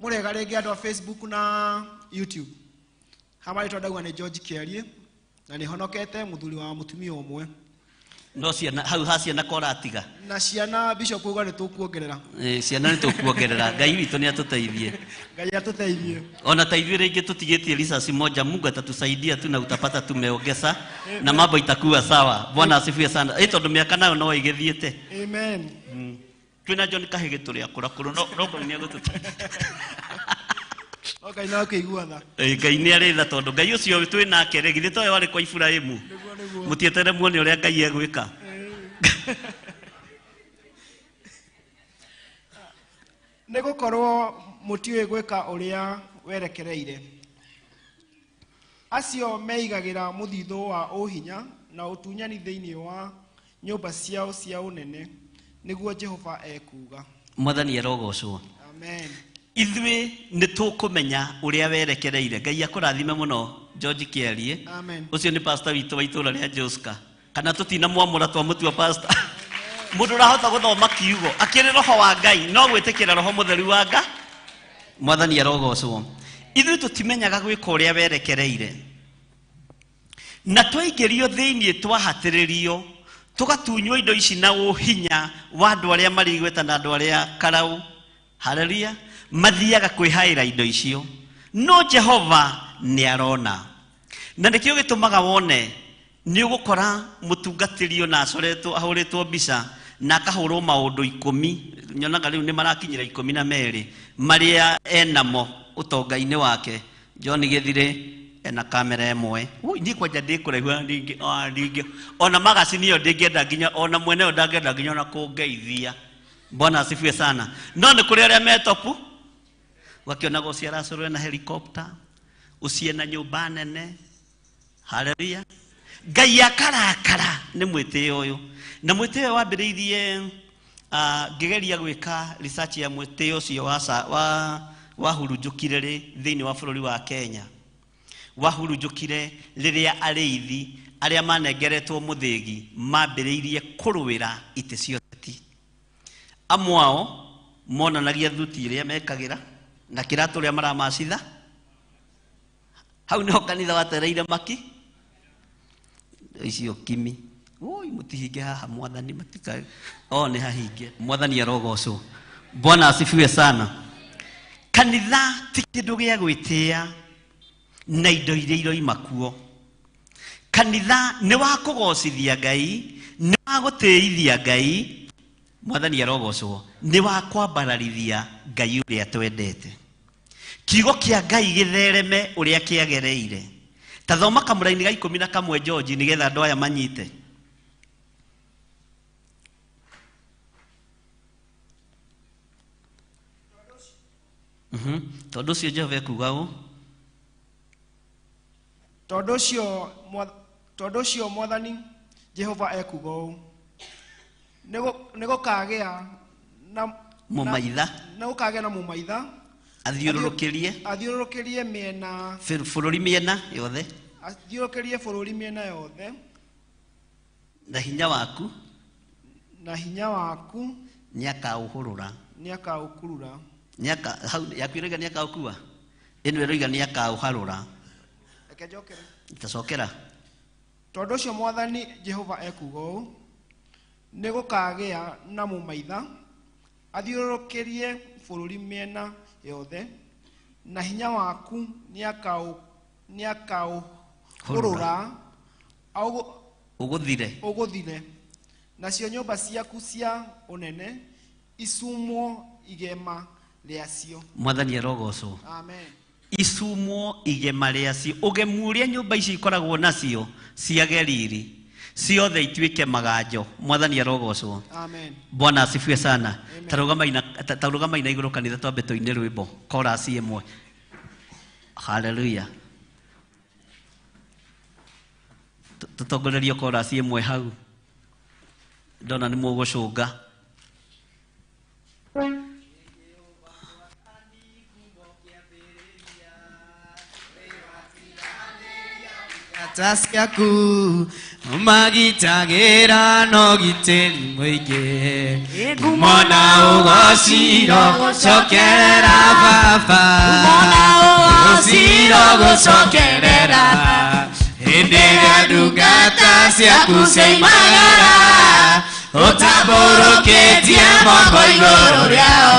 [SPEAKER 6] mũrega rĩngĩ andũ a Facebook na YouTube. Ha marĩtwa ndauga nĩ George Kĩarie na nĩ honokete mũthuri wa mũtumia ũmwe.
[SPEAKER 2] No ciana hau ha ciana koratiga.
[SPEAKER 6] Na ciana Bishop uga nĩ tũkuongerera.
[SPEAKER 2] Eh, ciana nĩ tũkuongerera. Ngai witũ nĩ atũteithie.
[SPEAKER 6] Ngai atũteithie.
[SPEAKER 2] Ona ta ithuĩ rĩngĩ tũtigĩtie risasi moja, Mungu atatusaidia tu na utapata tumeongeza na mambo itakuwa sawa. Bwana asifiwe sana. Ĩ tondũ mĩaka nayo no ĩgĩthiĩte.
[SPEAKER 6] Amen.
[SPEAKER 2] Twĩna John Kahĩgĩ tũrĩ akũra kũrũ no no Ngai nĩ egũtũteithia.
[SPEAKER 6] No Ngai no akĩigua tha.
[SPEAKER 2] Ĩ, Ngai nĩ arĩ tha tondũ Ngai ũcio twĩ nake rĩ githĩ towe warĩ kwa Iburahĩmu.
[SPEAKER 6] Nĩguo nĩguo.
[SPEAKER 2] Mũtieterere muone ũrĩa Ngai egwĩka.
[SPEAKER 6] Nĩ gũkorwo mũtiũĩ gwĩka ũrĩa werekereire. Acio meigagĩra mũthithũ wa ũhinya na ũtunyani thĩinĩ wa nyũmba ciao cia ũnene, nĩguo Jehova ekuuga.
[SPEAKER 2] Mwathani arogocwo.
[SPEAKER 6] Amen.
[SPEAKER 2] Ithuĩ nĩ tũkũmenya ũrĩa werekereire. Ngai akũrathime mũno George Kĩarie.
[SPEAKER 6] Amen.
[SPEAKER 2] Ũcio nĩ pastor witũ wa itũũra rĩa Joska. Kana tũtina mwamũra twamũtua pastor. Mũndũ ũrahota gũthoma kiugo akĩrĩ roho wa Ngai no gwĩtĩkĩra roho mũtheru wa Ngai. Mwathani arogocwo. Ithuĩ tũtimenyaga gwĩka ũrĩa werekereire. Na twaingĩrio thĩinĩ twahatĩrĩrio tũgatunywo indo ici na ũhinya wa andũ arĩa marĩ igweta na andũ arĩa karau. Haleluya. Mathiaga kwĩhaĩra indo icio. No Jehova nĩ arona. Na nĩkĩo gĩtũmaga wone nĩ ũgũkora mũtungatĩri ona acoretwo ahũrĩtwo mbica na akahũrwo maũndũ 10, nyonaga rĩu nĩ marakinyĩra 12 marĩa enamo ũtonga-inĩ wake. John Gĩthire ena kamera ĩmwe. Ui, niĩ kwanja ndĩ kũraihu na ndingĩ, ona magacini ĩyo ndĩngĩenda nginya, ona mwene ĩyo ndangĩenda nginya ona kũngeithia. Bwana asifiwe sana. No nĩ kũrĩ arĩa me topu, wakĩonaga ũcio aracũrwo na helicopter, ũcio ena nyũmba nene. Haleluya. Ngai akarakara nĩ mwĩtĩo ũyũ. Na mwĩtĩo ũyũ wambĩrĩirie, ngĩgeria gwĩka research ya mwĩtĩo ũcio wahurunjũkire rĩ thĩinĩ wa bũrũri wa Kenya. Wahurunjũkire rĩrĩa arĩithi arĩa manengeretwo mũthĩgi mambĩrĩirie kũrũĩra itĩ cia ũteti. Amwe ao monanagia thuti ĩrĩa mekagĩra na kĩratũ ũrĩa maramacitha. Hau nĩho kanitha watereire maki icio kimi. Oi, mũtihinge haha mwathani, matika. O nĩ hahinge. Mwathani arogocwo. Bwana asifiwe sana. Kanitha ti kĩndũ gĩa gwĩtĩa na indo iria iroima kuo. Kanitha nĩ wa kũgocithia Ngai, nĩ wa gũtĩithia Ngai. Mwathani arogocwo. Nĩ wa kwambararithia Ngai ũrĩa twendete. Kiugo kĩa Ngai gĩthereme ũrĩa kĩagereire. Ta thoma kamũraini ga 11 George nĩgetha andũ aya manyite. Tondũ ũcio Jehova ekuuga ũũ.
[SPEAKER 6] Tondũ ũcio Mwathani Jehova ekuuga ũũ. Nĩgũkagĩa na
[SPEAKER 2] Mũmaitha.
[SPEAKER 6] Nĩgũkagĩa na mũmaitha.
[SPEAKER 2] Athiũrũrũkĩrie.
[SPEAKER 6] Athiũrũrũkĩrie mĩena.
[SPEAKER 2] Bũrũri mĩena yothe.
[SPEAKER 6] Athiũrũrũkĩrie bũrũri mĩena yothe.
[SPEAKER 2] Na hinya waku.
[SPEAKER 6] Na hinya waku.
[SPEAKER 2] Nĩakaũhũrũra.
[SPEAKER 6] Nĩakaũkurura.
[SPEAKER 2] Nĩaka, hau, yaku ĩroiga nĩakaũkua? Ĩno ĩroiga nĩakaũharũra.
[SPEAKER 6] Reke njokere.
[SPEAKER 2] Tacokera.
[SPEAKER 6] Tondũ ũcio Mwathani Jehova ekuuga ũũ, nĩgũkagĩa na mũmaitha athiũrũrũkĩrie bũrũri mĩena yothe, na hinya waku nĩakaũhũrũra,
[SPEAKER 2] Ũgũthire.
[SPEAKER 6] ũgũthire. Nacio nyũmba ciaku cia ũnene icumwo igema rĩacio.
[SPEAKER 2] Mwathani arogocwo.
[SPEAKER 6] Amen.
[SPEAKER 2] Icumwo igema rĩacio. Ũgemu ũrĩa nyũmba ici ikoragwo nacio ciage riri, ciothe ituĩke maganjo. Mwathani arogocwo.
[SPEAKER 6] Amen.
[SPEAKER 2] Bwana asifiwe sana.
[SPEAKER 6] Amen.
[SPEAKER 2] Tarũgamai na igũrũ kanitha twambe tũine rwĩmbo chorus ĩmwe. Hallelujah. Tũtongorerio chorus ĩmwe hau. Ndona nĩ mũgũcũnga.
[SPEAKER 5] Ciaku magitagĩra no gitĩri mũingĩ. Mona ũgociro gũcokerera baba.
[SPEAKER 1] Mona
[SPEAKER 5] ũgociro gũcokerera
[SPEAKER 7] Hĩndĩ ĩrĩa ndungata ciaku ciaimagara ũtambũrũkĩtie moko igũrũ rĩao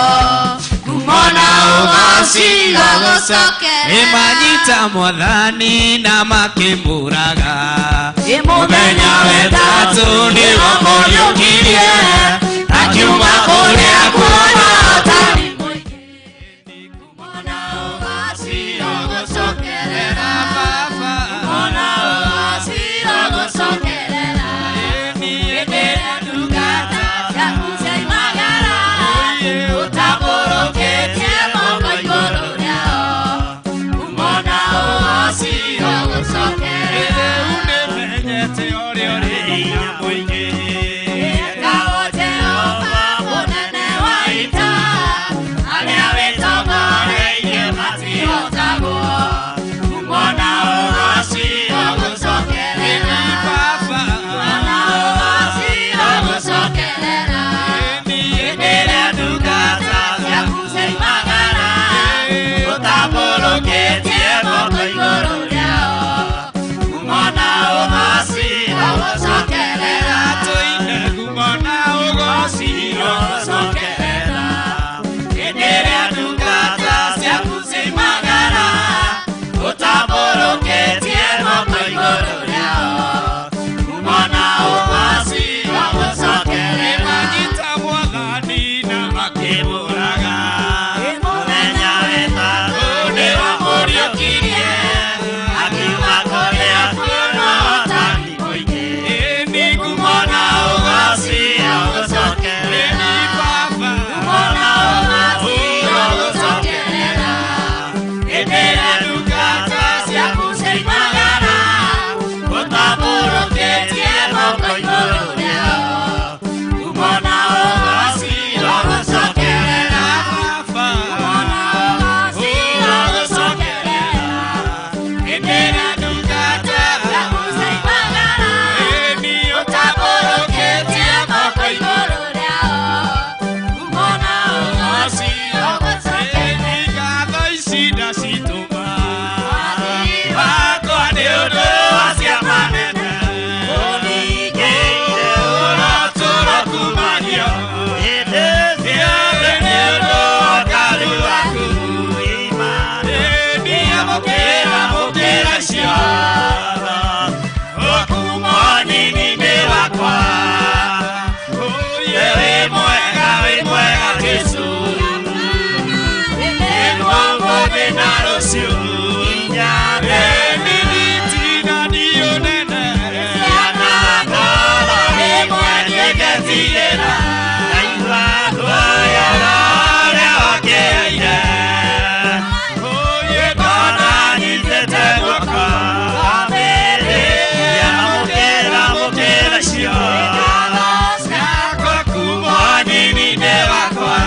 [SPEAKER 7] kumona ũgoci
[SPEAKER 1] Ũgũcokerera.
[SPEAKER 7] Ĩmanyita mwathani na makĩmũraga
[SPEAKER 1] Ĩ
[SPEAKER 7] mũthenya wetatũ nĩguo mũriũkirie akiuma kũrĩa kuona ũtari
[SPEAKER 1] Kumona ũgoci ũgũcokerera.
[SPEAKER 7] Baba
[SPEAKER 1] Kumona ũgoci ũgũcokerera.
[SPEAKER 7] Ĩni
[SPEAKER 1] Hĩndĩ ĩrĩa ndungata ciaku ciaimagara, ũtambũrũkĩtie moko igũrũ rĩao. Kumona ũgoci ũgũcokerera.
[SPEAKER 7] Rĩu nĩmenyete ũrĩa ũrĩ hinya mũingĩ
[SPEAKER 1] Etagwo Jehova mũnene wa ita, arĩa wĩtongoreirie matihotagwo. Kumona ũgoci ũgũcokerera.
[SPEAKER 7] Baba
[SPEAKER 1] Kumona ũgoci ũgũcokerera.
[SPEAKER 7] Ĩni hĩndĩ ĩrĩa ndungata
[SPEAKER 1] Ciaku ciaimagara, ũtambũrũkĩtie moko igũrũ rĩao. Kumona ũgoci ũgũcokerera.
[SPEAKER 7] tũine kumona ũgoci ũgũcokerera hĩndĩ ĩrĩa ndungata ciaku ciaimagara ũtambũrũkĩtie moko igũrũ rĩao kumona ũgoci ũgũcokerera Ĩmanyita mwathani na makĩmũraga mũthenya wetatũ nĩwe mũriũkirie akiuma kũrĩa kuona ũtani mũingĩ ĩni kumona ũgoci ũgũcokerera ĩni baba
[SPEAKER 1] Kumona ũgoci ũgũcokerera.
[SPEAKER 7] Hĩndĩ ĩrĩa ndungata
[SPEAKER 1] Ciaku ciaimagara, ũtambũrũkĩtie moko igũrũ rĩao. Kumona ũgoci ũgũcokerera.
[SPEAKER 7] baba
[SPEAKER 1] Kumona ũgoci ũgũcokerera.
[SPEAKER 7] Hĩndĩ ĩrĩa ndungata
[SPEAKER 1] Ciaku ciaimagara,
[SPEAKER 7] ĩni
[SPEAKER 1] ũtambũrũkĩtie moko igũrũ rĩao. Kumona ũgoci ũgũcokerera.
[SPEAKER 7] Ngatho ici ndacitũma wakwa nĩ ũndũ wa ciama nene
[SPEAKER 1] Ũningĩire
[SPEAKER 7] ũrotũro kumanio
[SPEAKER 2] Hĩndĩ
[SPEAKER 7] ciothe nĩ ũndũ wa ũkaru waku Ĩni amũkĩra mũkĩra ciothe ũkumo nini-inĩ wakwa Ũyũ wĩ mwega wĩ mwega Jesũ nĩguo ũmũthĩ na rũciũ Ĩni nditinanio nene ngoro rĩmwe nĩngetigĩra ũrĩa wakĩoire Ũyũ ngona nyitĩte guoko amũkĩra mũkĩra ciothe yakwa kuuma nini-inĩ wakwa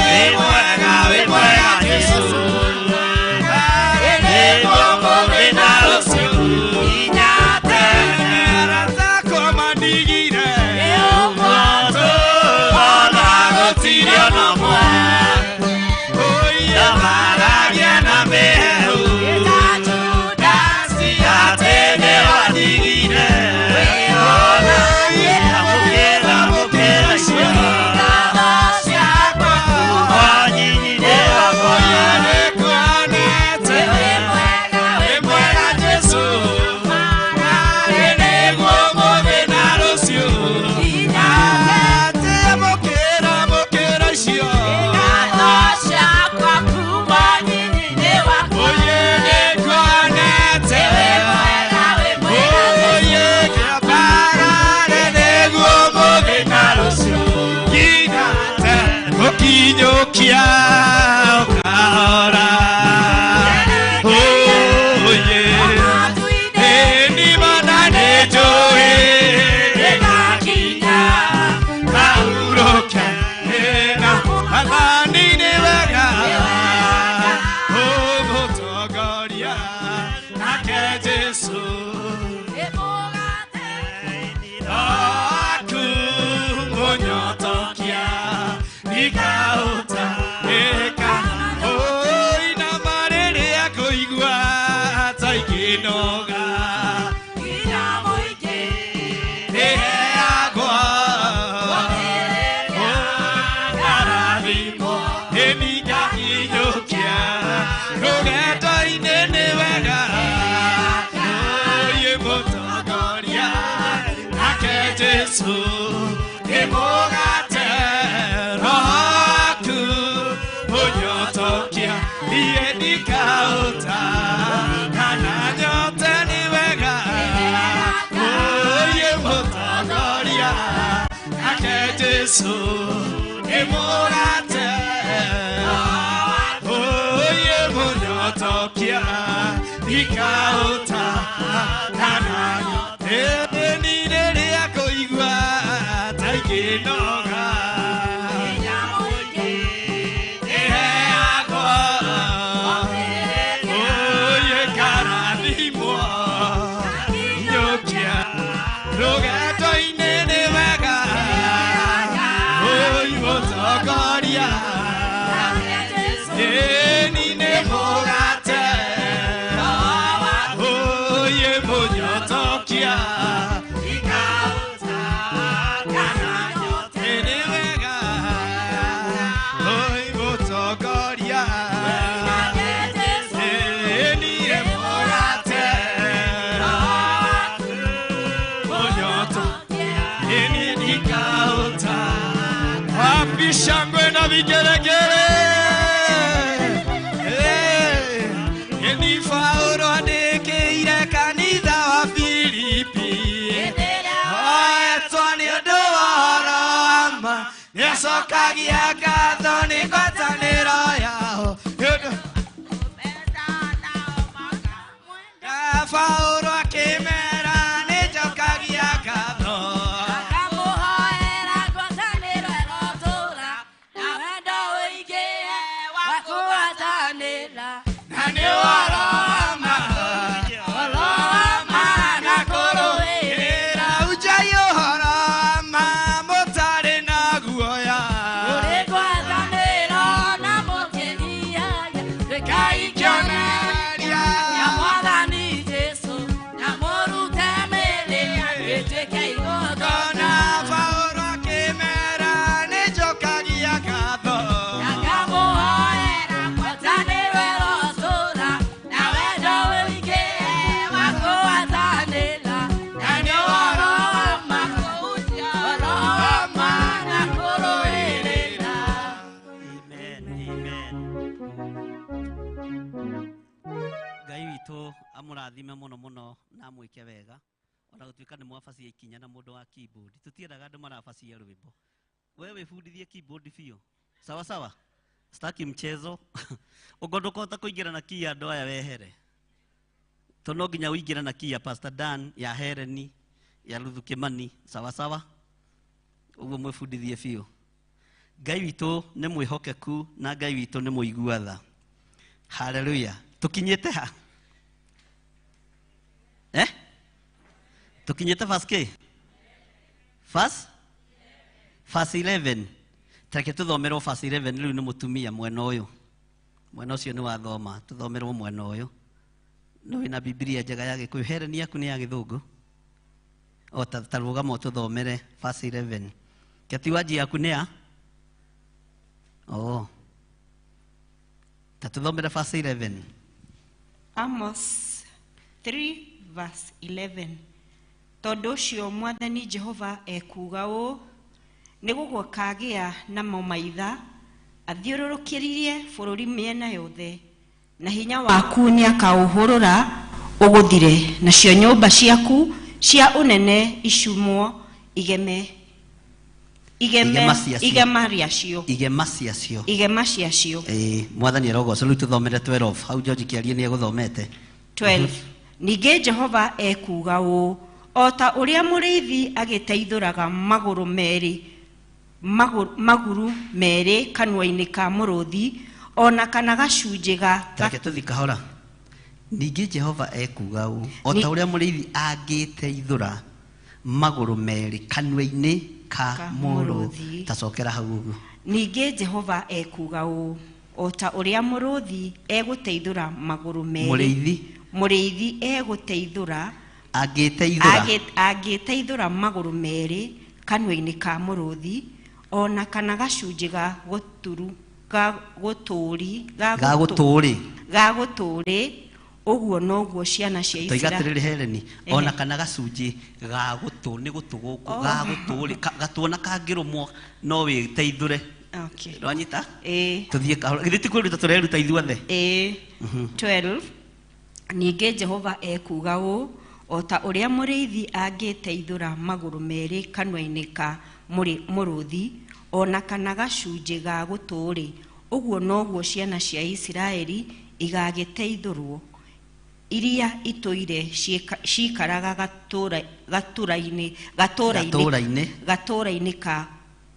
[SPEAKER 7] Wĩ mwega wĩ mwega Jesũ Niĩ ndikahũta kana nyote nĩ wega Ũyũ mũtongoria nake Jesũ nĩ mũrate Ũyũ mũnyotokia ndikahũta kana nyote Nĩ rĩrĩa kũigua ta ingĩnoga Shangwe na vigelegele Ni Paulo andĩkĩire kanitha wa Filipi Oetwo nĩ ũndũ wa ũhoro wa ma nĩacokagia ngatho nĩ ngwatanĩro yao Paulo akĩmera nĩnjokagia ngatho
[SPEAKER 2] Amũrathime mũno mũno na amwĩke wega ona gũtuĩka nĩ mwabacia ikinya na mũndũ wa keyboard tũtiendaga andũ marabacia rwĩmbo we wĩbundithie keyboard biũ sawa sawa sitaki mchezo ũngĩ ndũkũhota kũingĩra na key ya andũ aya wehere to no nginya ũingĩre na key ya Pastor Dan ya Hereni ya Ruthu Kimani sawa sawa ũguo mwĩbundithie biũ Ngai witũ nĩ mwĩhokeku na Ngai witũ nĩ mũigua tha haleluya tũkinyĩte ha Tukinyete verse K? Verse? Verse 11. Tareke tuthomerwo verse 11 rĩu nĩ mũtumia mwena ũyũ. Mwena ũcio nĩ wathoma, tuthomerwo mwena ũyũ. Nĩ wĩna Biblia njega ya Gĩkũyũ. Hereni yaku nĩ ya Gĩthũngũ. O ta rũgama ũtũthomere verse 11. Ketiwaji yaku nĩ ya? Oh. Ta tũthomere verse 11.
[SPEAKER 4] Amos 3 verse 11. Tondũ ũcio Mwathani Jehova ekuuga ũũ nĩ gũgũkagĩa na mamaitha athiũrũrũkĩrie bũrũri mĩena yothe na hinya waku nĩakaũhũrũra ũgũthire nacio nyũmba ciaku cia ũnene icumwo igema ciacio
[SPEAKER 2] Mwathani arogocwo rĩu tũthomere 12 hau George Kĩarie nĩegũthomete
[SPEAKER 4] 12 Ningĩ Jehova ekuuga ũũ o ta ũrĩa mũrĩithi agĩteithũraga magũrũ merĩ kanua-inĩ ka mũrũthi ona kana gacunjĩ ga
[SPEAKER 2] Tareke tũthiĩ kahora. Ningĩ Jehova ekuuga ũũ o ta ũrĩa mũrĩithi angĩteithũra magũrũ merĩ kanua-inĩ ka mũrũthi. Tacokera hau ũguo.
[SPEAKER 4] Ningĩ Jehova ekuuga ũũ o ta ũrĩa mũrũthi egũteithũra magũrũ merĩ mũrĩithi egũteithũra angĩteithũra magũrũ merĩ kanua-inĩ ka mũrũthi ona kana gacunjĩ ga gũtũũrĩ ũguo noguo ciana cia
[SPEAKER 2] Toiga atĩrĩrĩ Hereni ona kana gacunjĩ ga gũtũ nĩ gũtũ gũkũ ga gũtũũrĩ gatuona kangĩrũmwo no wĩteithũre
[SPEAKER 4] Okay.
[SPEAKER 2] Ndwanyita?
[SPEAKER 4] Ĩĩ.
[SPEAKER 2] Tũthiĩ kahora. Githĩ ti kwĩruta tũreruta ithuothe?
[SPEAKER 4] Ĩĩ. 12. Ningĩ Jehova ekuuga ũũ, o ta ũrĩa mũrĩithi angĩteithũra magũrũ merĩ kanua-inĩ ka mũrũthi, o na kana gacunjĩ ga gũtũ-rĩ, ũguo noguo ciana cia Isiraeli igagĩteithũrwo, iria itũire ciikaraga gatũra-inĩ
[SPEAKER 2] Gatũra-inĩ.
[SPEAKER 4] gatũra-inĩ ka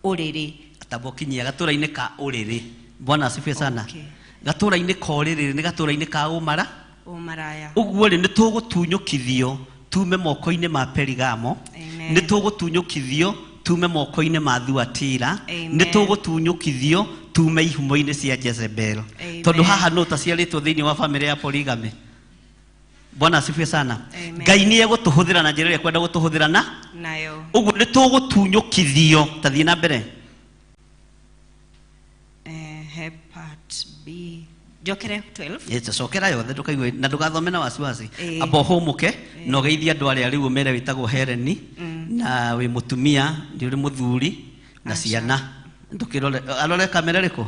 [SPEAKER 4] ũrĩrĩ.
[SPEAKER 2] Tambokinyia gatũra-inĩ ka ũrĩrĩ. Bwana asifiwe sana.
[SPEAKER 4] Okay.
[SPEAKER 2] Gatũra-inĩ ka ũrĩrĩ nĩ gatũra-inĩ ka ũmara.
[SPEAKER 4] Ũmaraya.
[SPEAKER 2] Ũguo rĩ, nĩ tũgũtunyũkithio tume moko-inĩ ma Perigamo.
[SPEAKER 4] Amen.
[SPEAKER 2] Nĩ tũgũtunyũkithio tume moko-inĩ ma Thuatira.
[SPEAKER 4] Amen.
[SPEAKER 2] Nĩ tũgũtunyũkithio tume ihumo-inĩ cia Jezebel.
[SPEAKER 4] Amen.
[SPEAKER 2] Tondũ haha nũ ũtaciarĩtwo thĩinĩ wa bamĩrĩ ya polygamy. Bwana asifiwe sana.
[SPEAKER 4] Amen.
[SPEAKER 2] Ngai nĩ egũtũhũthĩra na njĩra ĩrĩa ekwenda gũtũhũthĩra na
[SPEAKER 4] Nayo.
[SPEAKER 2] ũguo nĩ tũgũtunyũkithio. Ta thiĩ na mbere.
[SPEAKER 4] He part B. Njokere 12.
[SPEAKER 2] Ĩ, cokera yothe ndũkaigue na ndũgathome na wasiwasi.
[SPEAKER 4] Ĩ.
[SPEAKER 2] Amba ũhũmũke na ũgeithie andũ arĩa rĩu ũmere wĩtagwo Hereni na wĩ mũtumia, nĩ ũrĩ mũthuri na
[SPEAKER 4] Aca.
[SPEAKER 2] ciana. Ndũkĩrore, arore kamera ĩrĩkũ?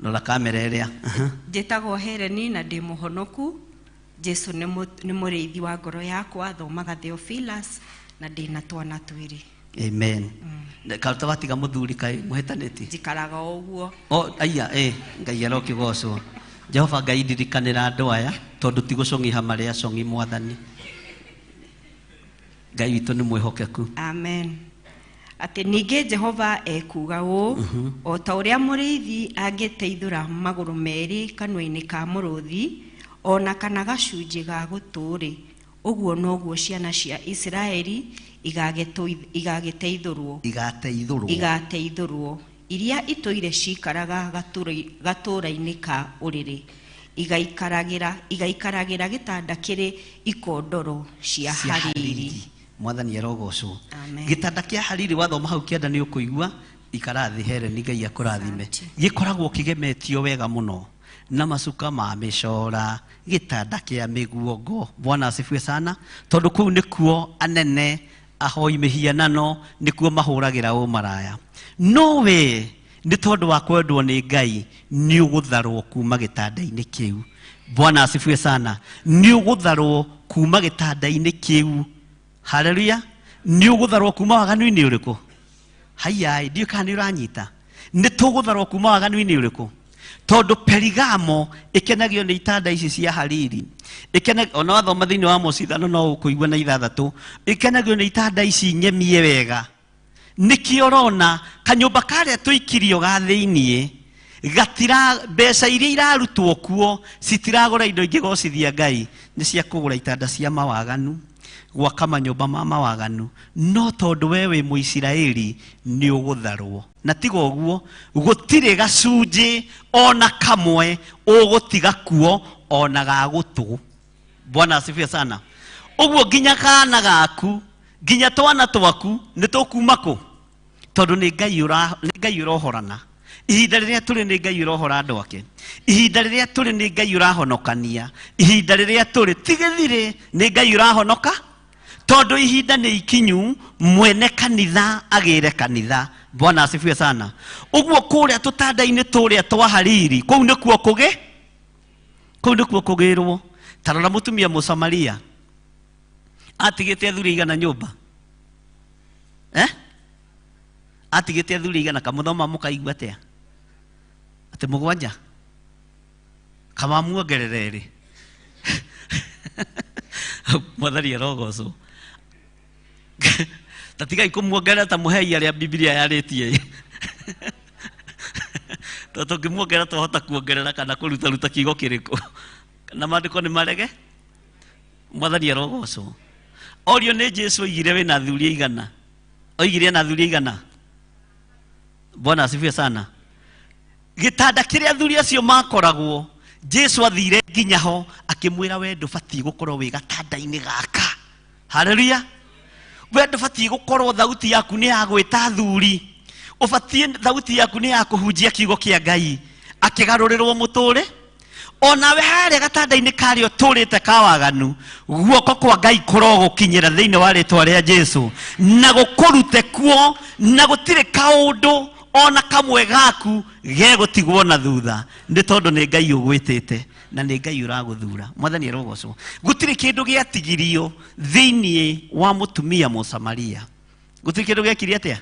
[SPEAKER 2] Rora kamera ĩrĩa. Aha.
[SPEAKER 4] Njĩtagwo Hereni na ndĩ mũhonoku. Jesu nĩ mũrĩithi wa ngoro yakwa, thomaga Theophilus na ndĩ na twana twĩrĩ.
[SPEAKER 2] Amen. Karuta watiga mũthuri kaĩ mũhĩtanĩtie?
[SPEAKER 4] Njikaraga o ũguo.
[SPEAKER 2] O, aya, Ngai arokĩgocwo. Jehova Ngai ndirikanĩra andũ aya tondũ ti gũcong'iha marĩ acong'i mwathani. Ngai witũ nĩ mwĩhokeku.
[SPEAKER 4] Amen. Atĩ ningĩ Jehova ekuuga ũũ, o ta ũrĩa mũrĩithi angĩteithũra magũrũ merĩ kanua-inĩ ka mũrũthi, o na kana gacunjĩ ga gũtũ-rĩ, ũguo noguo ciana cia Isiraeli igagĩteithũrwo.
[SPEAKER 2] Igateithũrwo.
[SPEAKER 4] Igateithũrwo. Iria itũire ciikaraga gatũra-inĩ ka ũrĩrĩ, igaikaragĩra gĩtanda kĩrĩ ikondoro cia
[SPEAKER 2] Cia
[SPEAKER 4] hariri.
[SPEAKER 2] hariri. Mwathani arogocwo.
[SPEAKER 4] Amen.
[SPEAKER 2] Gĩtanda kĩa hariri wathoma hau kĩanda nĩ ũkũigua ikara thĩ Hereni Ngai akũrathime.
[SPEAKER 4] Asante.
[SPEAKER 2] Gĩkoragwo kĩgemetio wega mũno na macuka ma mĩcora, gĩtanda kĩa mĩguongo. Bwana asifiwe sana. Tondũ kũu nĩkuo anene ahoi mĩhianano nĩkuo mahũragĩra ũmaraya. No we nĩ tondũ wa kwendwo nĩ Ngai nĩ ũgũtharwo kuma gĩtanda-inĩ kĩu. Bwana asifiwe sana. Nĩ ũgũtharwo kuma gĩtanda-inĩ kĩu. Haleluya. Nĩ ũgũtharwo kuma waganu-inĩ ũrĩkũ? Haiya, ndiũĩ kana nĩ ũranyita. Nĩ tũgũtharwo kuma waganu-inĩ ũrĩkũ? Tondũ Perigamo ĩkenagio nĩ itanda ici cia hariri. Ona wathoma thĩinĩ wa Amosi 5 no ũkũigua na 6. Ĩkenagio nĩ itanda ici ng'emie wega. Nĩkĩo ũrona kanyũmba karĩa tũikirio ga thĩiniĩ, gatira mbeca iria irarutwo kuo citiragũra indo ingĩgocithia Ngai, nĩ cia kũgũra itanda cia mawaganu, gwaka manyũmba ma mawaganu. No tondũ we wĩ Mũisiraeli nĩ ũgũtharwo. Na tiga ũguo, gũtirĩ gacunjĩ ona kamwe ũgũtiga kuo ona ga gũtũ. Bwana asifiwe sana. Ũguo nginya kana gaku, nginya twana twaku nĩ tũkuma kũ? Tondũ nĩ Ngai nĩ Ngai ũrohorana. Ihinda rĩrĩa tũrĩ nĩ Ngai ũrohora andũ ake. Ihinda rĩrĩa tũrĩ nĩ Ngai ũrahonokania. Ihinda rĩrĩa tũrĩ ti gĩthirĩ nĩ Ngai ũrahonoka. Tondũ ihinda nĩ ikinyu mwene kanitha agĩre kanitha. Bwana asifiwe sana. Ũguo kũrĩa tũtanda-inĩ tũrĩa twa hariri, kũu nĩkuo kũgĩ? Kũu nĩkuo kũgĩrwo. Ta rora mũtumia Mũsamaria. Atigĩte athuri aigana nyũmba? Atigĩte athuri aigana? Kamũthoma mũkaigua atĩa? Atĩ mũgwanja? Kama muongerere rĩ? Mwathani arogocwo. Ta tigai kũmuongerera ta mũhei arĩa Bibilia yarĩtie. Tondũ tũngĩmuongerera twahota kuongerera kana kũrutaruta kiugo kĩrĩkũ. Na maandĩko nĩ marege? Mwathani arogocwo. Orio nĩ Jesu oigire wĩna athuri aigana? Oigire ena athuri aigana? Bwana asifiwe sana. Gĩtanda kĩrĩa athuri acio makoragwo, Jesu athire nginya ho akĩmwĩra we ndũbatiĩ gũkorwo wĩ gatanda-inĩ gaka. Haleluya. We ndũbatiĩ gũkorwo thauti yaku nĩ ya gwĩta athuri. Ũbatiĩ thauti yaku nĩ ya kũhunjia kiugo kĩa Ngai. Akĩgarũrĩrwo mũtũũre. Onawe harĩa gatanda-inĩ karĩa ũtũrĩte ka waganu, guoko kwa Ngai kũrogũkinyĩra thĩinĩ wa rĩtwa rĩa Jesu na gũkũrute kuo, na gũtirĩ kaũndũ ona kamwe gaku gegũtigwo na thutha nĩ tondũ nĩ Ngai ũgwĩtĩte na nĩ Ngai ũragũthura. Mwathani arogocwo. Gũtirĩ kĩndũ gĩatigirio thĩinĩ wa mũtumia Mũsamaria. Gũtirĩ kĩndũ gĩekire atĩa?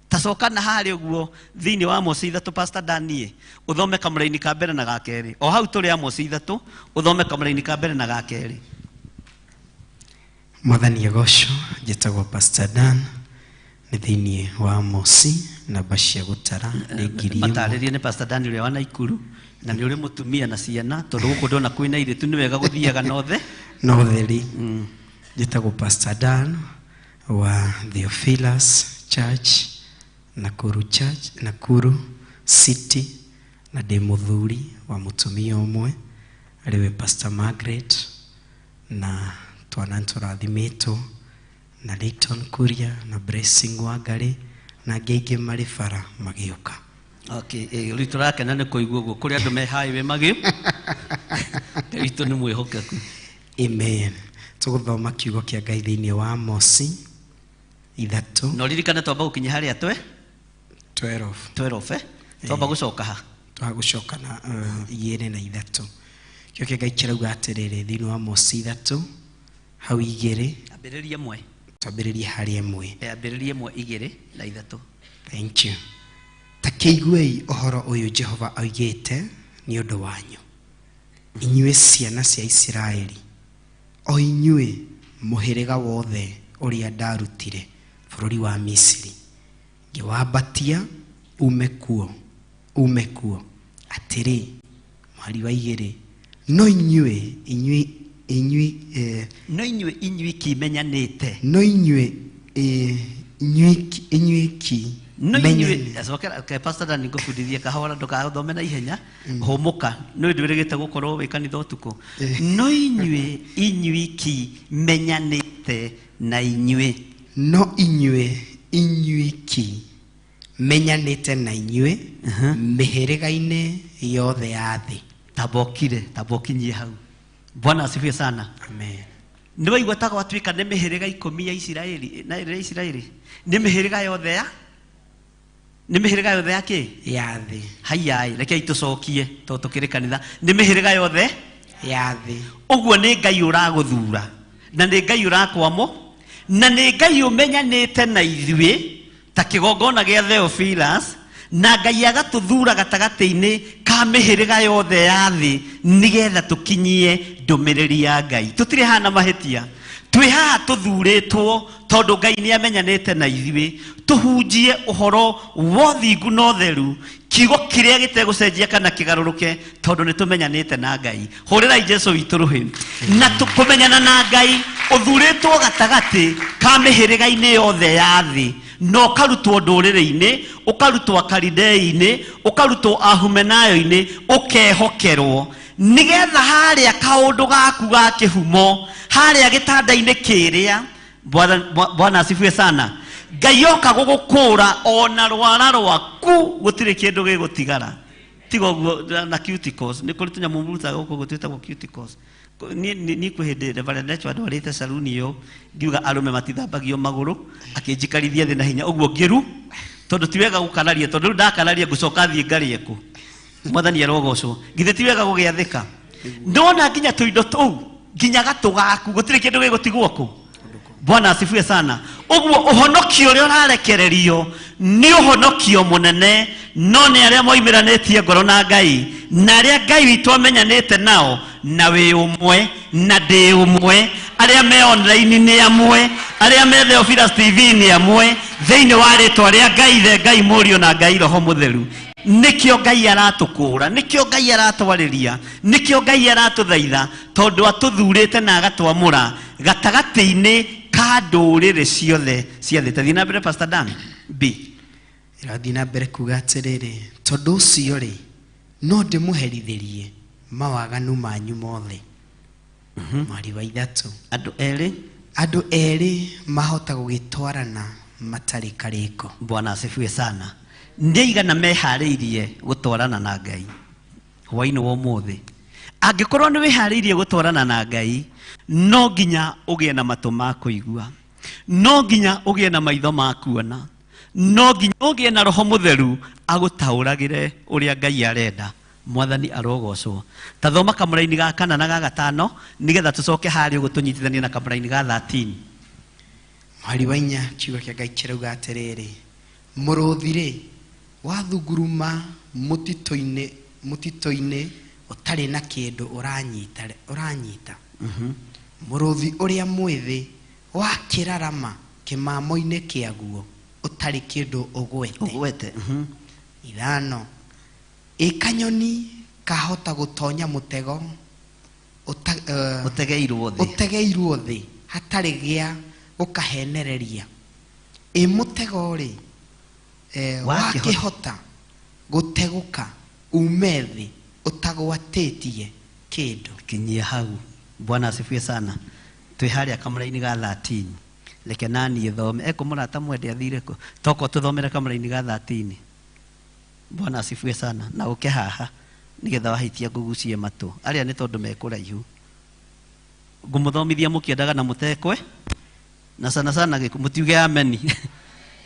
[SPEAKER 2] Tacoka na harĩa ũguo thĩinĩ wa Amosi 3 Pastor Danie ũthome kamũraini ka mbere na ga kerĩ. O hau tũrĩ Amosi 3 ũthome kamũraini ka mbere na ga kerĩ.
[SPEAKER 8] Mwathani agocwo. Njĩtagwo Pastor Dan, nĩ thĩinĩ wa Amosi, namba cia gũtara nĩ 1000.
[SPEAKER 2] Matarĩrie nĩ Pastor Dan ũrĩa wa Naikuru na nĩ ũrĩ mũtumia na ciana tondũ gũkũ ndona kwĩna airĩtu nĩ wega gũthiaga na othe.
[SPEAKER 8] Na ũtheri. Njĩtagwo Pastor Dan wa Theophilus Church, Nakuru Church, Nakuru City, na ndĩ mũthuri wa mũtumia ũmwe arĩwe Pastor Margaret, na twana nĩtũrathimĩtwo na Leighton Kuria na Blessing Wangari na angĩ aingĩ marĩ bara magĩũka.
[SPEAKER 2] Okay, rĩu tũrakena nĩ kũigua ũguo kũrĩ andũ me highway magĩũ. Ngai witũ nĩ mwĩhokeku.
[SPEAKER 8] Amen. Tũgũthoma kiugo kĩa Ngai thĩinĩ wa Amosi 3.
[SPEAKER 2] Na ũririkane twamba gũkinya harĩa twe
[SPEAKER 8] 12.
[SPEAKER 2] 12, Twamba gũcoka ha?
[SPEAKER 8] Twagũcoka na 2 na 3. Kiugo kĩa Ngai kĩrauga atĩrĩrĩ thĩinĩ wa Amosi 3 hau 2.
[SPEAKER 2] Ambĩrĩrie 1.
[SPEAKER 8] Twambĩrĩrie harĩ 1.
[SPEAKER 2] Ambĩrĩrie 1 2 na 3.
[SPEAKER 8] Thank you. Ta kĩiguei ũhoro ũyũ Jehova oigĩte nĩ ũndũ wanyu, inyuĩ ciana cia Isiraeli, o inyuĩ mũhĩrĩga wothe ũrĩa ndarutire bũrũri wa Misiri, ngĩwambatia ume kuo, ume kuo. Atĩrĩ, mũhari wa 2, no inyuĩ, inyuĩ, inyuĩ,
[SPEAKER 2] no inyuĩ inyuĩ kimenyanĩte.
[SPEAKER 8] No inyuĩ, inyuĩ inyuĩ ki
[SPEAKER 2] No inyuĩ, acokera ke Pastor Dan ngũbundithie kahora ndũkathome na ihenya. Hũmũka, nĩ ndwĩrĩgĩte gũkorwo wĩ kanitha ũtukũ. No inyuĩ inyuĩ kimenyanĩte na inyuĩ.
[SPEAKER 8] No inyuĩ inyuĩ ki menyanĩte na inyuĩ mĩhĩrĩga-inĩ yothe ya thĩ.
[SPEAKER 2] Tambokire, tambokinyie hau. Bwana asifiwe sana.
[SPEAKER 8] Amen.
[SPEAKER 2] Nĩ waigua ta gwatuĩka nĩ mĩhĩrĩga 10 ya Isiraeli, na ĩrĩa Isiraeli nĩ mĩhĩrĩga yothe ya, nĩ mĩhĩrĩga yothe ya kĩ?
[SPEAKER 8] Ya thĩ.
[SPEAKER 2] Haiya, rekei tũcokie tondũ tũkĩrĩ kanitha. Nĩ mĩhĩrĩga yothe
[SPEAKER 8] ya thĩ.
[SPEAKER 2] Ũguo nĩ Ngai ũragũthura na nĩ Ngai ũrakwamo na nĩ Ngai ũmenyanĩte na ithuĩ ta kĩgongona gĩa Theophilus, na Ngai agatũthura gatagatĩ-inĩ ka mĩhĩrĩga yothe ya thĩ nĩgetha tũkinyie ndũmĩrĩri ya Ngai. Tũtirĩ haha na mahĩtia, twĩ haha tũthurĩtwo tondũ Ngai nĩ amenyanĩte na ithuĩ tũhunjie ũhoro wa ũthingu na ũtheru, kiugo kĩrĩa gĩtegũcenjia kana kĩgarũrũke tondũ nĩ tũmenyanĩte na Ngai. Hũrĩrai Jesũ witũ rũhĩ. Na kũmenyana na Ngai ũthurĩtwo gatagatĩ ka mĩhĩrĩga-inĩ yothe ya thĩ, na ũkarutwo ndũrĩrĩ-inĩ, ũkarutwo Akalidei-inĩ, ũkarutwo Ahumenayo-inĩ, ũkehokerwo nĩgetha harĩa kaũndũ gaku ga kĩhumo, harĩa gĩtanda-inĩ kĩrĩa. Bwana asifiwe sana. Ngai oka gũgũkũra ona rwara rwaku gũtirĩ kĩndũ gĩgũtigara. Tiga ũguo na cuticles, nĩ kũrĩ tũnyamũ mũrutaga gũkũ ũguo twĩtagwo cuticles. Niĩ kwĩ hĩndĩ Reverend Nechwa ndwarĩte saluni ĩyo, ngiuga arũme matithambagio magũrũ, akĩnjikarithia thĩ na hinya ũguo ngĩru, tondũ ti wega gũkararia, tondũ rĩu ndakararia ngũcoka thiĩ ngarĩe kũ. Mwathani arogocwo. Githĩ ti wega gũgĩathĩka? Ndona nginya tũindo tũu, nginya gatũ gaku, gũtirĩ kĩndũ gĩgũtigwo kũ. Bwana asifiwe sana. Ũguo ũhonokio ũrĩa ũrarekererio nĩ ũhonokio mũnene, no nĩ arĩa moimĩranĩtie ngoro na Ngai, na arĩa Ngai witũ amenyanĩte nao, na wĩ ũmwe, na ndĩ ũmwe, arĩa me online nĩ amwe, arĩa me Theophilus TV nĩ amwe, thĩinĩ wa rĩtwa rĩa Ngai Ithe, Ngai Mũriũ na Ngai Roho Mũtheru. Nĩkĩo Ngai aratũkũra, nĩkĩo Ngai aratwarĩria, nĩkĩo Ngai aratũthaitha, tondũ atũthurĩte na agatwamũra gatagatĩ-inĩ ka ndũrĩrĩ ciothe cia thĩ. Tathiĩ na mbere Pastor Dan B.
[SPEAKER 8] Ĩrathiĩ na mbere kuga atĩrĩrĩ, tondũ ũcio rĩ, no ndĩmũherithĩrie mawaganu manyu mothe. Mwari wa 3.
[SPEAKER 2] Andũ erĩ.
[SPEAKER 8] Andũ erĩ mahota gũgĩtwarana matarĩ karĩko.
[SPEAKER 2] Bwana asifiwe sana. Nĩ aigana meharĩirie gũtwarana na Ngai hwaĩ-inĩ wa ũmũthĩ? Angĩkorwo nĩ wĩharĩirie gũtwarana na Ngai, no nginya ũgĩe na matũ ma kũigua, no nginya ũgĩe na maitho ma kuona, No nginya ũgĩe na roho mũtheru agũtaũragĩre ũrĩa Ngai arenda. Mwathani arogocwo. Ta thoma kamũraini ga 4 na ga 5 nigetha tũcoke harĩa ũguo tũnyitithanie na kamũraini ga 13.
[SPEAKER 8] Mwari wa 4 kiugo kĩa Ngai kĩrauga atĩrĩrĩ, mũrũthi rĩ wathunguruma mũtitũ-inĩ ũtarĩ na kĩndũ ũranyita. Mũrũthi ũrĩa mwĩthĩ wakĩrarama kĩmamo-inĩ kĩaguo ũtarĩ kĩndũ ũgwete. 5 ĩ kanyoni kahota gũtonya mũtego ũtegeirwo thĩ hatarĩ gĩa gũkahenereria. Ĩ mũtego rĩ wakĩhota gũtegũka ume thĩ ũtagwatĩtie kĩndũ.
[SPEAKER 2] Kinyia hau. Bwana asifiwe sana. Twĩ harĩa kamũraini ga 13. Reke nani thome. Eko mũrata mwende athire kũ? Toko tũthomere kamũraini ga 13. Bwana asifiwe sana. Na ũke haha nigetha wahitia ngũgucie matũ. Arĩa nĩ tondũ me kũraihu. Ngũmũthomithia mũkĩendaga na mũtekwe. Na sana sana mũtiuge ameni.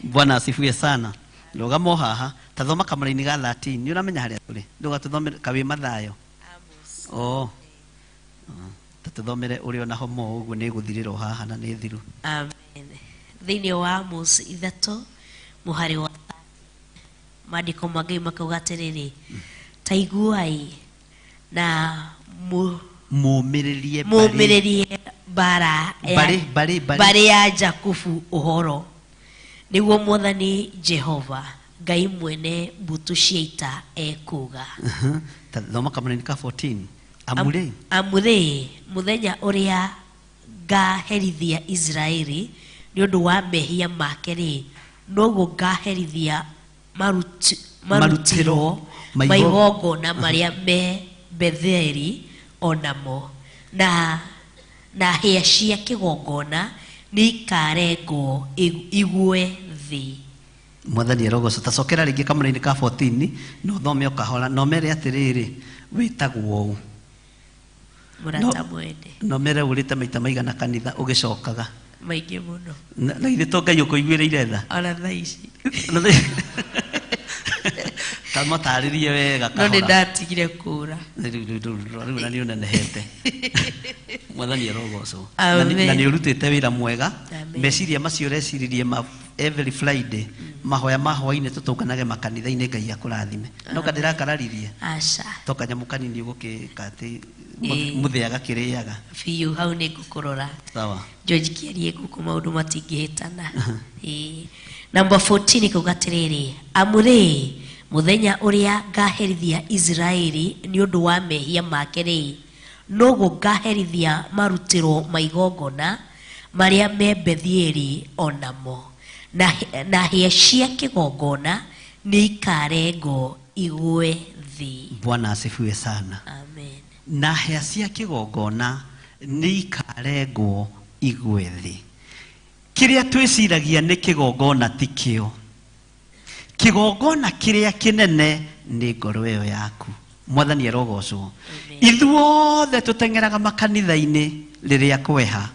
[SPEAKER 2] Bwana asifiwe sana. Rũgamo haha. Ta thoma kamũraini ga 13. Nĩ ũramenya harĩa tũrĩ. Ndũgatũthomere kawĩ Mathayo. Oh. Tũthomere ũrĩa ona homo ũguo nĩ gũthirĩrwo haha na nĩ thiru.
[SPEAKER 3] Amen. Thĩinĩ wa Amos 3 mũhari wa maandĩko ma Ngai makauga atĩrĩrĩ, ta iguai na mũmĩrĩrie mbarĩ ya Jakubu ũhoro, nĩguo Mwathani Jehova Ngai mwene mbũtũ cia ita ekuuga.
[SPEAKER 2] Ta thoma kamũraini ka 14.
[SPEAKER 3] Amũrĩ mũthenya ũrĩa ngaherithia Isiraeli nĩ ũndũ wa mehia make rĩ, noguo ngaherithia marutĩro maigongona marĩa me Betheli onamo, na hĩa cia kĩgongona nĩikarengwo igwe thĩ.
[SPEAKER 2] Mwathani arogocwo. Ta cokera rĩngĩ kamũraini ka 14 na ũthome o kahora na ũmere atĩrĩrĩ, wĩtagwo ũũ?
[SPEAKER 3] Mũrata mwende.
[SPEAKER 2] No mere ũrĩte maita maigana kanitha ũgĩcokaga?
[SPEAKER 3] Maingĩ mũno.
[SPEAKER 2] Na githĩ to Ngai ũkũiguĩrĩire tha?
[SPEAKER 3] Ona thaa ici.
[SPEAKER 2] Ta matarĩrie wega
[SPEAKER 3] kahora. No nĩ ndatigire kũra.
[SPEAKER 2] Rĩu na nĩ ũnenehete. Mwathani arogocwo. Na nĩ ũrutĩte wĩra mwega. Meciria macio ũreciririe ma every Friday mahoya ma hwainĩ tũtũnganage makanitha-inĩ Ngai akũrathime. No kandĩrakararirie?
[SPEAKER 3] Aca.
[SPEAKER 2] To kanyamũ kanini ũgũkĩka atĩ mũthĩ agakĩrĩaga.
[SPEAKER 3] Biũ hau nĩ ngũkũrora.
[SPEAKER 2] Sawa.
[SPEAKER 3] George kĩarie gũkũ maũndũ matingĩhĩtana. Number 14 kauga atĩrĩrĩ, amũrĩ mũthenya ũrĩa ngaherithia Isiraeli nĩ ũndũ wa mehia make rĩ, noguo ngaherithia marutĩro maigongona marĩa me Bethieli onamo, na hĩa cia kĩgongona nĩikarengwo igwe thĩ.
[SPEAKER 2] Bwana asifiwe sana.
[SPEAKER 3] Amen.
[SPEAKER 2] Na hĩa cia kĩgongona nĩikarengwo igwe thĩ. Kĩrĩa twĩciragia nĩ kĩgongona ti kĩo. Kĩgongona kĩrĩa kĩnene nĩ ngoro ĩyo yaku. Mwathani arogocwo. Ithuothe tũteng'eraga makanitha-inĩ rĩrĩa kweha.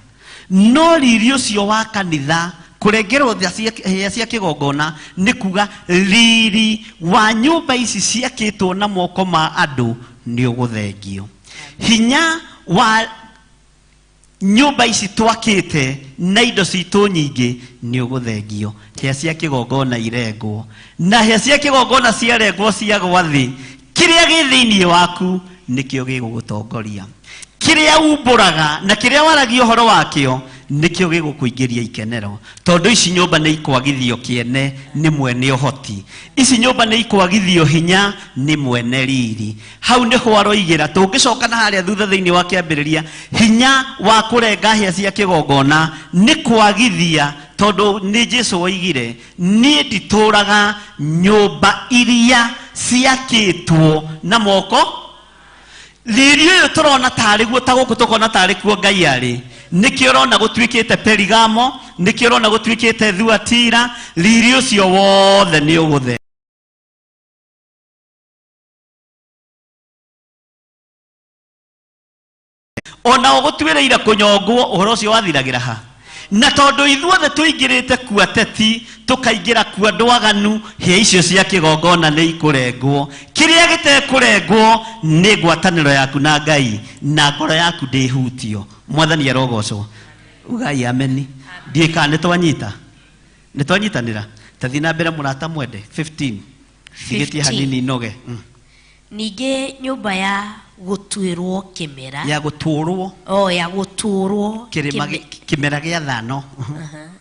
[SPEAKER 2] No riri ũcio wa kanitha kũrengerwo hĩa cia kĩgongona nĩ kuga riri wa nyũmba ici ciakĩtwo na moko ma andũ nĩ ũgũthengio. Hinya wa nyũmba ici twakĩte na indo citũ nyingĩ nĩ ũgũthengio. Hĩa cia kĩgongona irengwo. Na hĩa cia kĩgongona ciarengwo ciagwa thĩ, kĩrĩa gĩ thĩinĩ waku nĩkĩo gĩgũgũtongoria. Kĩrĩa umbũraga na kĩrĩa waragia ũhoro wakĩo nĩkĩo gĩgũkũingĩria ikenero. Tondũ ici nyũmba nĩ ikwagithio kĩene nĩ mwene ũhoti. Ici nyũmba nĩ ikwagithio hinya nĩ mwene riri. Hau nĩho aroigĩra. Tũngĩcoka na harĩa thutha thĩinĩ wa kĩambĩrĩria, hinya wa kũrenga hĩa cia kĩgongona nĩ kwagithia, tondũ nĩ Jesũ oigire, niĩ nditũraga nyũmba iria ciakĩtwo na moko. Riri ũyũ tũrona tarĩ guo, ta gũkũ tũkona tarĩ kuo Ngai arĩ. Nĩkĩo ũrona gũtuĩkĩte Perigamo, nĩkĩo ũrona gũtuĩkĩte Thuatira. Riri ũcio wothe nĩ ũgũthe. Ona ũgũtuĩrĩire kũnyongwo, ũhoro ũcio wathiragĩra ha? Na tondũ ithuothe tũingĩrĩte ku ateti, tũkaingĩra ku andũ aganu, hĩa icio cia kĩgongona nĩ ikũrengwo. Kĩrĩa gĩtekũrengwo nĩ ngwatanĩro yaku na Ngai, na ngoro yaku ndĩhutio. Mwathani arogocwo. Ugai ameni. Ndiĩ kana nĩ twanyita? Nĩ twanyitanĩra? Tathiĩ na mbere mũrata mwende. 15. Ndigĩtie hanini noge.
[SPEAKER 3] Ningĩ nyũmba ya gũtuĩrwo kĩmera.
[SPEAKER 2] Ya gũtũrwo.
[SPEAKER 3] Oh, ya gũtũrwo
[SPEAKER 2] kĩmera gĩa thano.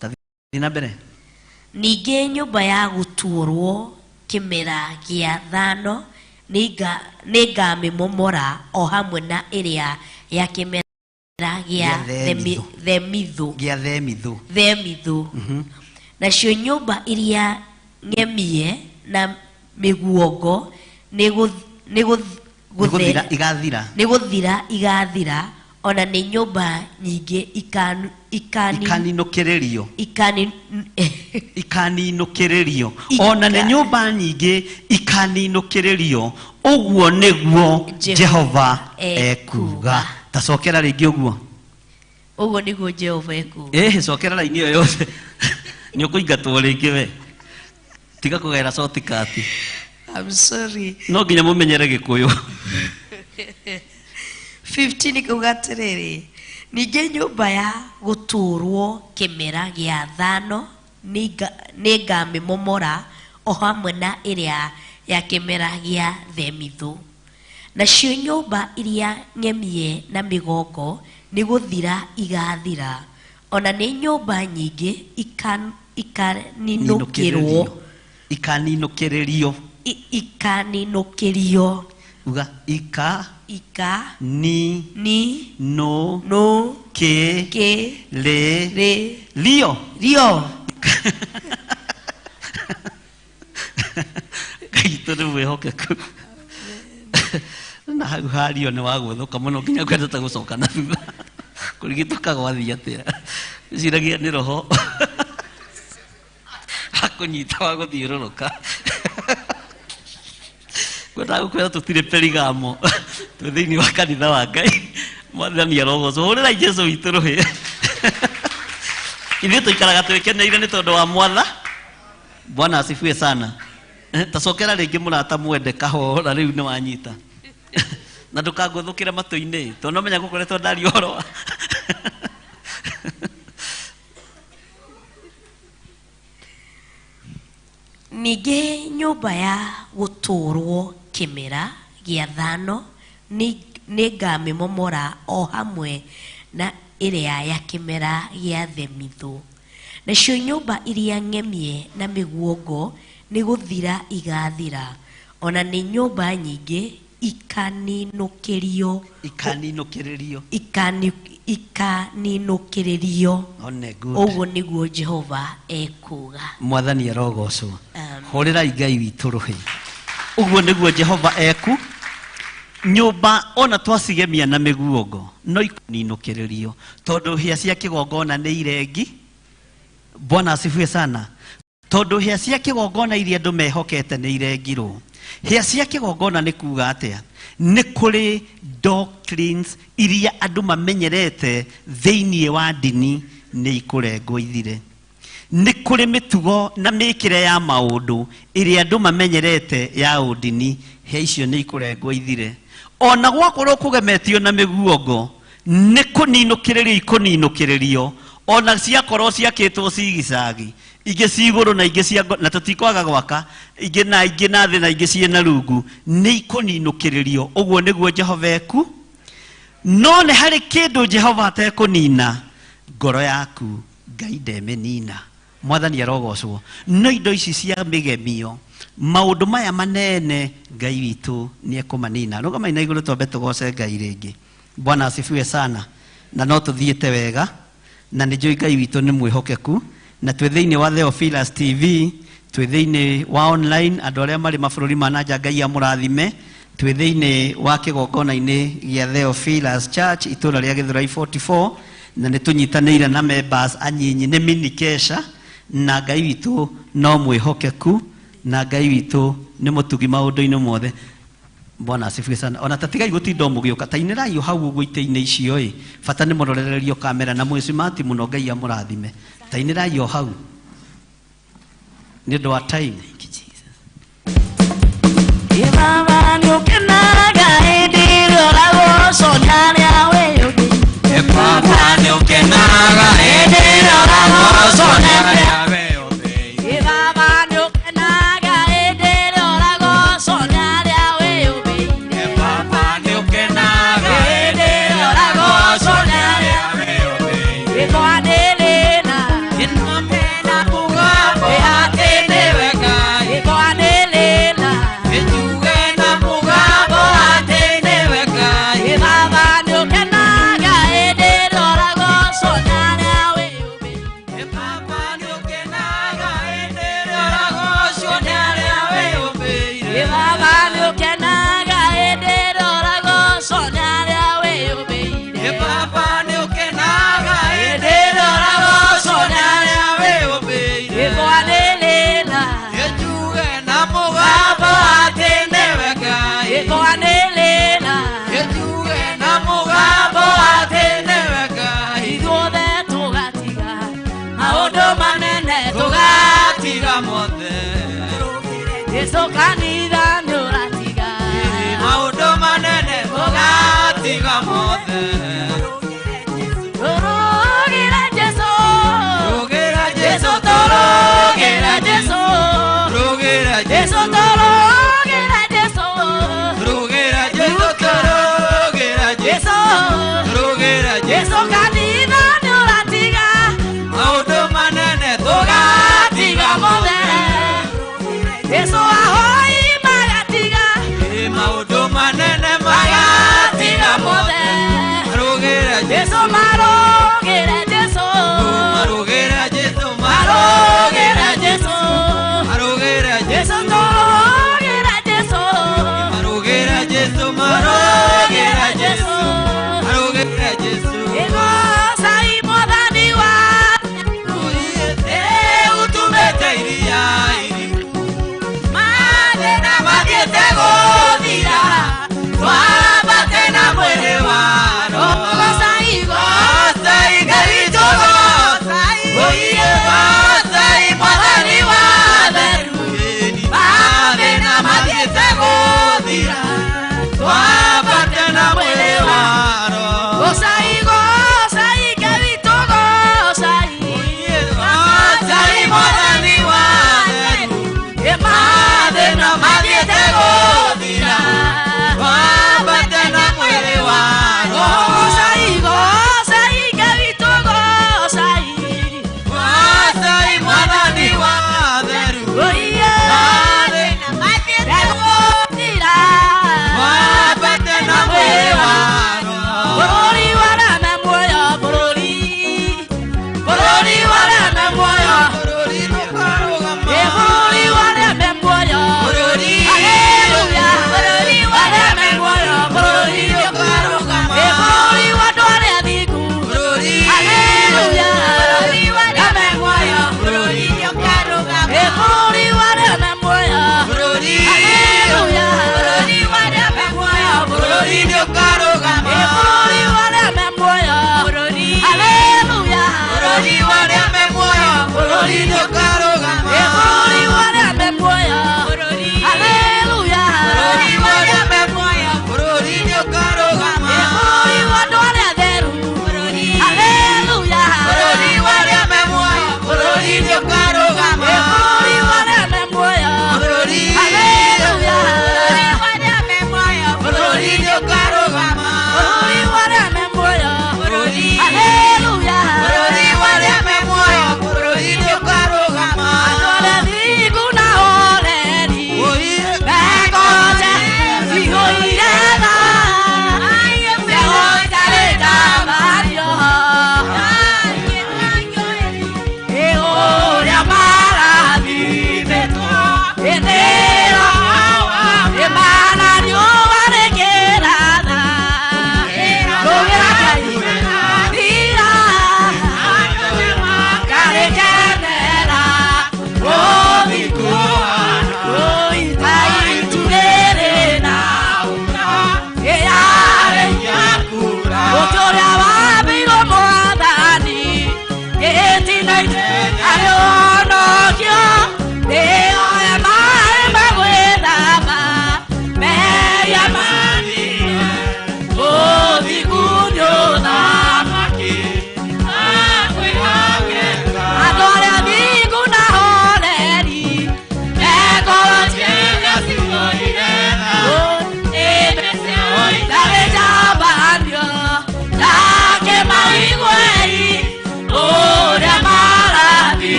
[SPEAKER 2] Tathiĩ na mbere.
[SPEAKER 3] Ningĩ nyũmba ya gũtũrwo kĩmera gĩa thano nĩngamĩmomora o hamwe na ĩrĩa ya kĩmera gĩa themithũ.
[SPEAKER 2] Gĩa themithũ.
[SPEAKER 3] Themithũ. Nacio nyũmba iria ng'emie na mĩguongo nĩ
[SPEAKER 2] igathira.
[SPEAKER 3] Nĩ gũthira igathira, ona nĩ nyũmba nyingĩ
[SPEAKER 2] ikaninũkĩrĩrio. Ikaninũkĩrĩrio. Ona nĩ nyũmba nyingĩ ikaninũkĩrĩrio. Ũguo nĩguo Jehova ekuuga. Tacokera rĩngĩ ũguo.
[SPEAKER 3] Ũguo nĩguo Jehova ekuuga.
[SPEAKER 2] Cokera raini ĩyo yothe. Nĩ ũkũingatwo rĩngĩ we. Tiga kũgera shortcut.
[SPEAKER 3] I'm sorry.
[SPEAKER 2] No nginya mũmenyere Gĩkũyũ.
[SPEAKER 3] 15 kuga atĩrĩrĩ, ningĩ nyũmba ya gũtũrwo kĩmera gĩa thano nĩngamĩmomora o hamwe na ĩrĩa ya kĩmera gĩa themithũ. Nacio nyũmba iria ng'emie na mĩgongo nĩ gũthira igathira, ona nĩ nyũmba nyingĩ ikaninũkĩrwo.
[SPEAKER 2] Ikaninũkĩrĩrio.
[SPEAKER 3] Ikaninũkĩrio.
[SPEAKER 2] Uga ika
[SPEAKER 3] ika
[SPEAKER 2] ni
[SPEAKER 3] ni
[SPEAKER 2] no
[SPEAKER 3] no
[SPEAKER 2] ke
[SPEAKER 3] ke
[SPEAKER 2] le
[SPEAKER 3] re
[SPEAKER 2] rio
[SPEAKER 3] rio.
[SPEAKER 2] Kaitũ nĩ mwĩhokeku. Na hau hario nĩ wagũthũka mũno nginya kwendete gũcoka na thutha. Kũrigitũka gwathiĩ atĩa? Ciragia nĩ roho akũnyita wa gũthiũrũrũka. Kwendaga gũkwĩra tũtirĩ Perigamo, twĩ thĩinĩ wa kanitha wa Ngai. Mwathani arogocwo. Hũrĩrai Jesũ witũ rũhĩ. Ithuĩ tũikaraga twĩkeneire nĩ tondũ wa mwatha. Bwana asifiwe sana. Tacokera rĩngĩ mũrata mwende kahora rĩu nĩ wanyita. Na ndũkangũthũkĩre matũ-inĩ, tondũ no menya gũkoretwo ndaria ũhoro wa
[SPEAKER 3] Ningĩ nyũmba ya gũtũrwo kĩmera gĩa thano nĩngamĩmomora o hamwe na ĩrĩa ya kĩmera gĩa themithũ. Nacio nyũmba iria ng'emie na mĩguongo nĩ gũthira igathira, ona nĩ nyũmba nyingĩ ikaninũkĩrio.
[SPEAKER 2] Ikaninũkĩrĩrio.
[SPEAKER 3] Ikaninũkĩrĩrio. Ũguo nĩguo Jehova ekuuga.
[SPEAKER 2] Mwathani arogocwo. Hũrĩrai Ngai witũ rũhĩ. Ũguo nĩguo Jehova eku. Nyũmba ona twacigemia na mĩguongo no ikaninũkĩrĩrio, tondũ hĩa cia kĩgongona nĩ irengi. Bwana asifiwe sana. Tondũ hĩa cia kĩgongona iria andũ mehokete nĩ irengirwo. Hĩa cia kĩgongona nĩ kuga atĩa? Nĩ kũrĩ doctrines iria andũ mamenyerete thĩinĩ wa ndini nĩ ikũrengwo ithire. Nĩ kũrĩ mĩtugo na mĩkĩre ya maũndũ ĩrĩa andũ mamenyerete ya ũndini, hĩa icio nĩ ikũrengwo ithire. Ona gwakorwo kũgemetio na mĩguongo nĩ kũninũkĩrĩrio ikũninũkĩrĩrio, ona ciakorwo ciakĩtwo cigicagi, ingĩ ci igũrũ na ingĩ cia na tũtikwaga gwaka, ingĩ na ingĩ na thĩ na ingĩ ciĩ na rungu, nĩ ikũninũkĩrĩrio. Ũguo nĩguo Jehova eku. No nĩ harĩ kĩndũ Jehova atekũnina, ngoro yaku Ngai ndemĩnina. Mwathani arogocwo. No indo ici cia mĩgemio, maũndũ maya manene Ngai witũ nĩ ekũmanina. Rũgamai na igũrũ twambe tũgoce Ngai rĩngĩ. Bwana asifiwe sana. Na no tũthiĩte wega, na nĩ njũĩ Ngai witũ nĩ mwĩhokeku. Na twĩ thĩinĩ wa Theophilus TV, twĩ thĩinĩ wa online, andũ arĩa marĩ mabũrũri ma na nja Ngai amũrathime. Twĩ thĩinĩ wa kĩgongona-inĩ gĩa Theophilus Church itũũra rĩa Gĩthũrai 44, na nĩ tũnyitanĩire na members anyinyi, nĩ mini kesha, na Ngai witũ no mwĩhokeku, na Ngai witũ nĩ mũtugi maũndũ-inĩ mothe. Bwana asifiwe sana. Ona tatigai gutinda mugioka ta inĩrai hau ũguo itĩ-inĩ icio ĩ bata nĩ mũrorererio kamera na mwĩcimati mũno Ngai amũrathime. Ta inĩrai o hau nĩ ũndũ wa time.
[SPEAKER 1] Baba nĩũkenaga hĩndĩ ĩrĩa ũragocwo nĩ arĩa wĩyũmbĩire.
[SPEAKER 7] Baba nĩũkenaga hĩndĩ ĩrĩa ũragocwo nĩ arĩa wĩyũmbĩire.
[SPEAKER 1] Baba nĩũkenaga hĩndĩ ĩrĩa ũragocwo nĩ arĩa wĩyũmbĩire.
[SPEAKER 7] Baba nĩũkenaga hĩndĩ ĩrĩa ũragocwo nĩ arĩa wĩyũmbĩire.
[SPEAKER 1] Ĩkwanĩrĩra
[SPEAKER 7] Ĩnamena mũgambo atĩ nĩwe Ngai.
[SPEAKER 1] Ĩkwanĩrĩra
[SPEAKER 7] Ĩnjuge na mũgambo atĩ nĩwe Ngai.
[SPEAKER 1] Baba nĩũkenaga hĩndĩ ĩrĩa ũragocwo nĩ arĩa wĩyũmbĩire.
[SPEAKER 7] Baba nĩũkenaga hĩndĩ ĩrĩa ũragocwo nĩ arĩa wĩyũmbĩire.
[SPEAKER 1] Baba nĩũkenaga hĩndĩ ĩrĩa ũragocwo nĩ arĩa wĩyũmbĩire.
[SPEAKER 7] Baba nĩũkenaga hĩndĩ ĩrĩa ũragocwo nĩ arĩa wĩyũmbĩire.
[SPEAKER 1] Ĩkwanĩrĩra
[SPEAKER 7] Ĩnjuge na mũgambo atĩ nĩwe Ngai.
[SPEAKER 1] Ĩkwanĩrĩra
[SPEAKER 7] Ĩnjuge na mũgambo atĩ nĩwe Ngai.
[SPEAKER 1] Ithuothe tũgatiga maũndũ manene
[SPEAKER 7] Tũgatiga mothe.
[SPEAKER 1] Jesũ kanitha nĩũratiga
[SPEAKER 7] Maũndũ manene tũgatiga mothe.
[SPEAKER 1] Tũrũgĩre Jesũ
[SPEAKER 7] Rũgĩra
[SPEAKER 1] Jesũ
[SPEAKER 7] Jesũ
[SPEAKER 1] tũrũgĩre Jesũ
[SPEAKER 7] Rũgĩra
[SPEAKER 1] Jesũ
[SPEAKER 7] Jesũ
[SPEAKER 1] tũrũgĩre Jesũ
[SPEAKER 7] Rũgĩra Jesũ tũrũgĩra Jesũ
[SPEAKER 1] Jesũ
[SPEAKER 7] Rũgĩra
[SPEAKER 1] Jesũ
[SPEAKER 7] Jesũ
[SPEAKER 1] kanitha nĩũratiga
[SPEAKER 7] Maũndũ manene
[SPEAKER 1] tũgatiga
[SPEAKER 7] tũgatiga
[SPEAKER 1] mothe
[SPEAKER 7] mothe.
[SPEAKER 1] Jesũ ahoi magatiga
[SPEAKER 7] Maũndũ manene magatiga mothe. Rũgĩra
[SPEAKER 1] Jesũ
[SPEAKER 7] Jesũ
[SPEAKER 1] marũgĩre Jesũ
[SPEAKER 7] Marũgĩra Jesũ
[SPEAKER 1] marũgĩre
[SPEAKER 7] Marũgĩra
[SPEAKER 1] Jesũ
[SPEAKER 7] Marũgĩra
[SPEAKER 1] Jesũ
[SPEAKER 7] Jesũ
[SPEAKER 1] tũrũgĩre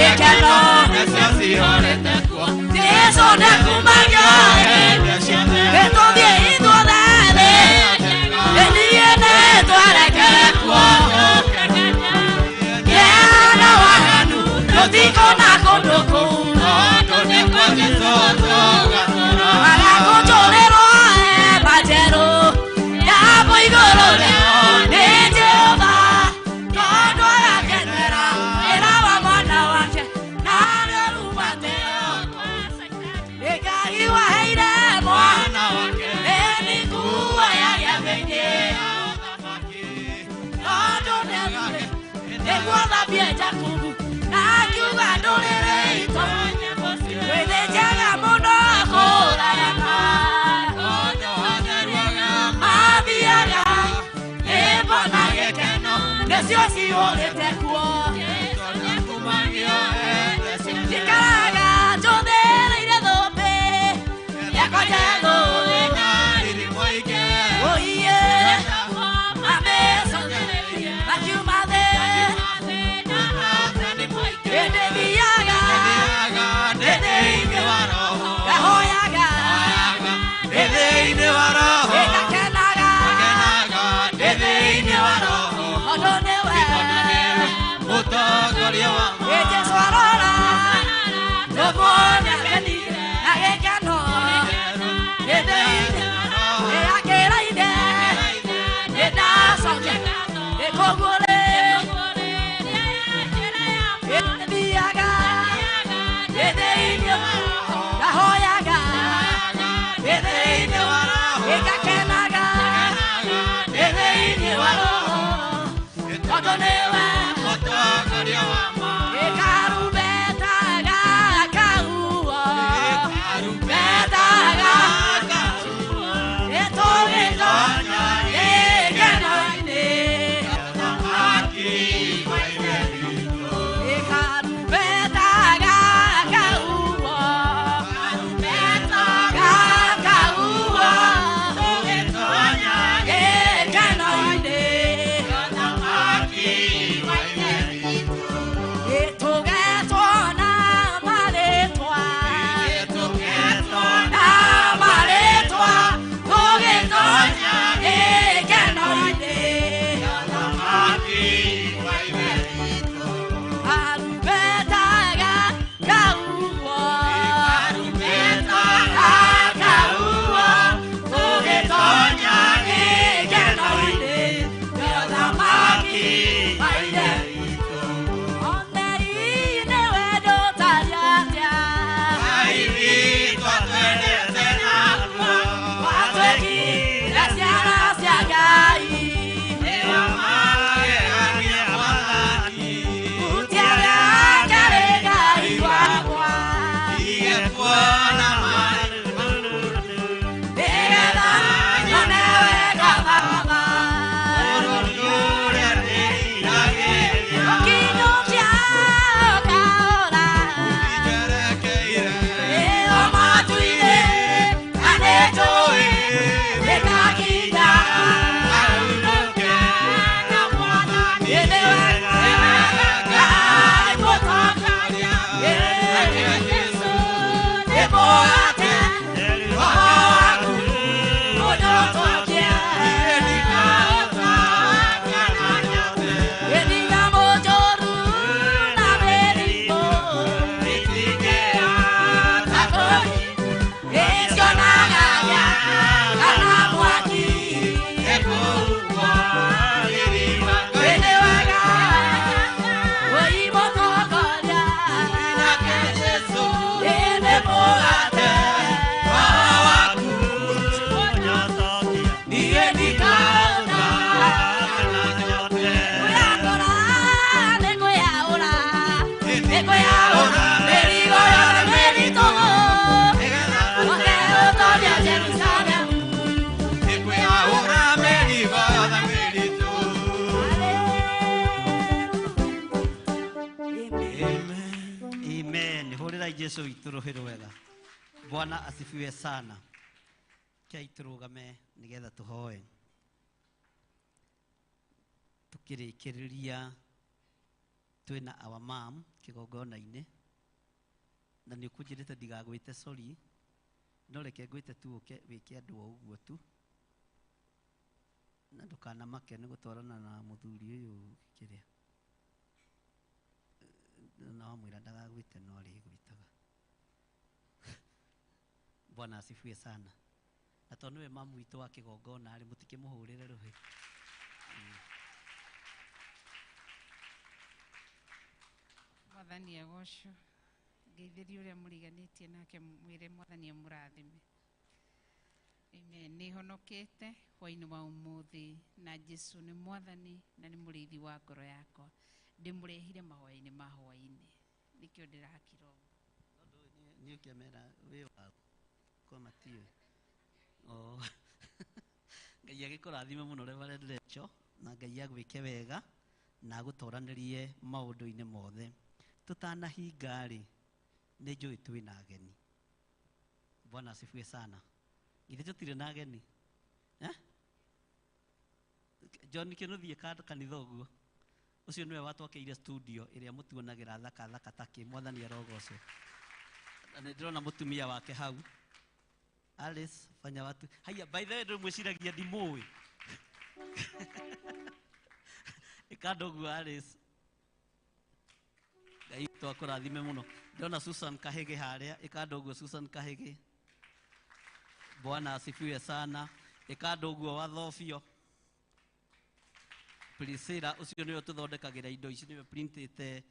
[SPEAKER 1] gĩkeno Jesu nĩkumagio Nĩtũthiĩ ithuothe thĩ Niĩ nĩtwerekere kuo Kĩana waganu tũtikona kũndũ kũu Agakũtũrĩrwo hema njerũ ya igũrũ nĩ Jehova tondũ arakenera wĩra wa mwana wake na nĩũrumate nĩ Ngai waheire mwana wake nĩmĩkuo ya gĩathĩ-inĩ tondũ nĩguo thambie Jakubu na akiuga ndũrĩrĩ itonye gwĩthĩnjaga mũno kũrayana mathiaga nyĩmbo na gĩkeno nĩcio cihũrĩte kuo njikaraga njũthĩrĩire thũmbĩ yakwa njerũ ũiye mamĩcũthĩrĩrie makiuma thĩ hĩndĩ thiaga ndĩ thĩinĩ ngahoyaga ĩgakenaga ndĩ thĩinĩ wa roho tondũ nĩwe Jesũ arora tũmuone akenire na gĩkeno ndĩ thĩinĩ ĩakĩra ithe nĩndacokia ĩkoguo rĩ ĩthiaga ndĩ thĩinĩ ngahoyaga ndĩ thĩinĩ ĩgakenaga ndĩ thĩinĩ wa roho tondũ nĩwe ĩkarubetaga kahuo betaga ĩtũgĩtonya gĩkeno-inĩ ĩkarubetaga kahuo betaga kahuo gĩkeno-inĩ ĩtũgetwo na marĩtwa na marĩtwa tũgĩtonya gĩkeno-inĩ karubetaga kahuo kahuo tũgĩtonya gĩkeno-inĩ mũthamaki wa ithe Oneri-inĩ wendo ũtariĩ atĩa Watwĩkire ciana cia Ngai Hutia gake rĩ Ngai wakwa Nĩgetha nyone wega Baba Ũkinyũkia ũkaũra Ĩyo matu-inĩ na nĩnjũĩ nĩngakinya
[SPEAKER 2] Amen. Hũrĩrai Jesu witũ rũhĩ rwega. Bwana asifiwe sana. Kei tũrũgame nĩgetha tũhoe. Tũkĩrĩkĩrĩria Twĩna our mom kĩgongona-inĩ na nĩ ũkũnjĩrĩte ndigagwĩte sorry no reke ngwĩte tu ũke wĩke andũ o ũguo tu na ndũkanamake nĩ gũtwarana na mũthuri ũyũ kĩrĩa na wamwĩra ndagagwĩte no arĩgwĩtaga. Bwana asifiwe sana. Na tondũ nĩwe mamu witũ wa kĩgongona rĩ, mũtikĩmũhũrĩre rũhĩ.
[SPEAKER 9] Mwathani agocwo. Ngeithĩrie ũrĩa mũriganĩtie nake mwĩre mwathani amũrathime. Amen. Nĩ honokete hwainĩ wa ũmũthĩ na Jesu nĩ mwathani na nĩ mũrĩithi wa ngoro yakwa. Ndĩmũrehire mahoya-inĩ ma hwainĩ. Nĩkĩo ndĩrakira ũguo.
[SPEAKER 2] Nĩ ũkĩmera wĩ wa kwa matiũĩ. Oh. Ngai agĩkũrathime mũno Reverend Rachel na Ngai agwĩke wega na agũtoranĩrie maũndũ-inĩ mothe. Tũtanahinga rĩ, nĩ njũĩ twĩna ageni. Bwana asifiwe sana. Githĩ tũtirĩ na ageni? Eh? John kĩnũthiĩ kanitha ũguo. Ũcio nĩwe watwakĩire studio ĩrĩa mũtuonagĩra thaka thaka takĩ. Mwathani arogocwo. Na nĩ ndĩrona mũtumia wake hau. Alice, fanya watu. Haya, by the way, ndũ mwĩciragia ndimũĩ. Ĩka ũguo Alice. Ngai witũ akũrathime mũno. Ndĩrona Susan Kahĩgĩ harĩa. Ĩka ũguo Susan Kahĩgĩ. Bwana asifiwe sana. Ĩka ũguo Wathobio. Priscilla, ũcio nĩwe ũtũthondekagĩra indo ici, nĩwe printĩte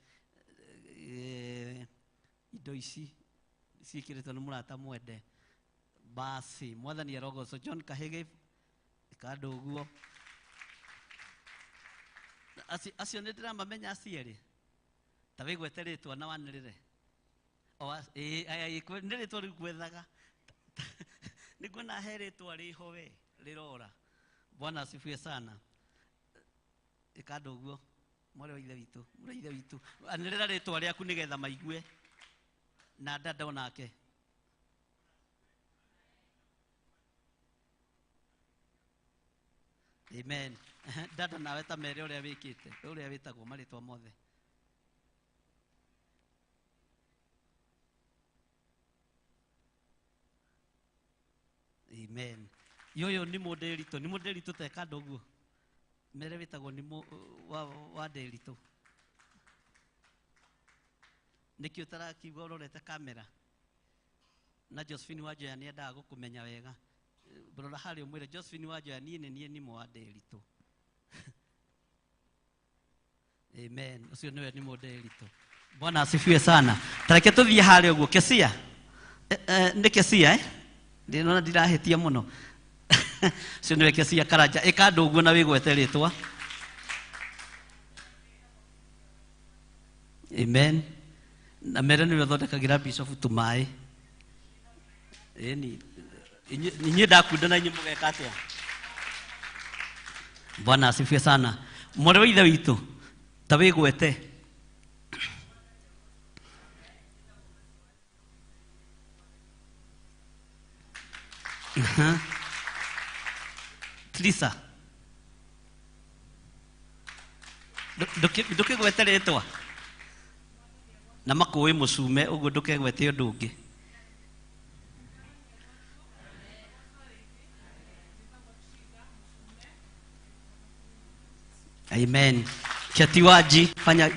[SPEAKER 2] indo ici ciĩkĩrĩtwo nĩ mũrata mwende. Basi, mwathani arogocwo. John Kahĩgĩ, ĩka ũguo. Acio nĩ ndĩramamenya acio erĩ. Ta wĩgwete rĩtwa na wanĩrĩre. Nĩ rĩtwa rĩu ngwethaga. Nĩnguona he rĩtwa rĩho we, rĩrora. Bwana asifiwe sana. Ĩka ũguo, mwarĩ wa ithe witũ, mwarĩ wa ithe witũ. Anĩrĩra rĩtwa rĩaku nĩgetha maigue. Na dada onake. Amen. Dada nawe ta mere ũrĩa wĩkĩte, ũrĩa wĩtagwo marĩtwa mothe. Amen. Yoyo ni mũndĩritũ, ni mũndĩritũ teka ũguo. Mere wĩtagwo ni wa ndĩritũ. Nĩkĩ ũtarakiuga ũrorete kamera? Na Josephine Wanjoya nĩ endaga gũkũmenya wega. Rora harĩa ũmwĩre Josephine Wanjoya niĩ nĩ niĩ nĩ wa ndĩritũ. Amen. Ũcio nĩwe nĩ mũndĩritũ. Bwana asifiwe sana. Tareke tũthiĩ harĩa ũguo Kesia. Nĩ Kesia eh? Ndĩrona ndirahĩtia mũno. Ũcio nĩwe Kesia Karanja. Ĩka andũ ũguo na wĩgwete rĩtwa. Amen. Na mere nĩwe ũthondekagĩra Bishop tũmaĩ. Ĩni inyuĩ ndakunda na inyuĩ mũgeka atĩa? Bwana asifiwe sana. Mwarĩ wa ithe witũ, ta wĩgwete. Trisa. Ndũkĩgwete rĩtwa. Na makũĩ mũcume ũguo ndũkegwete ũndũ ũngĩ. Amen. Kiati Waji,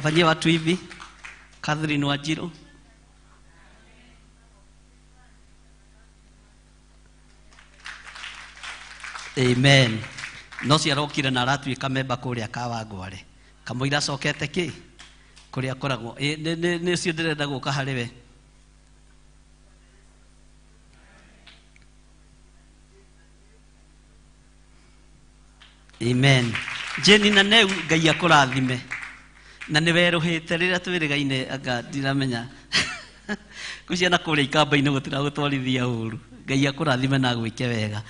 [SPEAKER 2] fanyia watu hivi. Catherine Wajiro. Amen. No ciarokire na aratuĩka memba kũrĩa Kawangware. Kamũira acokete kĩ? Kũrĩa akoragwo. Nĩ ũcio ndĩrenda gũka harĩ we. Amen. Jeni na neu Ngai akũrathime. Na nĩ werũhĩte rĩrĩa twĩrĩgaine anga ndiramenya. Kũciana kũrĩa ikamba-inĩ gũtiragũtwarithia ũru. Ngai akũrathime na agwĩke wega.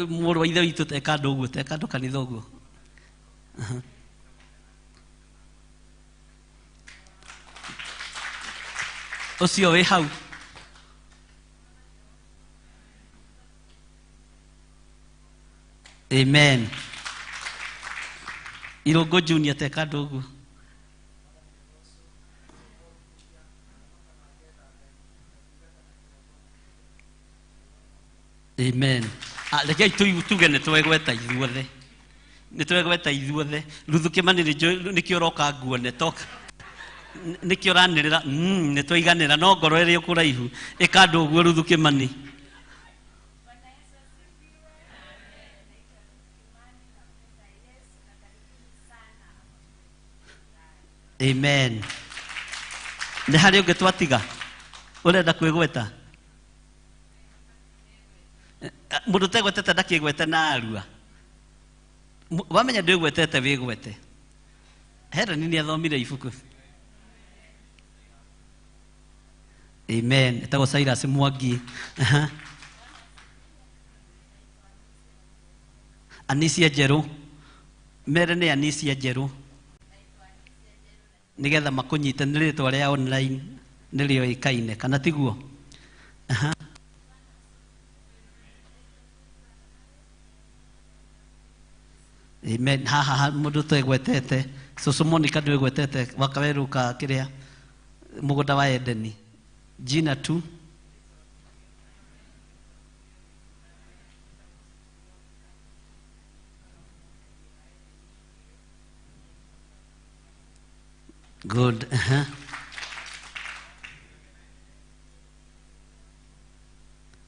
[SPEAKER 2] Mũrũ wa ithe witũ teka andũ ũguo, teka andũ kanitha ũguo. Ũcio wĩ hau. Amen. Irũngũ Junior teka andũ ũguo. Amen. Rekei tuge nĩ twegweta ithuothe. Nĩ twegweta ithuothe. Ruthu Kĩmani nĩkĩo ũroka nguone toka. Nĩkĩo ũranĩrĩra nĩ twaiganĩra no ngoro ĩrĩ o kũraihu. Ĩka andũ ũguo Ruthu Kĩmani. Amen. Nĩ harĩ ũngĩ twatiga ũrenda kwĩgweta? Mũndũ ũtegwetete ndakĩgwete na arua. Wamenya ndwĩgwetete wĩgwete. Helen nĩ athomire ibuku. Amen. Etagwo Cyrus Mwangi. Aha. Anisia Njerũ. Mere nĩ Anisia Njerũ. Nĩgetha makũnyite nĩ rĩtwa rĩa online nĩrĩoĩkaine kana tiguo? Aha. Amen. Haha mũndũ ũtegwetete Cũcũ Monica ndwĩgwetete wakawerũ ka kĩrĩa mũgũnda wa Edeni. Gina tu. Good. Uh-huh.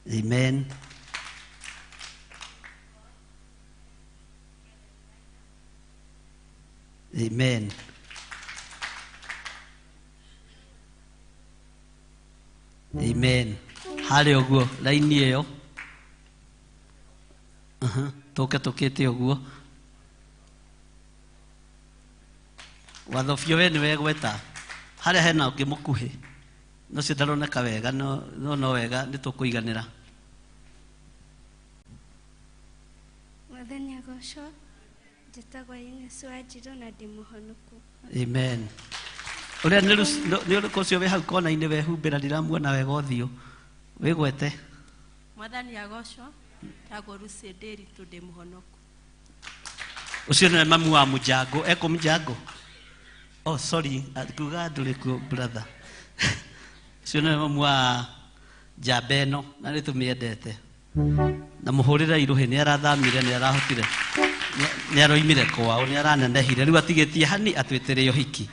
[SPEAKER 2] Amen. Amen. Amen. Harĩ ũguo raini ĩyo. Tũke tũkĩte ũguo. Watho biũ we nĩwe gweta. Harĩa hena ũngĩ mũkuhĩ. No cio ndaroneka wega no no wega nĩ tũkũiganĩra.
[SPEAKER 10] Mwathani agocwo, njĩtagwo Ines Wanjirũ na ndĩ mũhonoku.
[SPEAKER 2] Amen. Ũrĩa nĩ ũrĩkũ ũcio wĩ hau kona-inĩ wehumbĩra ndiramuona wega ũthiũ. Wĩgwete.
[SPEAKER 11] Mwathani agocwo, njĩtagwo Lucy Ndĩritũ ndĩ mũhonoku.
[SPEAKER 2] Ũcio nĩwe mamu wa Mũjango. Eko Mũjango? Oh, sorry, kuga ndũrĩ kuo brother. Ũcio nĩwe mamu wa njamba ĩno na nĩ tũmĩendete. Na mũhũrĩre irũhĩ nĩ arathamire nĩ arahotire. Nĩ aroimire kwao nĩ aranenehire rĩu atigĩtie hani atwĩtĩre ũhiki.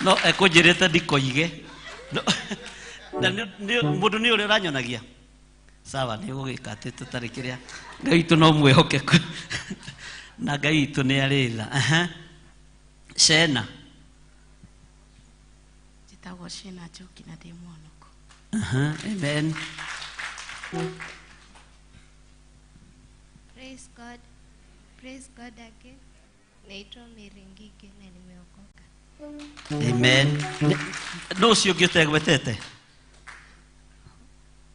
[SPEAKER 2] No ekũnjĩrĩte ndikoige. Na mũndũ nĩ ũrĩa ũranyonagia. Sawa nĩ ũgũgĩka atĩ tũtarĩ kĩrĩa. Ngai witũ no mwĩhokeku. Na Ngai witũ nĩ arĩ tha. Aha. Shena.
[SPEAKER 12] Njĩtagwo Shena Njoki na ndĩ mũhonoku.
[SPEAKER 2] Aha. Amen.
[SPEAKER 10] Praise God. Praise God again. Naitwa Mary Ngige na nimeokoka.
[SPEAKER 2] Amen. No ũcio ũngĩ ũtegwetete?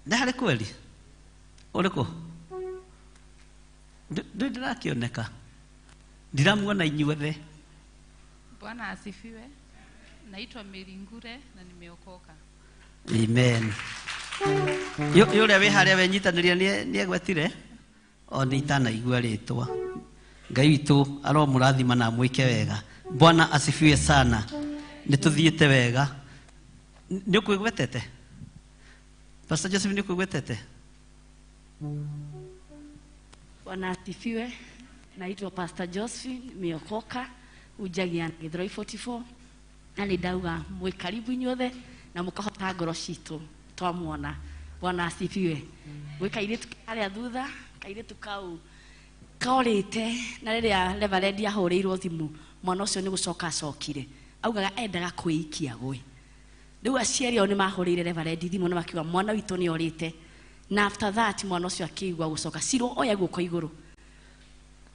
[SPEAKER 2] Nĩ harĩ kweli? Ũrĩkũ? Ndĩ ndĩrakĩoneka. Ndiramuona inyuothe.
[SPEAKER 9] Bwana asifiwe. Naitwa Mary Ngure na nimeokoka.
[SPEAKER 2] Amen. Yo ũrĩa wĩ harĩa wenyitanĩria nĩ egwetire? O nĩ itanaigua rĩtwa. Ngai witũ aromũrathima na amwĩke wega. Bwana asifiwe sana. Nĩ tũthiĩte wega. Nĩ ũkwĩgwetete? Pastor Joseph nĩ ũkwĩgwetete?
[SPEAKER 12] Bwana asifiwe. Naitwa Pastor Josephine, nimeokoka, ujagia Githurai 44 na nĩ ndauga mwĩ karibu inyuothe na mũkahota ngoro citũ twamuona. Bwana asifiwe. Gwĩ kairĩtu karĩa thutha, kairĩtu kau korĩte na rĩrĩa Reverend ahũrĩirwo thimũ mwana ũcio nĩ gũcoka acokire augaga endaga kwĩikia gwĩ. Rĩu aciari ao nĩ mahũrĩire Reverend thimũ na makiuga mwana witũ nĩ orĩte. Na after that mwana ũcio akĩigua gũcoka cirwo oya guoko igũrũ.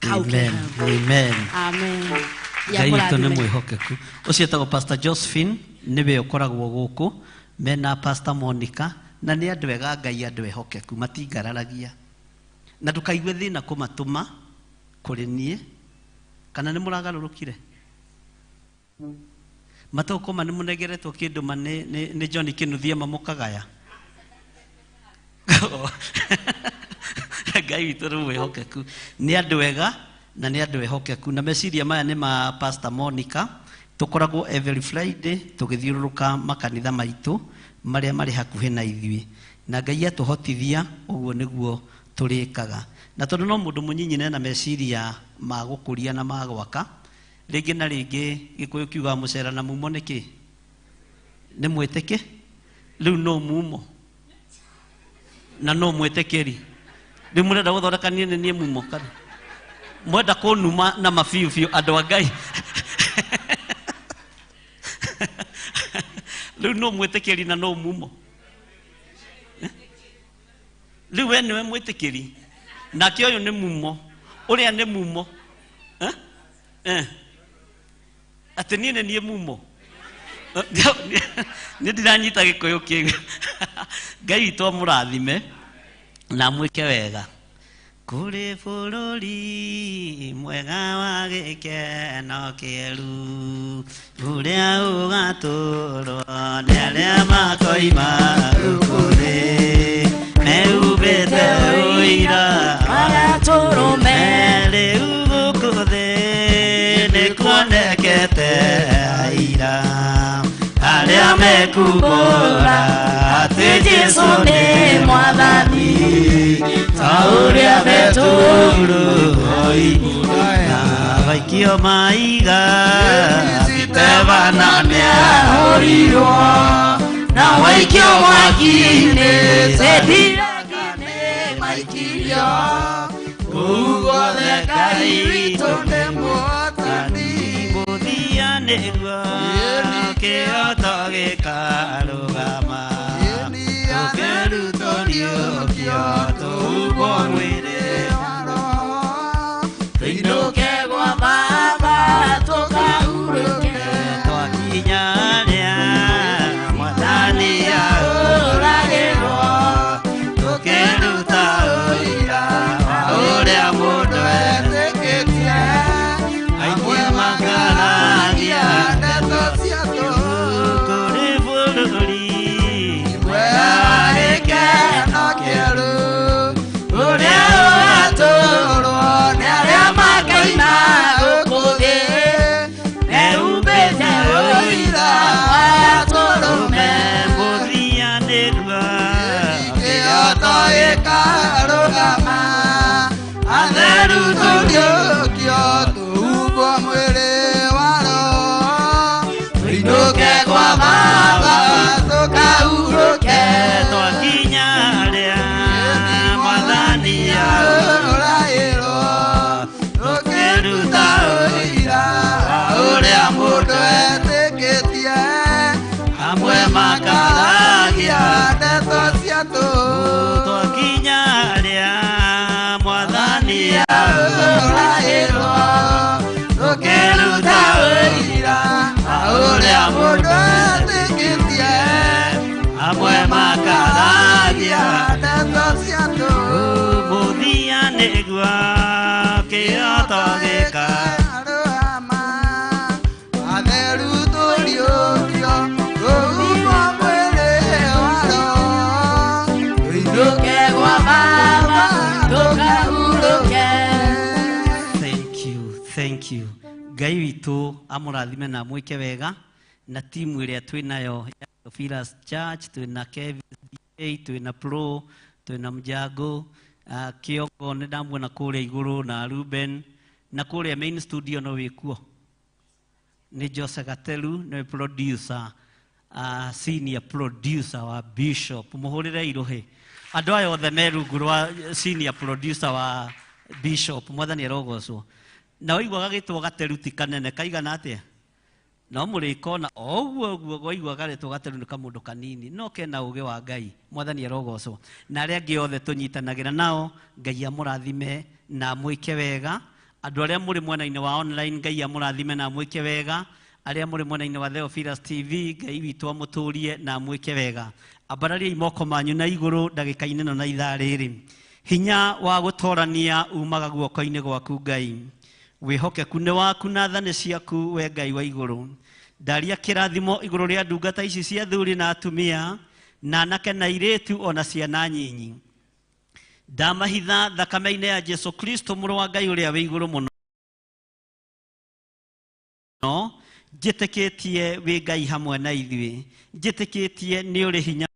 [SPEAKER 2] Amen. Amen.
[SPEAKER 12] Amen.
[SPEAKER 2] Ngai witũ nĩ mwĩhokeku. Ũcio etagwo Pastor Josephine nĩwe ũkoragwo gũkũ mena Pastor Monica na nĩ andũ ega Ngai andũ ehokeku matingararagia. Na ndũkaigue thĩna kũmatũma kũrĩ niĩ kana nĩ mũragarũrũkire. Matũkũma nĩ mũnengeretwo kĩndũ ma nĩ John Kĩnuthia mamũkagaya. Ngai witũ nĩ mwĩhokeku. Nĩ andũ ega na nĩ andũ ehokeku. Na meciria maya nĩ ma Pastor Monica Tũkoragwo every Friday tũgĩthiũrũrũka makanitha maitũ marĩa marĩ hakuhĩ na ithuĩ, na Ngai atũhotithia ũguo nĩguo tũrĩkaga. Na tondũ no mũndũ mũnyinyi na ena meciria ma gũkũria na ma gwaka, rĩngĩ na rĩngĩ Gĩkũyũ kiugaga mũcera na mumo nĩkĩ? Nĩ mwĩtĩkĩ? Rĩu no mumo na no mwĩtĩkĩri. Rĩu mũrenda gũthondeka niĩ nĩ niĩ mumo kana mwenda kũnuma na mabiũ biũ andũ a Ngai? Rĩu no mwĩtĩkĩri na no mumo. Rĩu we nĩwe mwĩtĩkĩri nake ũyũ nĩ mumo, ũrĩa nĩ mumo. Atĩ niĩ nĩ niĩ mumo? Nĩ ndiranyita Gĩkũyũ kĩu. Ngai witũ amũrathime na amwĩke wega. Kũrĩ bũrũri mwega wa gĩkeno kĩeru, ũrĩa ũgatũrwo nĩ arĩa makoima gũkũ thĩ, mehumbĩte ũira
[SPEAKER 1] Magatũrũme.
[SPEAKER 2] Rĩu gũkũ thĩ nĩkuonekete aira arĩa mekumbũra atĩ Jesũ nĩ Mwathani, ta ũrĩa Petero oimbũraga vaikio maiga Stefano nĩahũrirwo na waikio mwaki-inĩ,
[SPEAKER 1] Sediraki nĩmaikirio.
[SPEAKER 7] Kũu guothe Ngai witũ nĩ mũhotani.
[SPEAKER 2] Mũthia nĩguo kĩroto gĩkarũgama, tũkĩrutwo riũkio tũhumbwo mwĩrĩ,
[SPEAKER 1] tũinũke gwa Baba tũkahurũke.
[SPEAKER 2] Twakinya rĩa Mwathani ahũragĩrwo, tũkĩruta ũira wa ũrĩa mũndũ
[SPEAKER 7] etĩkĩtie.
[SPEAKER 2] Aingĩ makaragia
[SPEAKER 7] ndeto cia tũhũ.
[SPEAKER 2] Kũrĩ bũrũri
[SPEAKER 7] mwega wa gĩkeno kĩerũ,
[SPEAKER 1] ũrĩa ũgatũrwo nĩ arĩa makoima gũkũ thĩ, mehumbĩte ũira wa tũrũme.
[SPEAKER 2] Mũthia nĩguo
[SPEAKER 7] kĩroto gĩkarũgama, atheru tũriũkio tũhumbwo mwĩrĩ wa roho, tũinũke kwa Baba tũkahurũke.
[SPEAKER 2] Twakinya rĩa Mwathani
[SPEAKER 7] ahũragĩrwo, tũkĩruta ũira wa ũrĩa mũndũ etĩkĩtie.
[SPEAKER 2] Amwe makaragia
[SPEAKER 7] ndeto cia tũhũ.
[SPEAKER 2] Twakinya rĩa Mwathani
[SPEAKER 7] ahũragĩrwo, tũkĩruta ũira wa ũrĩa mũndũ etĩkĩtie.
[SPEAKER 2] Amwe makaragia
[SPEAKER 7] ndeto cia tũhũ.
[SPEAKER 2] Mũthia nĩguo kĩroto
[SPEAKER 7] gĩkarũgama, atheru tũriũkio tũhumbwo mwĩrĩ wa roho, tũinũke gwa Baba tũkahurũke.
[SPEAKER 2] Thank you, thank you. Ngai witũ amũrathime na amwĩke wega na timu ĩrĩa twĩ nayo ya Theophilus Church, twĩ na Kevin DA, twĩ na Pro, twĩ na Mjago, Kĩongo nĩ ndamuona kũrĩa igũrũ na Ruben, na kũrĩa main studio no wĩkuo nĩ Jose Gateru, nĩwe producer, senior producer wa Bishop. Mũhũrĩre irũhĩ andũ aya othe me rungu rwa senior producer wa Bishop. Mwathani arogocwo. Na waigua gagĩtwo Gateru ti kanene kaigana atĩa, no mũrĩkona o ũguo ũguo waigua garĩtwo Gateru nĩ kamũndũ kanini no kena ũgĩ wa Ngai. Mwathani arogocwo. Na arĩa angĩ othe tũnyitanagĩra nao, Ngai amũrathime na amwĩke wega. Andũ arĩa mũrĩ mwena-inĩ wa online, Ngai amũrathime na amwĩke wega. Arĩa mũrĩ mwena-inĩ wa Theophilus TV, Ngai witũ amũtũrie na amwĩke wega. Ambarariai moko manyu na igũrũ ndagĩka-inĩ ĩno na ithaa rĩrĩ. Hinya wa gũtorania umaga guoko-inĩ gwaku Ngai. Wĩhokeku nĩ waku na tha nĩ ciaku we Ngai wa igũrũ. Ndaria kĩrathimo igũrũ rĩa ndungata ici cia athuri na atumia, na anake na airĩtu ona ciana nyinyi. Ndamahitha thakame-inĩ ya Jesu Kristo mũrũ wa Ngai ũrĩa wĩ igũrũ mũno. Njĩtĩkĩtie wĩ Ngai hamwe na ithuĩ, njĩtĩkĩtie nĩ ũrĩ hinya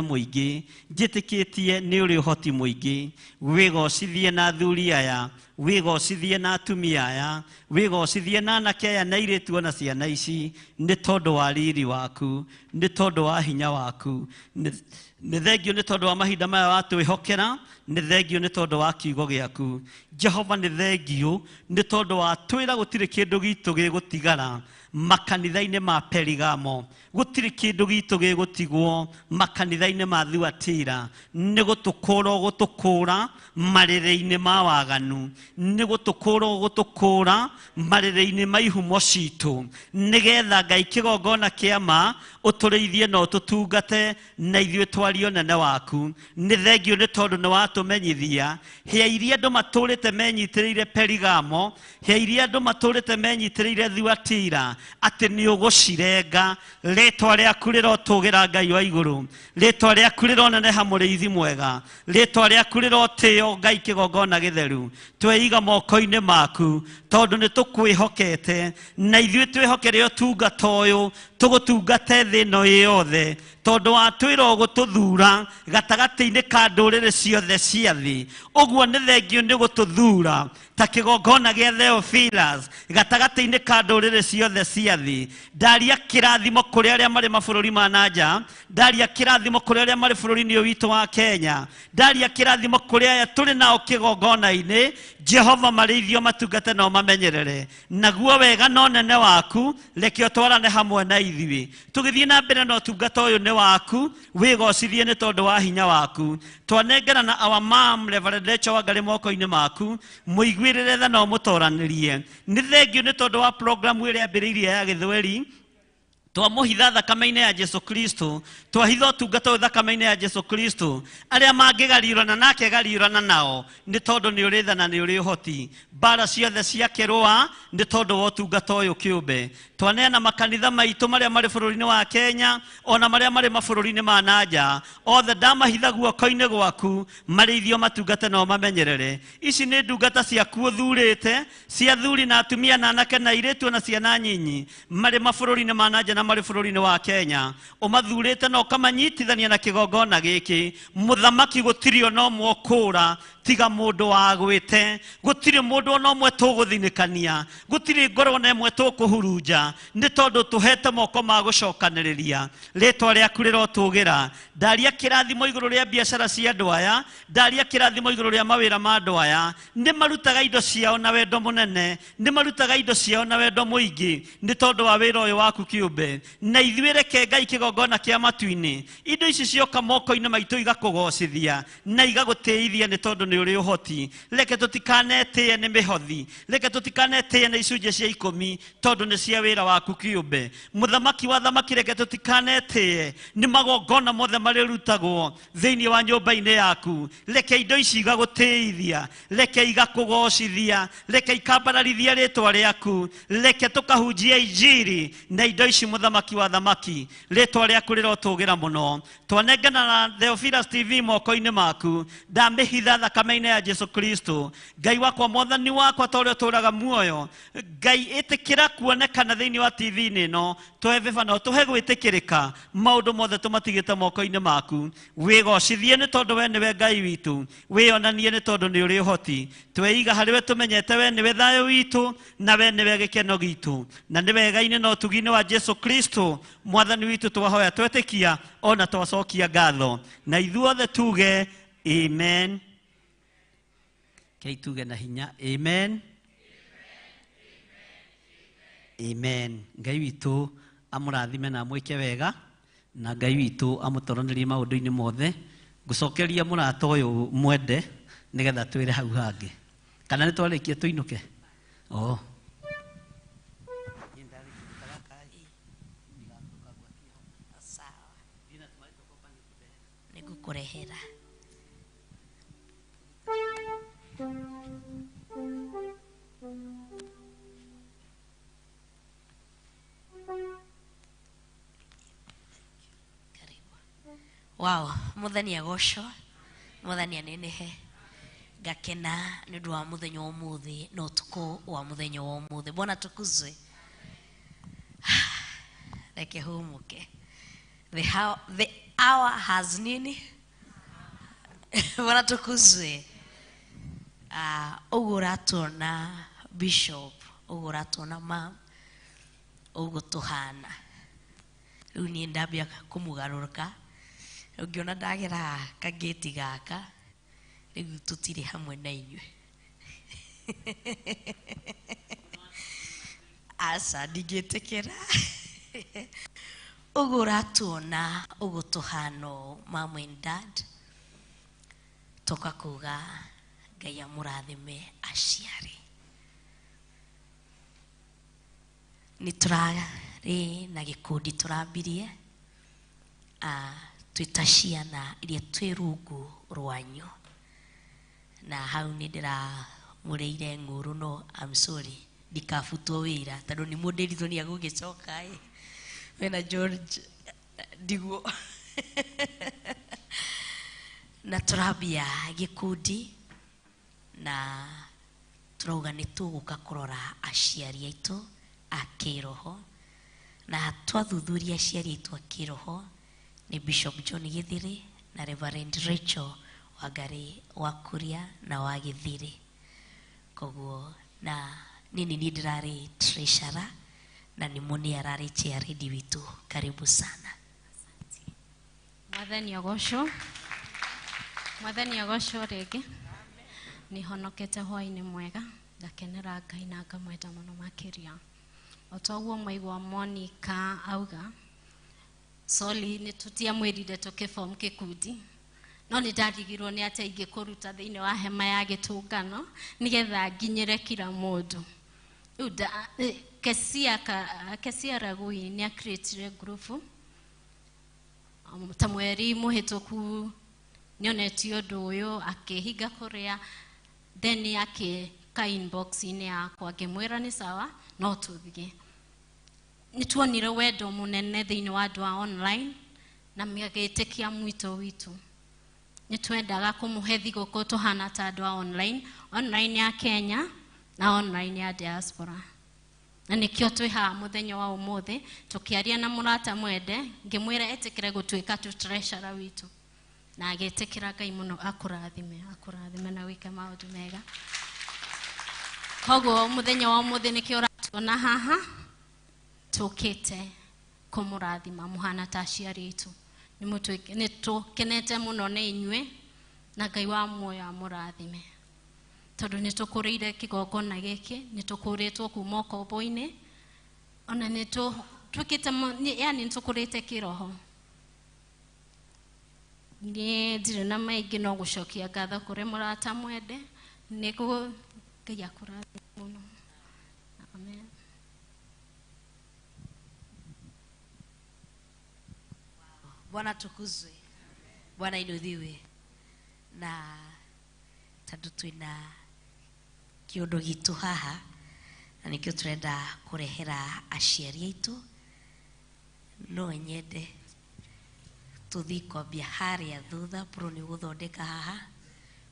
[SPEAKER 2] mũingĩ, njĩtĩkĩtie nĩ ũrĩ ũhoti mũingĩ. Wĩgocithie na athuri aya, wĩgocithie na atumia aya, wĩgocithie na anake aya na airĩtu ona ciana ici, nĩ tondũ wa riri waku, nĩ tondũ wa hinya waku. Nĩ thengio nĩ tondũ wa mahinda maya watwĩhokera, nĩ thengio nĩ tondũ wa kiugo gĩaku. Jehova, nĩ thengio nĩ tondũ wa twĩra gũtirĩ kĩndũ gitũ gĩgũtigara makanitha-inĩ ma Perigamo, gũtirĩ kĩndũ gitũ gĩgũtigwo makanitha-inĩ ma Thuatira. Nĩ gũtũkũra ũgũtũkũra marĩrĩ-inĩ ma waganu, nĩ gũtũkũra ũgũtũkũra marĩrĩ-inĩ ma ihumo citũ, nĩgetha Ngai kĩgongona kĩa ma ũtũrĩithie na ũtũtungate na ithuĩ twarie ũnene waku. Nĩ thengio nĩ tondũ nĩ watũmenyithia hĩa iria andũ matũrĩte menyitĩrĩire Perigamo, hĩa iria andũ matũrĩte menyitĩrĩire Thuatira, atĩ nĩ ũgũcirenga. Rĩtwa rĩaku rĩrotũgĩra Ngai wa igũrũ, rĩtwa rĩaku rĩroneneha mũrĩithi mwega, rĩtwa rĩaku rĩrotĩo Ngai kĩgongona gĩtheru. Tweiga moko-inĩ maku tondũ nĩ tũkwĩhokete, na ithuĩ twĩhokere ũtungata ũyũ, tũgũtungate thĩ ĩno ĩ yothe, tondũ watwĩra ũgũtũthura gatagatĩ-inĩ ka ndũrĩrĩ ciothe cia thĩ. Ũguo nĩ thengio nĩ gũtũthura ta kĩgongona gĩa Theophilus gatagatĩ-inĩ ka ndũrĩrĩ ciothe cia thĩ. Ndaria kĩrathimo kũrĩ arĩa marĩ mabũrũri ma na nja, ndaria kĩrathimo kũrĩ arĩa marĩ bũrũri-inĩ ũyũ witũ wa Kenya, ndaria kĩrathimo kũrĩ aya tũrĩ nao kĩgongona-inĩ. Jehova, marĩithio matungate na ũmamenyerere, naguo wega na ũnene waku reke ũtwarane hamwe na ithuĩ tũgĩthiĩ na mbere na ũtungata ũyũ nĩ waku. Wĩgocithie nĩ tondũ wa hinya waku. Twanengera na our mom Reverend Rachel Wangari moko-inĩ maku, mũiguĩrĩre tha na ũmũtoranĩrie. Nĩ thengio nĩ tondũ wa programu ĩrĩa yambĩrĩirie ya gĩthweri, twamũhitha thakame-inĩ ya Jesu Kristo, twahitha ũtungata ũyũ thakame-inĩ ya Jesu Kristo. Arĩa mangĩgariũrana nake gariũrana nao, nĩ tondũ nĩ ũrĩ tha na nĩ ũrĩ ũhoti. Mbara ciothe ciakĩrũa nĩ tondũ wa ũtungata ũyũ kĩũmbe. Twaneana makanitha maitũ marĩa marĩ bũrũri-inĩ wa Kenya ona marĩa marĩ mabũrũri-inĩ ma na nja, othe ndamahitha guoko-inĩ gwaku, marĩithio matungate na ũmamenyerere. Ici nĩ ndungata ciaku ũthurĩte, cia athuri na atumia na anake na airĩtu na ciana nyinyi, marĩ mabũrũri-inĩ ma na nja na marĩ bũrũri-inĩ wa Kenya. Ũmathurĩte na ũkamanyitithania na kĩgongona gĩkĩ. Mũthamaki, gũtirĩ ona ũmwe ũkũũra tiga mũndũ wagwĩte, gũtirĩ mũndũ ona ũmwe tũgũthinĩkania, gũtirĩ ngoro ona ĩmwe tũkũhurunja, nĩ tondũ tũhete moko ma gũcokanĩrĩria. Rĩtwa rĩaku rĩrotũgĩra. Ndaria kĩrathimo igũrũ rĩa biacara cia andũ aya, ndaria kĩrathimo igũrũ rĩa mawĩra ma andũ aya. Nĩ marutaga indo ciao na wendo mũnene, nĩ marutaga indo ciao na wendo mũingĩ, nĩ tondũ wa wĩra ũyũ waku kĩũmbe. Na ithuĩ reke Ngai kĩgongona kĩa matu-inĩ, indo ici cioka moko-inĩ maitũ igakũgocithia na igagũtĩithia, nĩ tondũ nĩ ũrĩ ũhoti. Reke tũtikanetĩe nĩ mĩhothi, reke tũtikanetĩe nĩ icunjĩ cia ikũmi, tondũ nĩ cia wĩra waku kĩũmbe. Mũthamaki wa thamaki, reke tũtikanetĩe nĩ magongona mothe marĩrutagwo thĩinĩ wa nyũmba-inĩ yaku. Reke indo ici igagũtĩithia, reke igakũgocithia, reke ikambararithia rĩtwa rĩaku, reke tũkahunjia injiri na indo ici. Mũthamaki wa thamaki, rĩtwa rĩaku rĩrotũgĩra mũno. Twanengana na Theophilus TV moko-inĩ maku, ndamĩhitha thakame-inĩ ya Jesu Kristo. Ngai wakwa, mwathani wakwa, ta ũrĩa ũtũũraga muoyo, Ngai, ĩtĩkĩra kuonekana thĩinĩ wa TV-inĩ ĩno. Tũhe favor na ũtũhe gwĩtĩkĩrĩka, maũndũ mothe tũmatigĩte moko-inĩ maku. Wĩgocithie nĩ tondũ we nĩwe Ngai witũ, wĩonanie nĩ tondũ nĩ ũrĩ ũhoti. Tweiga harĩ we, tũmenyete we nĩwe thayũ witũ na we nĩwe gĩkeno gitũ, na nĩ wega-inĩ na ũtugi-inĩ wa Jesu Kristo mwathani witũ twahoya, twetĩkia ona twacokia ngatho, na ithuothe tuge amen. Kei tuge na hinya amen, amen. Ngai witũ amũrathime na amwĩke wega, na Ngai witũ amũtoranĩrie maũndũ-inĩ mothe. Ngũcokeria mũrata ũyũ mwende nĩgetha twĩre hau hangĩ, kana nĩ twarĩkia tũinũke? Oh.
[SPEAKER 1] Sawa, nĩngũkũrehera. Karibu. Wow, Mwathani agocwo, Mwathani anenehe.
[SPEAKER 3] Ngakena nĩ ũndũ wa mũthenya wa ũmũthĩ na ũtukũ wa mũthenya wa ũmũthĩ. Bwana tukuzwe. Reke humuke. The hour has nini? Bwana tukuzwe. Ũguo ũratuona bishop, ũguo ũratuona mam, ũguo tũhana. Rĩu niĩ ndambia kũmũgarũrũka. Ũngĩona ndagera kagĩti gaka, rĩu tũtirĩ hamwe na inyuĩ. Aca ndingĩtĩkĩra. Ũguo ũratuona, ũguo tũhana ũũ, mom and dad, toka kuga Ngai amũrathime aciari. Nĩ tũrarĩ na gĩkundi tũrambirie, twĩ ta ciana iria twĩ rungu rwanyu. Na hau nĩ ndĩramũrĩire ng'ũrũ, no I'm sorry, ndikabutwo wĩra tondũ nĩ mũndĩritwo nĩ agũgĩcoka ĩ. Wena George ndiguo. Na tũrambia gĩkundi na tũrauga nĩ tũgũka kũrora aciari aitũ a kĩroho, na twathuthuria aciari aitũ a kĩroho nĩ Bishop John Githiri na Reverend Rachel Wangari wa Kuria na wa Githiri. Koguo na nini niĩ ndĩrarĩ treasurer na nĩ Moni ararĩ chairlady witũ. Karibu sana.
[SPEAKER 13] Mwathani agocwo. Mwathani agocwo rĩngĩ. Nĩ honokete hwaĩ-inĩ mwega, ngakenera Ngai na ngamwenda mũno makĩria. O ta ũguo mwaigua Monica auga, sorry nĩ tũtiamwĩrire tũkĩform gĩkundi, no nĩ ndarigirwo nĩ atĩa ingĩkũruta thĩinĩ wa hema ya gĩtũngano nĩgetha nginyĩre kila mũndũ. Rĩu Kesia Ragui nĩ a-creatire group ta mweri mũhĩtũku, nĩonetio ũndũ ũyũ akĩhinga kũrĩa, then akĩka inbox-inĩ yakwa ngĩmwĩra nĩ sawa no tũthiĩ. Nĩ tuonire wendo mũnene thĩinĩ wa andũ a online na magĩtĩkia mwito witũ. Nĩ twendaga kũmũhe thigũkũ tũhana ta andũ a online, online ya Kenya na online ya diaspora. Na nĩkĩo twĩ haha mũthenya wa ũmũthĩ tũkĩaria na mũrata mwende, ngĩmwĩra etĩkĩre gũtuĩka tu treasurer witũ. Na agĩtĩkĩra. Ngai mũno akũrathime, akũrathime na wĩke maũndũ mega. Koguo mũthenya wa ũmũthĩ nĩkĩo ũratuona haha tũkĩte kũmũrathima mũhana ta aciari aitũ. Nĩ tũkenete mũno nĩ inyuĩ na Ngai wa muoyo amũrathime. Tondũ nĩ tũkũrĩire kĩgongona gĩkĩ, nĩ tũkũrĩtwo kuma ũkombo-inĩ, ona nĩ tũtuĩkĩte, yani nĩ tũkũrĩte kĩroho. Niĩ ndirĩ na maingĩ no gũcokia ngatho kũrĩ mũrata mwende, nĩguo Ngai akũrathime mũno. Amen.
[SPEAKER 3] Bwana tukuzwe. Bwana inuliwe. Na tondũ twĩna kĩũndũ gitũ haha na nĩkĩo tũrenda kũrehera aciari aitũ, no nyende tũthiĩ kwambia harĩa thutha bro nĩ ũgũthondeka haha,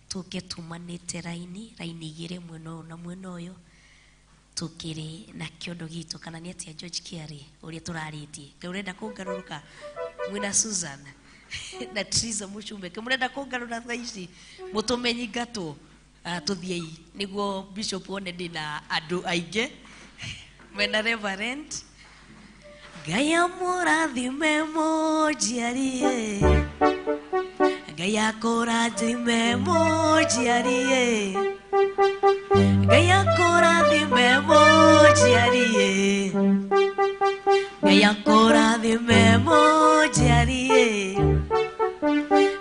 [SPEAKER 3] tũke tumanĩte raini raini igĩrĩ mwena ũyũ na mwena ũyũ, tũkĩrĩ na kĩondo gitũ kana nĩ atĩa George Kiari ũrĩa tũrarĩtie. Kaĩ ũrenda kũngarũrũka mwĩna Susan na Teresa Mũchumbe, kaĩ mũrenda kũngarũra thaa ici mũtũme nyingatwo? Tũthiĩi nĩguo bishop one ndĩna andũ aingĩ mwena Reverend. Ngai amũrathime mũnjiarie, Ngai akũrathime mũnjiarie, Ngai akũrathime mũnjiarie, Ngai akũrathime mũnjiarie,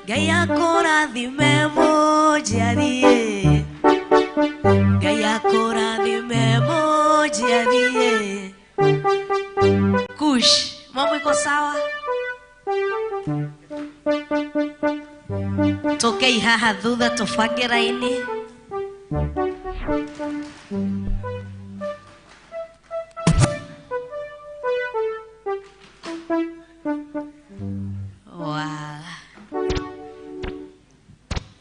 [SPEAKER 3] Ngai akũrathime mũnjiarie, Ngai akũrathime mũnjiarie. Kush, mambo iko sawa? Tokei haha thutha tũbange raini.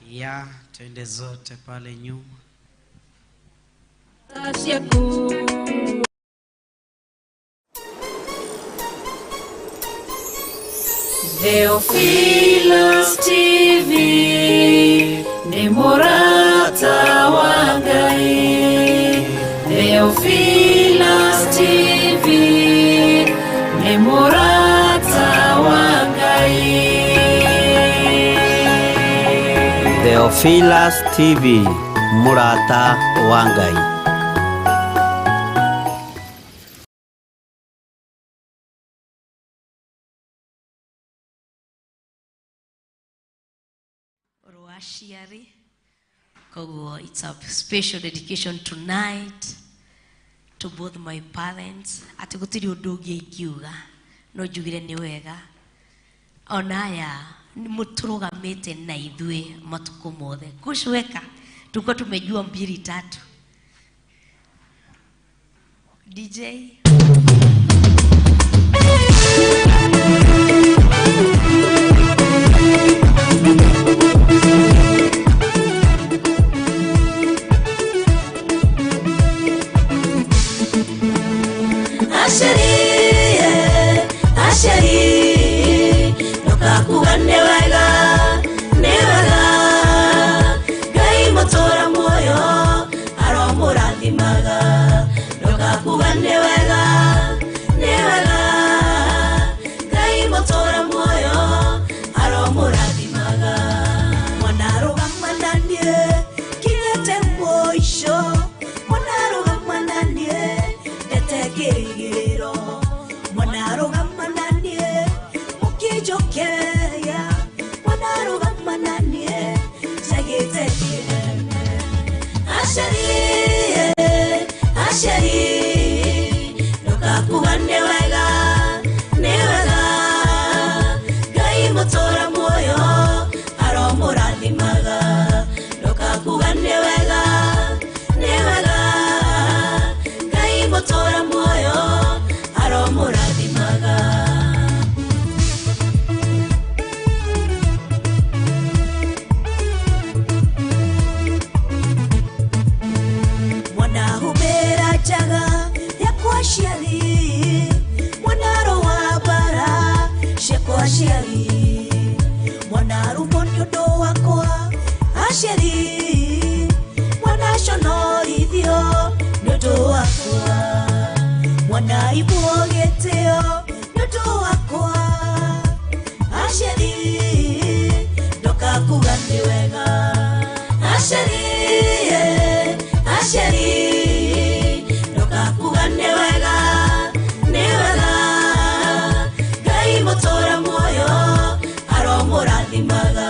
[SPEAKER 8] Ya, twende. Twende zote pale nyuma.
[SPEAKER 14] Theophilus TV nĩ mũrata wa Ngai. Theophilus TV nĩ mũrata wa Ngai.
[SPEAKER 2] Theophilus TV mũrata wa Ngai.
[SPEAKER 3] Rwaciari koguo it's a special dedication tonight to both my parents. Atĩ gũtirĩ ũndũ ũngĩ ingiuga no njugire nĩ wega ona aya mũtũrũgamĩte na ithuĩ matukũ mothe kucweka tulikuwa tumejua mbili tatu. DJ
[SPEAKER 14] Asheri, asheri, ndokakuga nĩ wega, nĩ wega. Ngai mũtũra muoyo aromũrathimaga. Ndokakuga nĩ wega, nĩ wega. Ngai mũtũra muoyo aromũrathimaga.
[SPEAKER 3] Mwana arũgama na niĩ kinyĩte mũico, mwana arũgama na niĩ ndete kĩrĩgĩrĩro, mwana arũgama na niĩ mũkĩnjokeria, mwana arũgama na niĩ njagĩte kĩnene.
[SPEAKER 14] Asheri, asheri, ndokakuga nĩ wega, nĩ wega. Ngai mũtũra muoyo aromũrathimaga. Ndokakuga nĩ wega, nĩ wega. Ngai mũtũra muoyo aromũrathimaga.
[SPEAKER 3] Mwana humbĩra njaga yakwa aciari, mwana arũa mbara ciakwa aciari, mwana arumwo nĩ ũndũ wakwa aciari, mwana aconorithio nĩ ũndũ wakwa, mwana aimwo gĩtĩo nĩ ũndũ wakwa aciari, ndokakuga nĩ wega.
[SPEAKER 14] Asheri, asheri, ndokakuga nĩ wega, nĩ wega. Ngai mũtũra muoyo aromũrathimaga.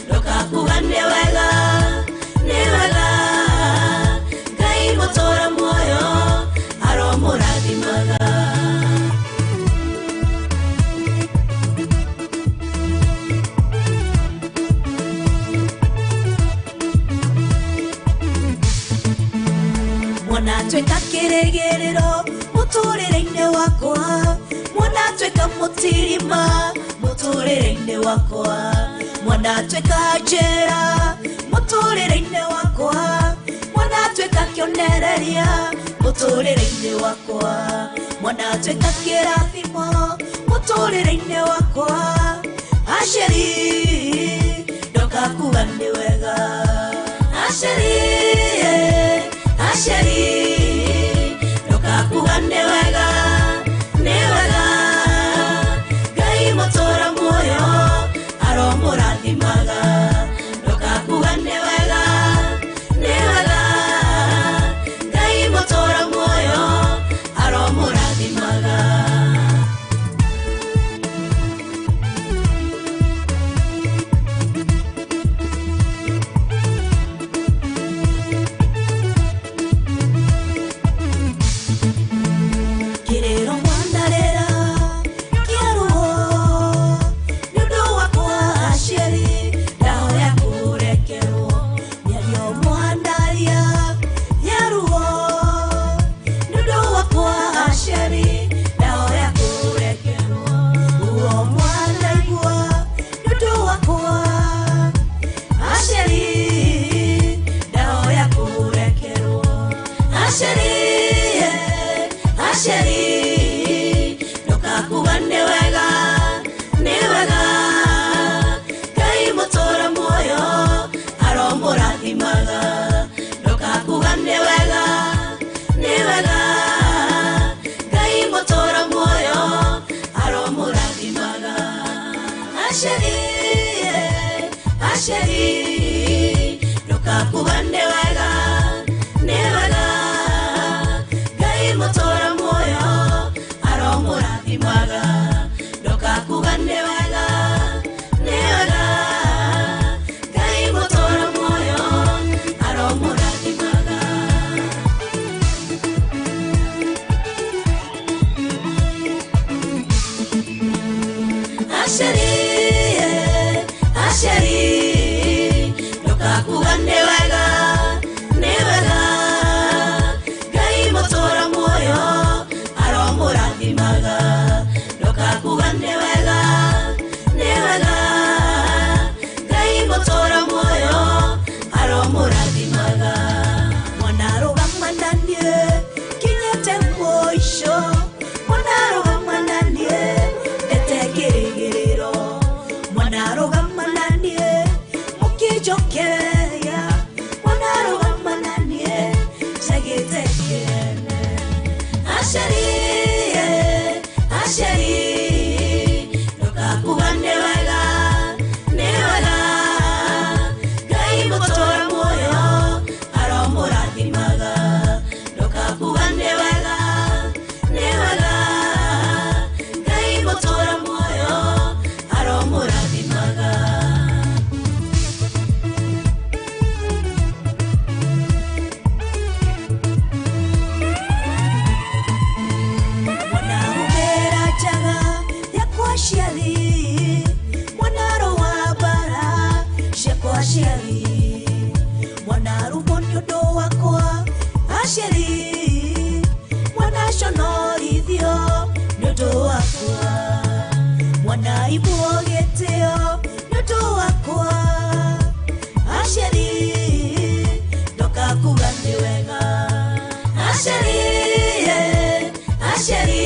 [SPEAKER 14] Ndokakuga nĩ wega, nĩ wega. Ngai mũtũra muoyo aromũrathimaga.
[SPEAKER 3] Mwana atuĩka kĩrĩgĩrĩro mũtũrĩre-inĩ wakwa, mwana atuĩka mũtirima mũtũrĩre-inĩ wakwa, mwana atuĩka njĩra mũtũrĩre-inĩ wakwa, mwana atuĩka kĩonereria mũtũrĩre-inĩ wakwa, mwana atuĩka kĩrathimo mũtũrĩre-inĩ wakwa. Asheri, ndokakuga nĩ wega.
[SPEAKER 14] Asheri, asheri, ndokakuga nĩ wega, nĩ wega. Ngai mũtũra muoyo aromũrathimaga. Ndokakuga nĩ wega, nĩ wega. Ngai mũtũra muoyo aromũrathimaga. Ndokakuga nĩ wega, nĩ wega. Ngai mũtũũra muoyo aromũrathimaga. Ndokakuga nĩ wega, nĩ wega. Ngai mũtũũra muoyo aromũrathimaga. Aciari, aciari, ndokakuga nĩ wega, nĩ wega. Ngai mũtũũra muoyo aromũrathimaga. Ndokakuga nĩ wega, nĩ wega. Ngai mũtũũra muoyo aromũrathimaga. Mwana rũgama na niĩ kinyĩte mũico, mwana rũgama na niĩ ndete kĩrĩgĩrĩro, mwana rũgama na niĩ mũkĩnjokeria, mwana rũgama na niĩ njagĩte kĩene. Aciari, aciari, ndokakuga nĩ wega, nĩ wega. Ngai mũtũũra muoyo aromũrathimaga. Ndokakuga nĩ wega, nĩ wega. Ngai mũtũũra muoyo aromũrathimaga. Mwana humbĩra njaga yakwa aciari, mwana rũa mbara ciakwa aciari, mwana rũmwo nĩ ũndũ wakwa aciari, mwana conorithio nĩ ũndũ wakwa, mwana imwo gĩtĩo nĩ ũndũ wakwa aciari, ndokakuga nĩ wega. Aciari, aciari,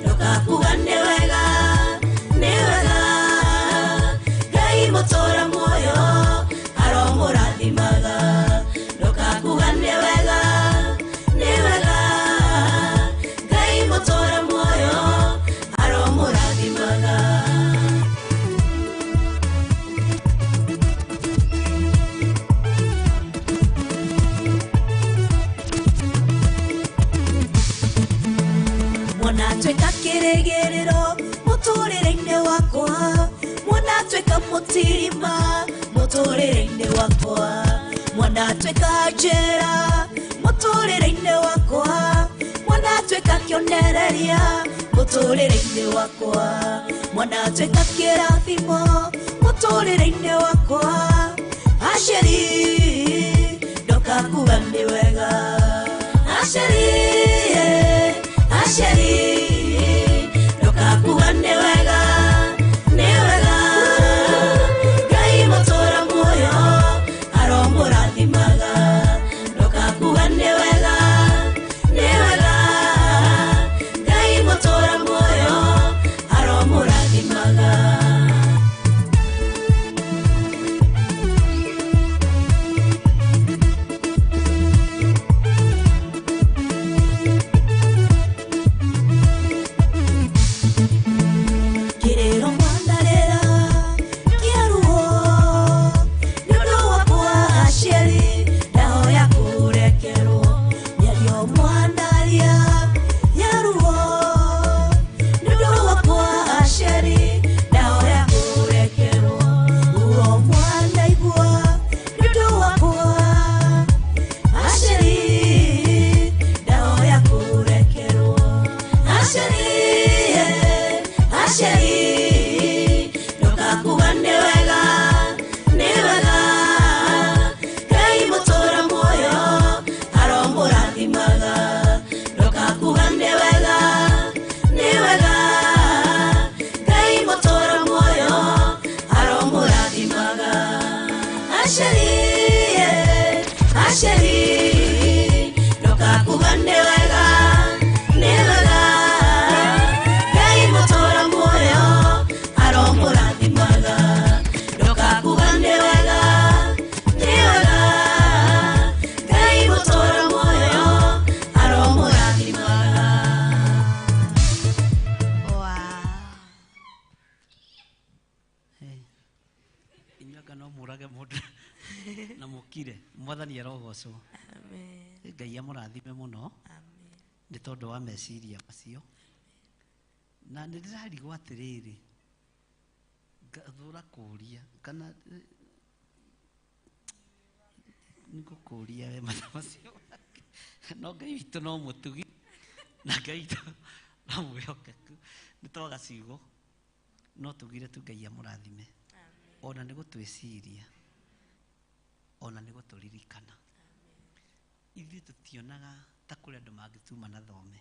[SPEAKER 14] ndokakuga nĩ wega, nĩ wega. Ngai mũtũũra muoyo aromũrathimaga. Ndokakuga nĩ wega, nĩ wega. Ngai mũtũũra muoyo aromũrathimaga. Mwana tuĩka kĩrĩgĩrĩro mũtũrĩre-inĩ wakwa, mwana tuĩka mũtirima mũtũrĩre-inĩ wakwa, mwana tuĩka njĩra mũtũrĩre-inĩ wakwa, mwana tuĩka kĩonereria mũtũrĩre-inĩ wakwa, mwana tuĩka kĩrathimo mũtũrĩre-inĩ wakwa. Aciari, ndokakuga nĩ wega. Aciari, aciari, ndokakuga nĩ wega, nĩ wega. Ngai mũtũũra muoyo aromũrathimaga. Ndokakuga nĩ wega, nĩ wega. Ngai mũtũũra muoyo aromũrathimaga. Kĩrĩro mwandarĩra kĩa ruo nĩ ũndũ wakwa aciari, ndahoya kũrekerwo. Mĩario mwandaria ya ruo nĩ ũndũ wakwa aciari, ndahoya kũrekerwo. Ruo mwanaigua nĩ ũndũ wakwa aciari, ndahoya kũrekerwo. Aciari, aciari, ndokakuga nĩ wega, nĩ wega. Ngai mũtũũra muoyo aromũrathimaga. Ndokakuga nĩ wega, nĩ wega. Ngai mũtũũra muoyo aromũrathimaga. Aciari, aciari, ndokakuga nĩ wega, nĩ wega. Ngai mũtũũra muoyo aromũrathimaga. Ndokakuga nĩ wega, nĩ wega. Ngai mũtũũra muoyo aromũrathimaga.
[SPEAKER 2] Inyuĩ anga no mũrage mũndũ na mũkire. Mũkire mwathani arogocwo.
[SPEAKER 3] Amen.
[SPEAKER 2] Ngai amũrathime mũno.
[SPEAKER 3] Amen.
[SPEAKER 2] Nĩ tondũ wa meciria macio. Na nĩ ndĩrarigwo atĩrĩrĩ, ngathũra kũũria kana nĩngũkũũria we mathaa macio. No Ngai witũ no mũtugi na Ngai witũ no mwĩhokeku. Nĩ twaga ciugo no tugire tu Ngai amũrathime. Ona nĩ gũtwĩciria, ona nĩ gũtũririkana. Ithuĩ tũtionaga ta kũrĩ andũ mangĩtuma na thome,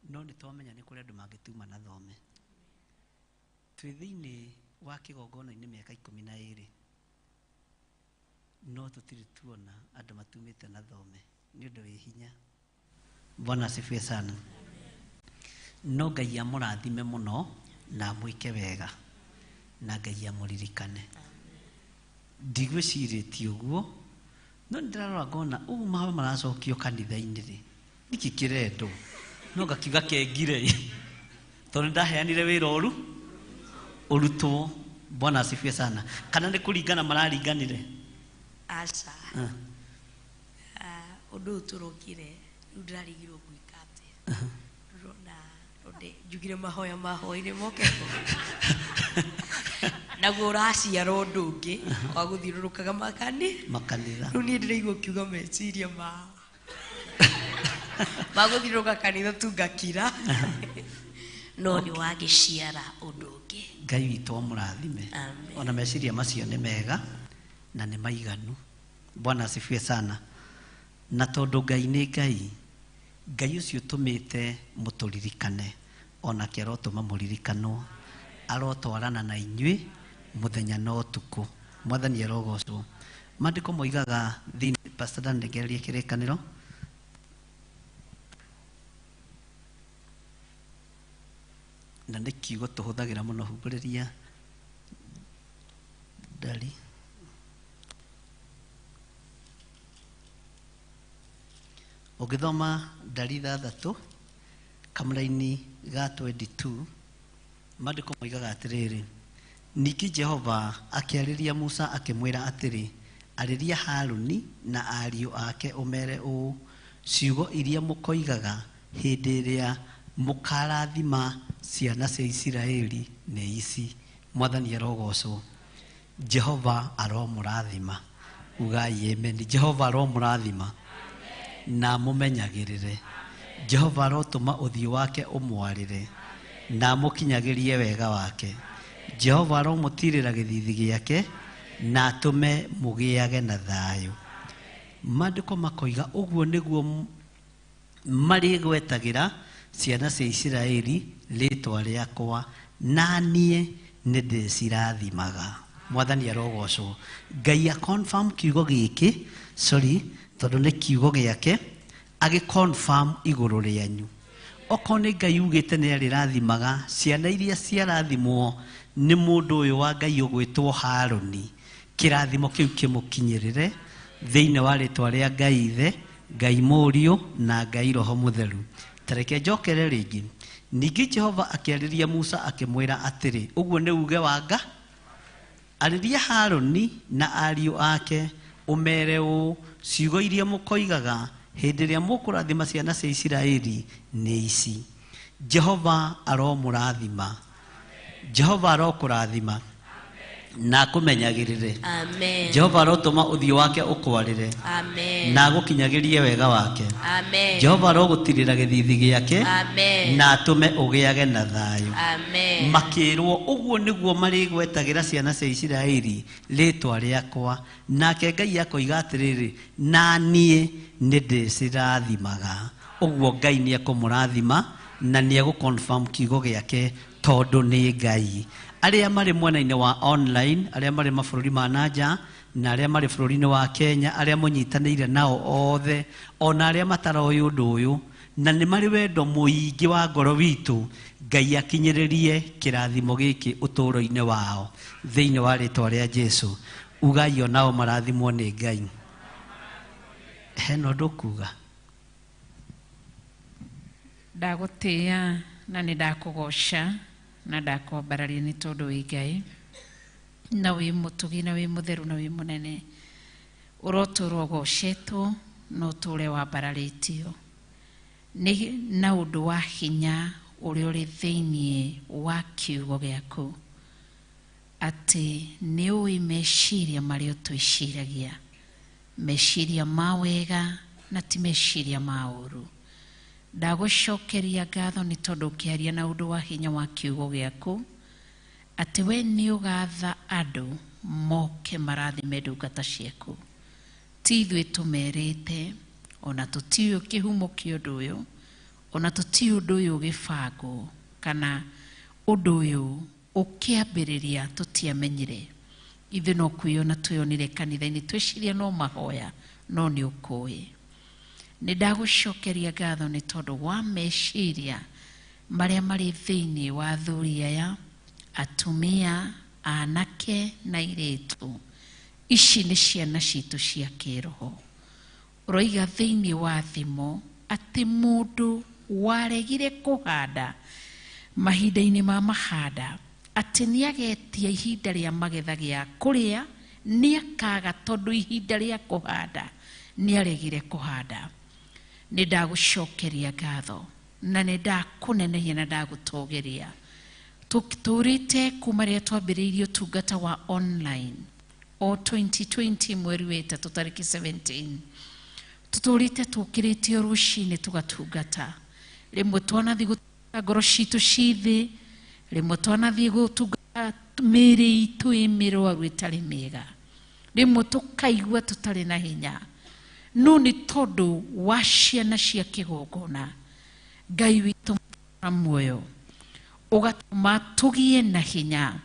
[SPEAKER 2] no nĩ twamenya nĩ kũrĩ andũ mangĩtuma na thome. Twĩ thĩinĩ wa kĩgongona-inĩ mĩaka 12, no tũtirĩ tuona andũ matumĩte na thome. Nĩ ũndũ wĩ hinya. Bwana asifiwe sana. No Ngai amũrathime mũno na amwĩke wega na Ngai amũririkane. Ndigwĩcirĩtie ũguo, no nĩndĩrarora ngona ũguo mahoya maracokio kanitha-inĩ rĩ, nĩkĩ kĩrendwo? No ngakiuga kengire tondũ nĩndaheanire wĩra ũru ũrutwo. Bwana asifiwe sana. Kana nĩ kũringana mararinganire?
[SPEAKER 3] Aca. Ũndũ ũyũ tũrokire rĩu ndĩrarigirwo gwĩka atĩa. Ndĩrona njugire mahoya mahoire moke naguo ũraciara ũndũ ũngĩ wa gũthiũrũrũkaga
[SPEAKER 2] makanitha.
[SPEAKER 3] Rĩu niĩ ndĩraigua ũkiuga meciria ma magũthiũrũrũka kanitha tu ngakira, no nĩ wagĩciara ũndũ ũngĩ.
[SPEAKER 2] Ngai witũ amũrathime. Ona meciria macio nĩ mega na nĩ maiganu. Bwana asifiwe sana. Na tondũ Ngai nĩ Ngai, Ngai ũcio ũtũmĩte mũtũririkane onake arotũma mũririkanwo, arotwarana na inyuĩ mũthenya na ũtukũ. Mwathani arogocwo. Maandĩko moigaga thĩinĩ, Pastor Dan ndengererie kĩrĩkanĩro. Na nĩ kiugo tũhũthagĩra mũno, humbũrĩria ndari. Ũngĩthoma ndari 6 kamũraini ga 22, maandĩko moigaga atĩrĩrĩ, ningĩ Jehova akĩarĩria Musa akĩmwĩra atĩrĩ, arĩria Harũni na ariũ ake ũmere ũũ, ciugo iria mũkoigaga hĩndĩ ĩrĩa mũkarathima ciana cia Isiraeli nĩ ici. Mwathani arogocwo. Jehova aromũrathima. Ugai amen. Jehova aromũrathima na amũmenyagĩrĩre. Jehova arotũma ũthiũ wake ũmwarĩre na amũkinyagĩrie wega wake. Jehova aromũtirĩra gĩthithi gĩake na atũme mũgĩage na thayũ. Maandĩko makoiga ũguo nĩguo marĩgwetagĩra ciana cia Isiraeli rĩtwa rĩakwa, na niĩ nĩndĩcirathimaga. Mwathani arogocwo. Ngai a confirm kiugo gĩkĩ, sorry, tondũ nĩ kiugo gĩake, agĩ confirm igũrũ rĩanyu. Okorwo nĩ Ngai ugĩte nĩ arĩrathimaga ciana iria ciarathimwo nĩ mũndũ ũyũ wa Ngai ũgwĩtwo Harũni, kĩrathimo kĩu kĩmũkinyĩrĩre thĩinĩ wa rĩtwa rĩa Ngai Ithe, Ngai Mũriũ na Ngai Roho Mũtheru. Tareke njokere rĩngĩ. Ningĩ Jehova akĩarĩria Musa akĩmwĩra atĩrĩ, ũguo nĩ uge wa Nga, arĩria Harũni na ariũ ake ũmere ũũ, ciugo iria mũkoigaga hĩndĩ ĩrĩa mũkũrathima ciana cia Isiraeli nĩ ici. Jehova aromũrathima. Jehova arokũrathima na akũmenyagĩrĩre.
[SPEAKER 3] Amen.
[SPEAKER 2] Jehova arotũma ũthiũ wake ũkwarĩre
[SPEAKER 3] Amen.
[SPEAKER 2] na agũkinyagĩrie wega wake.
[SPEAKER 3] Amen.
[SPEAKER 2] Jehova arogũtirĩra gĩthithi gĩake
[SPEAKER 3] Amen.
[SPEAKER 2] na atũme ũgĩage na thayũ.
[SPEAKER 3] Amen.
[SPEAKER 2] Makĩrwo ũguo nĩguo marĩgwetagĩra ciana cia Isiraeli rĩtwa rĩakwa, nake Ngai akoiga atĩrĩrĩ, na niĩ nĩndĩcirathimaga. Ũguo Ngai nĩekũmũrathima na nĩegũconfirm kiugo gĩake tondũ nĩ Ngai. Arĩa marĩ mwena-inĩ wa online, arĩa marĩ mabũrũri ma nanja na arĩa marĩ bũrũri-inĩ wa Kenya, arĩa mũnyitanĩire nao othe, ona arĩa mataroĩ ũndũ ũyũ, na nĩ marĩ wendo mũingĩ wa ngoro witũ, Ngai akinyĩrĩrie kĩrathimo gĩkĩ ũtũũro-inĩ wao thĩinĩ wa rĩtwa rĩa Jesu. Ugai onao marathimwo nĩ Ngai. Hena ũndũ ũkuga?
[SPEAKER 9] Ndagũtĩĩa na nĩ ndakũgoca na ndakwambararia nĩ tondũ wĩ Ngai na wĩ mũtugi na wĩ mũtheru na wĩ mũnene. Ũrotũũra ũgocetwo na ũtũũre wambararĩtio nĩ na ũndũ wa hinya ũrĩa ũrĩ thĩinĩ wa kiugo gĩaku, atĩ nĩ ũĩ meciria marĩa ũtwĩciragia, meciria ma wega na ti meciria ma ũru. Ndagũcokeria ngatho nĩ tondũ ũkĩaria na ũndũ wa hinya wa kiugo gĩaku, atĩ we nĩ ũgatha andũ moke marathime ndungata ciaku. Ti ithuĩ tũmerĩte, ona tũtiũĩ kĩhumo kĩa ũndũ ũyũ, ona tũtiũĩ ũndũ ũyũ ũgĩbangwo kana ũndũ ũyũ ũkĩambĩrĩria tũtiamenyire. Ithuĩ no kwĩyona twĩyonire kanitha-inĩ, twĩciria no mahoya, no nĩ ũkũĩ. Nĩ ndagũcokeria ngatho nĩ tondũ wa meciria marĩa marĩ thĩinĩ wa athuri aya, atumia, anake na airĩtu. Ici nĩ ciana citũ cia kĩroho. Ũroiga thĩinĩ wa thimo atĩ mũndũ waregire kũhanda mahinda-inĩ ma mahanda, atĩ nĩ agetia ihinda rĩa magetha gĩa kũrĩa, nĩ akaga tondũ ihinda rĩa kũhanda nĩ aregire kũhanda. Nĩ ndagũcokeria ngatho na nĩ ndakũnenehia na ndagũtũgĩria. Tũtũrĩte kuma rĩrĩa twambĩrĩirie ũtungata wa online o 2020 mweri wa ĩtatũ tarĩki 17, tũtũrĩte tũkĩrĩte o rũcinĩ tũgatungata. Rĩmwe twanathiĩ gũtungata ngoro citũ ci thĩ, rĩmwe twanathiĩ gũtungata mĩĩrĩ itũ ĩ mĩrwaru ĩtarĩ mĩega, rĩmwe tũkaigua tũtarĩ na hinya, no nĩ tondũ wa ciana cia kĩgongona Ngai witũ wa muoyo ũgatũma tũgĩe na hinya,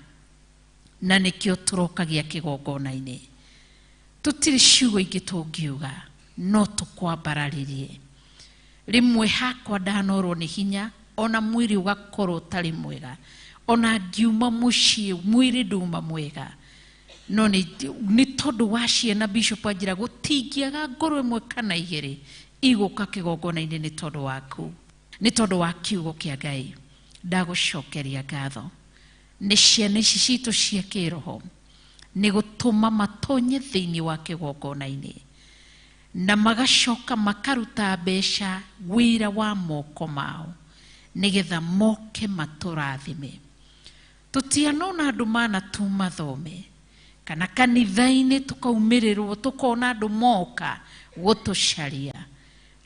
[SPEAKER 9] na nĩkĩo tũrokagia kĩgongona-inĩ. Tũtirĩ ciugo ingĩ tũngiuga, no tũkwambararĩrie. Rĩmwe hakwa ndanorwo nĩ hinya, ona mwĩrĩ ũgakorwo ũtarĩ mwega, ona ngiuma mũciĩ mwĩrĩ nduma mwega, no nĩ tondũ wa ciana Bishop anjĩra gũtingĩaga ngoro ĩmwe kana igĩrĩ igũka kĩgongona-inĩ nĩ tondũ waku, nĩ tondũ wa kiugo kĩa Ngai. Ndagũcokeria ngatho nĩ ciana ici citũ cia kĩroho nĩ gũtũma matonye thĩinĩ wa kĩgongona-inĩ na magacoka makaruta mbeca wĩra wa moko mao nĩgetha moke matũrathime. Tũtianona andũ manatuma thome kana kanitha-inĩ tũkaumĩrĩrwo tũkona andũ moka gũtũcaria,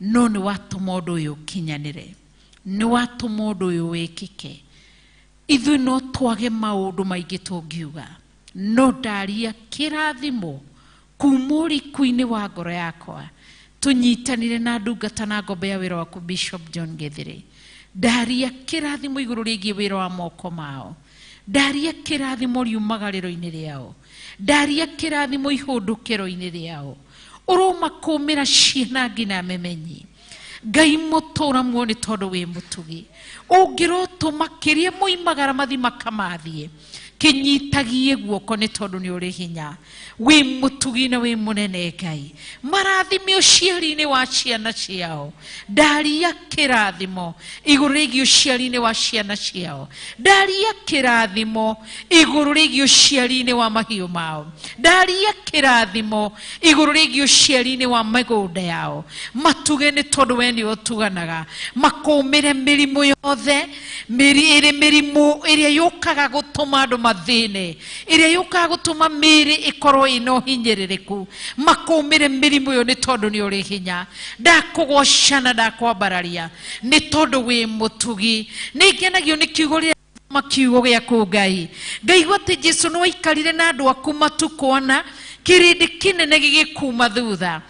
[SPEAKER 9] no nĩ watũma ũndũ ũyũ ũkinyanĩre, nĩ watũma ũndũ ũyũ wĩkĩke. Ithuĩ no twage maũndũ maingĩ tũngiuga, no ndaria kĩrathimo kuma ũriku-inĩ wa ngoro yakwa. Tũnyitanire na ndungata na ngombe ya wĩra waku Bishop John Githiri. Ndaria kĩrathimo igũrũ rĩgiĩ wĩra wa moko mao, ndaria kĩrathimo riumagarĩro-inĩ rĩao, ndaria kĩrathimo ihũndũkĩro-inĩ rĩao. Ũromakũmĩra ciana nginya memenyi. Ngai mũtũra muoyo nĩ tondũ wĩ mũtugi, ũngĩrotũma kĩrĩa moimagara mathi makamathiĩ, kĩnyitagie guoko nĩ tondũ nĩ ũrĩ hinya. Wĩ mũtugi na wĩ mũnene Ngai, marathime ũciari-inĩ wa ciana ciao. Ndaria kĩrathimo igũrũ rĩgiĩ ũciari-inĩ wa ciana ciao, ndaria kĩrathimo igũrũ rĩgiĩ ũciari-inĩ wa mahiũ mao, ndaria kĩrathimo igũrũ rĩgiĩ ũciari-inĩ wa mĩgũnda yao. Matuge nĩ tondũ we nĩ ũtuganaga, makũmĩre mĩrimũ yothe, ĩrĩ mĩrimũ ĩrĩa yũkaga gũtũma andũ mathĩne, ĩrĩa yũkaga gũtũma mĩĩrĩ ĩkorwo ĩna ũhinyĩrĩrĩku. Makũmĩre mĩrimũ ĩyo nĩ tondũ nĩ ũrĩ hinya. Ndakũgoca na ndakwambararia nĩ tondũ wĩ mũtugi. Nĩ ngenagio nĩ kiugo rĩrĩa kiugo gĩaku Ngai. Ngaigua atĩ Jesu nĩ waikarire na andũ aku matukũ ana, kĩrĩndĩ kĩnene gĩgĩkuma thutha,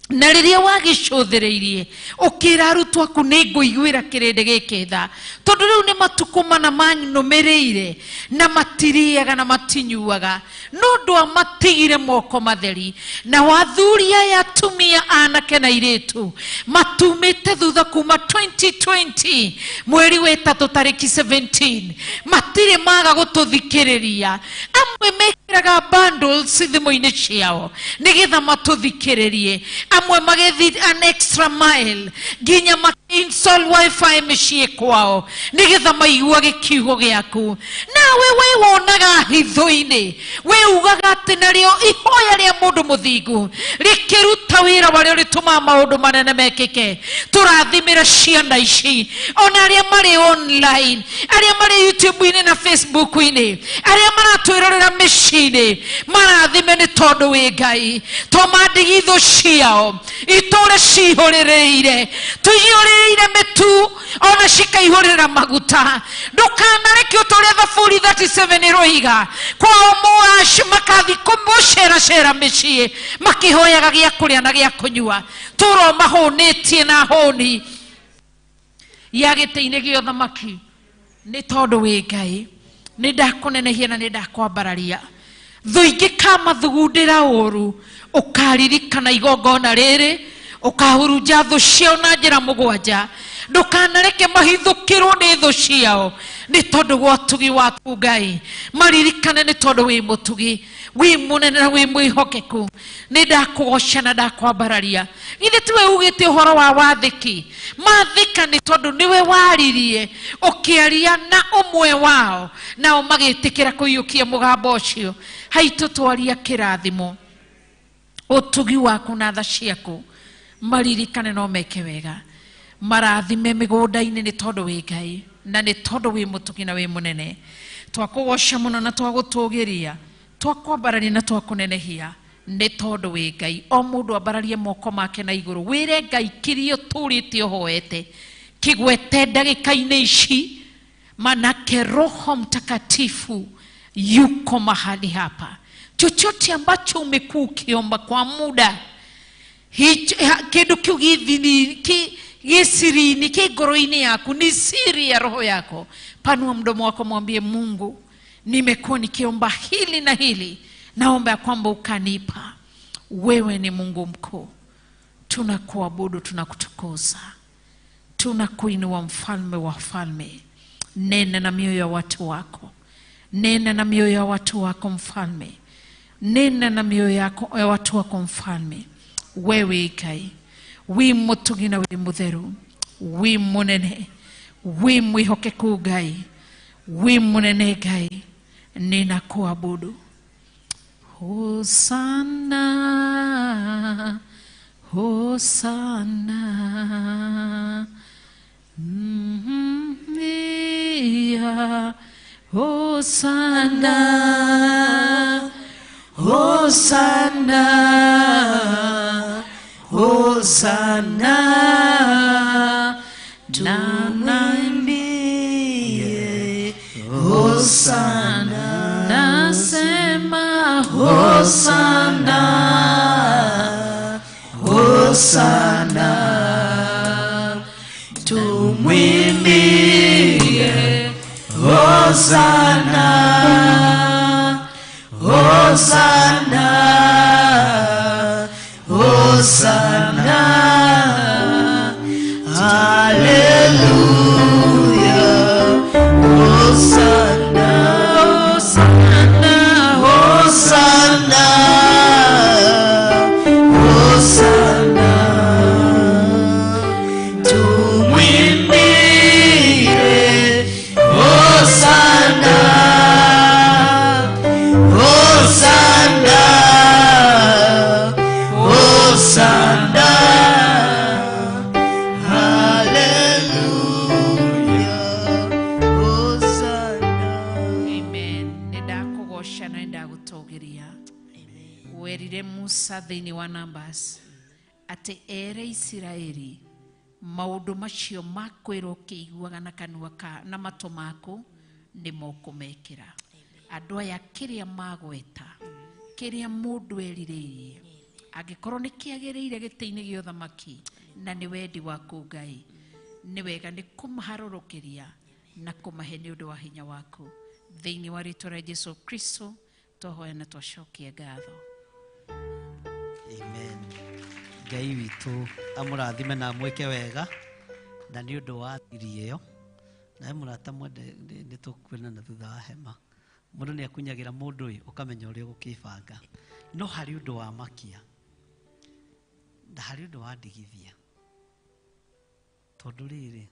[SPEAKER 9] na rĩrĩa wagĩcũthĩrĩirie ũkĩra arutwo aku nĩ ngũiguĩra kĩrĩndĩ gĩkĩ tha, tondũ rĩu nĩ matukũ mana manũmĩrĩire na matirĩaga na matinyuaga, no ndwamatigire moko matheri. Na athuri aya atumia anake na airĩtu matumĩte thutha kuma 2020 mweri wa ĩtatũ tarĩki 17, matirĩ maga gũtũthikĩrĩria. Amwe mekĩraga bundles thimũ-inĩ ciao nĩgetha matũthikĩrĩrie, amwe magĩthiĩ an extra mile nginya
[SPEAKER 15] Install wifi mĩciĩ kwao nĩgetha maiguage kiugo gĩaku. Nawe we wonaga hitho-inĩ, we ugaga atĩ narĩo ihoya rĩa mũndũ mũthingu rĩkĩruta wĩra warĩo rĩtũmaga maũndũ manene mekĩke. Tũrathimĩra ciana ici, ona arĩa marĩ online, arĩa marĩ YouTube-inĩ na Facebook-inĩ, arĩa maratwĩrorera mĩciĩ-inĩ, marathime nĩ tondũ wĩ Ngai. Tũma ndigithũ ciao itũre cihũrĩrĩire, tũiyũrĩrĩire mĩtu ona cikaihũrĩra maguta. Ndũkanareke ũtũre Thaburi 37 ĩroiga kwao moaci makathi kũmũceracera mĩciĩ makĩhoyaga gĩa kũrĩa na gĩa kũnyua. Tũro mahũnĩtie na hũni ya gĩtĩ-inĩ gĩa ũthamaki nĩ tondũ wĩ Ngai. Nĩ ndakũnenehia na nĩ ndakwambararia. Thũ ingĩkamathugundĩra ũru, ũkaririkana igongona rĩrĩ, ũkahurunja thũ ciao na njĩra mũgwanja. Ndũkanareke mahithũkĩrwo nĩ thũ ciao nĩ tondũ wa ũtugi waku Ngai. Maririkane nĩ tondũ wĩ mũtugi, wĩ mũnene na wĩ mwĩhokeku. Nĩ ndakũgoca na ndakwambararia. Githĩ tiwe ugĩte ũhoro wa wathĩki? Mathĩka nĩ tondũ nĩwe waririe, ũkĩaria na ũmwe wao, nao magĩtĩkĩra kũiyũkia mũgambo ũcio. Haitũ twaria kĩrathimo, ũtugi waku na tha ciaku, maririkane no meke wega. Marathime mĩgũnda-inĩ nĩ tondũ wĩ Ngai, na nĩ tondũ wĩ mũtugi na wĩ mũnene. Twakũgoca mũno na twagũtũgĩria, twakwambararia na twakũnenehia nĩ tondũ wĩ Ngai. O mũndũ ambararie moko make na igũrũ, wĩre Ngai kĩrĩa ũtũrĩte ũhoete, kĩgwete ndagĩka-inĩ ici, manake Roho Mtakatifu yuko mahali hapa. Chochote ambacho umekuwa ukiomba kwa muda, kĩndũ kĩu gĩ siri-inĩ, kĩ ngoro-inĩ yaku, ni siri ya roho yako. Panua mdomo wako, mwambie Mungu, nimekuwa nikiomba hili na hili, naomba ya kwamba ukanipa. Wewe ni Mungu mkuu, tunakuabudu, tunakutukuza, tunakuinua mfalme wa falme. Nena na mioyo ya watu wako, nena na mioyo ya watu wako mfalme, nena na mioyo yako ya watu wako mfalme. Wewe Ngai wi mũtugi na wi mũtheru, wi mũnene, wi mwĩhokeku Ngai, wi mũnene Ngai, ninakuabudu. Hosana, Hosana, Hosana, Hosana, Hosana, tumwimbie Hosana, nasema Hosana, Hosana, tumwimbie Hosana, Hosana, Hosana, hallelujah, Hosana, Hosana, Hosana, Hosana, tumwimbie Hosana, Hosana, Hosana, hallelujah, Hosana. Amen. Nĩndakũgoca na nĩndagũtũgĩria. Werire Musa thĩinĩ wa Numbers atĩ ere Isiraeli maũndũ macio makwĩrwo ũkĩiguaga na kanua ka na matũ maku nĩmo ũkũmekĩra. Andũ aya kĩrĩa magweta, kĩrĩa mũndũ erirĩirie, angĩkorwo nĩ kĩagĩrĩire gĩtĩ-inĩ gĩa ũthamaki na nĩ wendi waku Ngai, nĩ wega nĩ kũmaharũrũkĩria na kũmahe nĩ ũndũ wa hinya waku. Thĩinĩ wa rĩtwa rĩa Jesu Kristo twahoya na twacokia ngatho.
[SPEAKER 2] Amen. Ngai witũ amũrathime na amwĩke wega na nĩ ũndũ wa thiri ĩyo. Nawe mũrata mwende nĩ tũkuonana thutha wa hema. Mũndũ nĩ akunyagĩra mũndũ ĩ ũkamenya ũrĩa ũgũkĩbanga. No harĩ ũndũ wa makia na harĩ ũndũ wa ndigithia. Tondũ rĩrĩ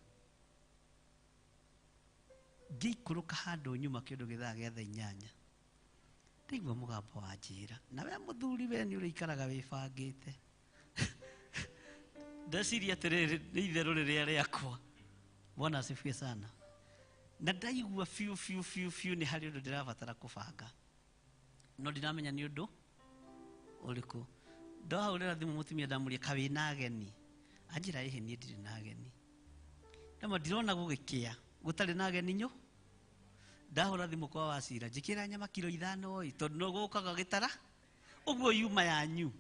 [SPEAKER 2] ngĩikũrũka handũ nyuma kĩndũ gĩthaa gĩa thaa 8 ndaigua mũgambo wa njĩra na we mũthuri we nĩ ũrĩikaraga wĩbangĩte. Ndeciria atĩrĩrĩ nĩ itherũ rĩrĩa rĩakwa. Bwana asifiwe sana. Na ndaigua biũ biũ biũ biũ nĩ harĩ ũndũ ndĩrabatara kũbanga no ndiramenya nĩ ũndũ ũrĩkũ. Ndahũrĩra thimũ mũtumia ndamũria ka wĩna ageni, anjĩra ĩhĩ niĩ ndirĩ na ageni. Ndama ndirona gũgĩkĩa gũtarĩ na ageni nyũ. Ndahũra thimũ kwa Wacira njĩkĩra nyama kiro 5 ĩ tondũ no gũkaga gĩtara ũguo yuma yanyu.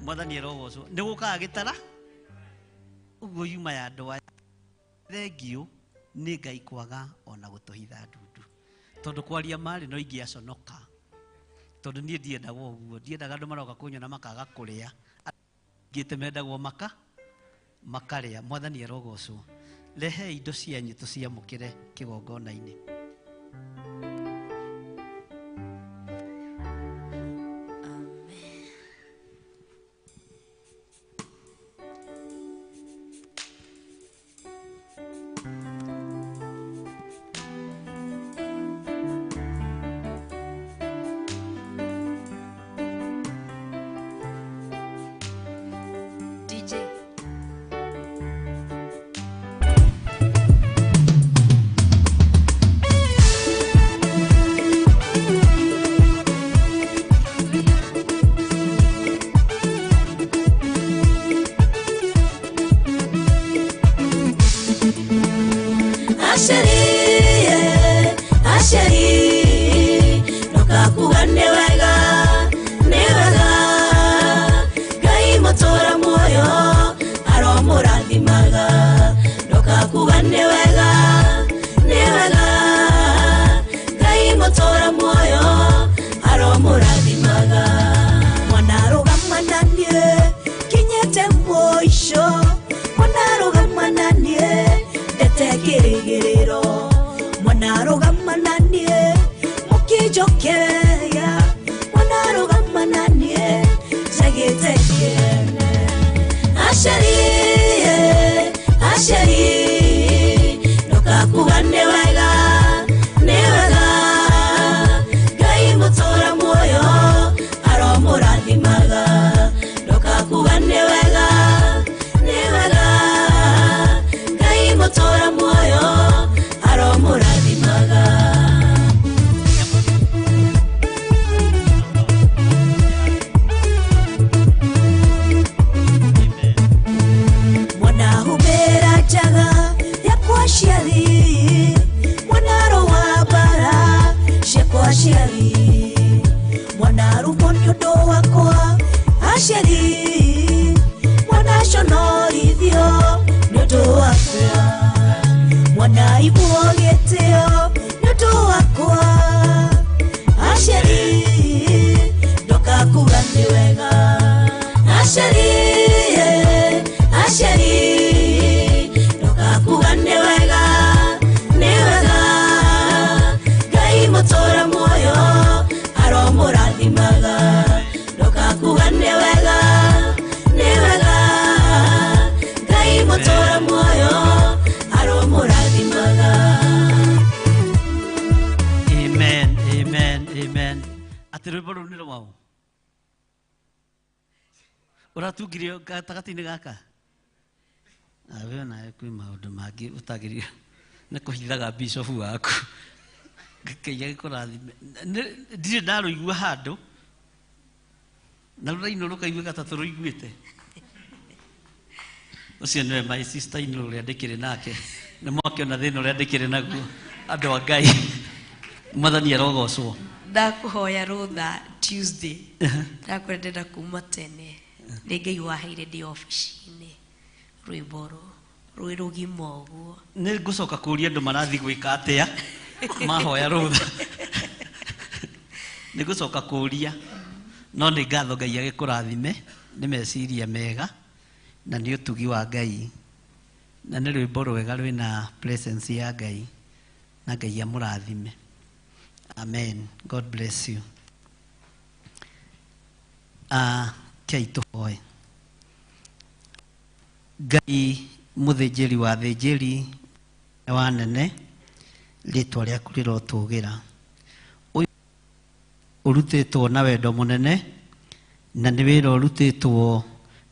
[SPEAKER 2] Mwathani arogocwo nĩ gũkaga gĩtara ũguo yuma ya andũ aya. Thengiũ nĩ Ngai kwaga ona gũtũhitha ndundu tondũ kwaria marĩ no ingĩaconoka tondũ niĩ ndiendaga ũguo, ndiendaga andũ maroka kũnyona makaga kũrĩa, ngĩte mendagwo makarĩa. Mwathani arogocwo. Rehei indo cianyu tũciamũkĩre kĩgongona-inĩ.
[SPEAKER 3] DJ.
[SPEAKER 14] Asheri, ndokakuga nĩ wega, nĩ wega. Ngai mũtũra muoyo aromũrathimaga. Ndokakuga nĩ wega, nĩ wega. Ngai mũtũra muoyo aromũrathimaga. Mwana rũgama na niĩ kinyĩte mũico, mwana rũgama na niĩ ndete kĩrĩgĩrĩro, mwana rũgama na niĩ mũkĩnjokeria, mwana rũgama na niĩ njagĩte kĩene. Asheri, asheri, ndokakuga nĩ wega, nĩ wega. Ngai mũtũra muoyo aromũrathimaga. Ndokakuga nĩ wega, nĩ wega. Ngai mũtũra muoyo aromũrathimaga. Mwana humbĩra njaga yakwa aciari, mwana rũa mbara ciakwa aciari, mwana rũmwo nĩ ũndũ wakwa aciari, mwana conorithio nĩ ũndũ wakwa, mwana iguo gĩtĩo nĩ ũndũ wakwa aciari, ndokakuga nĩ wega. Asheri, asheri, ndokakuga nĩ wega, nĩ wega. Ngai mũtũra muoyo aromũrathimaga. Ndokakuga nĩ wega, nĩ wega. Ngai mũtũra muoyo aromũrathimaga.
[SPEAKER 2] Amen, amen, amen. Atĩ rwĩmbo rũu nĩ rwaũ? Ũratungirio gatagatĩ-inĩ gaka? Nawe onawe kwĩ maũndũ mangĩ ũtagĩrĩire nĩ kũhithaga bishofu waku. Ngai agĩkũrathime. Ndirĩ ndarũigua handũ na rũrainwo rũkaiguĩka ta tũrũiguĩte. Ũcio nĩwe my sister in law ũrĩa ndĩkĩrĩ nake. Nĩ mwakĩona thĩna ũrĩa ndĩkĩrĩ naguo andũ a Ngai. Mwathani arogocwo.
[SPEAKER 3] Ndakũhoya rũtha Tuesday. Ndakwĩra ndĩrenda kuma tene. Nĩ Ngai waheire ndĩ obici-inĩ rwĩmbo rwĩ rũgima ũguo.
[SPEAKER 2] Nĩ ngũcoka kũria andũ marathiĩ gwĩka atĩa mahoya rũtha. Nĩ ngũcoka kũria no nĩ ngatho Ngai agĩkũrathime nĩ meciria mega na nĩ ũtugi wa Ngai na nĩ rwĩmbo rwega rwĩna presence ya Ngai na Ngai amũrathime. Amen. God bless you. Kei tũhoe. Ngai mũthĩnjĩri wa thĩnjĩri wa nene, rĩtwa rĩaku rĩrotũgĩra. Ũyũ ũrutĩtwo na wendo mũnene, na nĩ wĩra ũrutĩtwo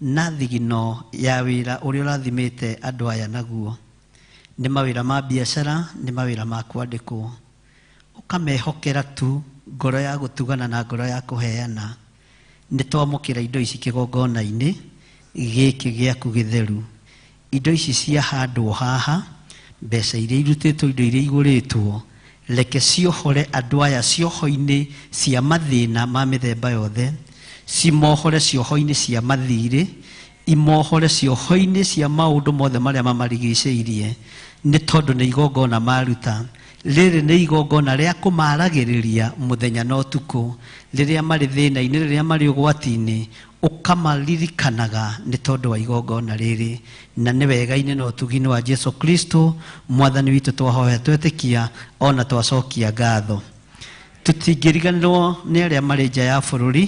[SPEAKER 2] na thigino ya wĩra ũrĩa ũrathimĩte andũ aya naguo. Nĩ mawĩra ma biacara, nĩ mawĩra ma kwandĩkwo. Ũkamehokera tu ngoro ya gũtugana na ngoro ya kũheana. Nĩ twamũkĩra indo ici kĩgongona-inĩ gĩkĩ gĩaku gĩtheru. Indo ici ciahandwo haha, mbeca iria irutĩtwo, indo iria igũrĩtwo, reke ciohore andũ aya cioho-inĩ cia mathĩna ma mĩthemba yothe, cimohore cioho-inĩ cia mathirĩ, imohore cioho-inĩ cia maũndũ mothe marĩa mamarigicĩirie, nĩ tondũ nĩ igongona maruta. Rĩrĩ nĩ igongona rĩa kũmaragĩrĩria mũthenya na ũtukũ, rĩrĩa marĩ thĩna-inĩ, rĩrĩa marĩ ũgwati-inĩ, ũkamaririkanaga nĩ tondũ wa igongona rĩrĩ. Na nĩ wega-inĩ na ũtugi-inĩ wa Jesu Kristo mwathani witũ twahoya twetĩkia ona twacokia ngatho. Tũtingĩriganĩrwo nĩ arĩa marĩ nja ya bũrũri,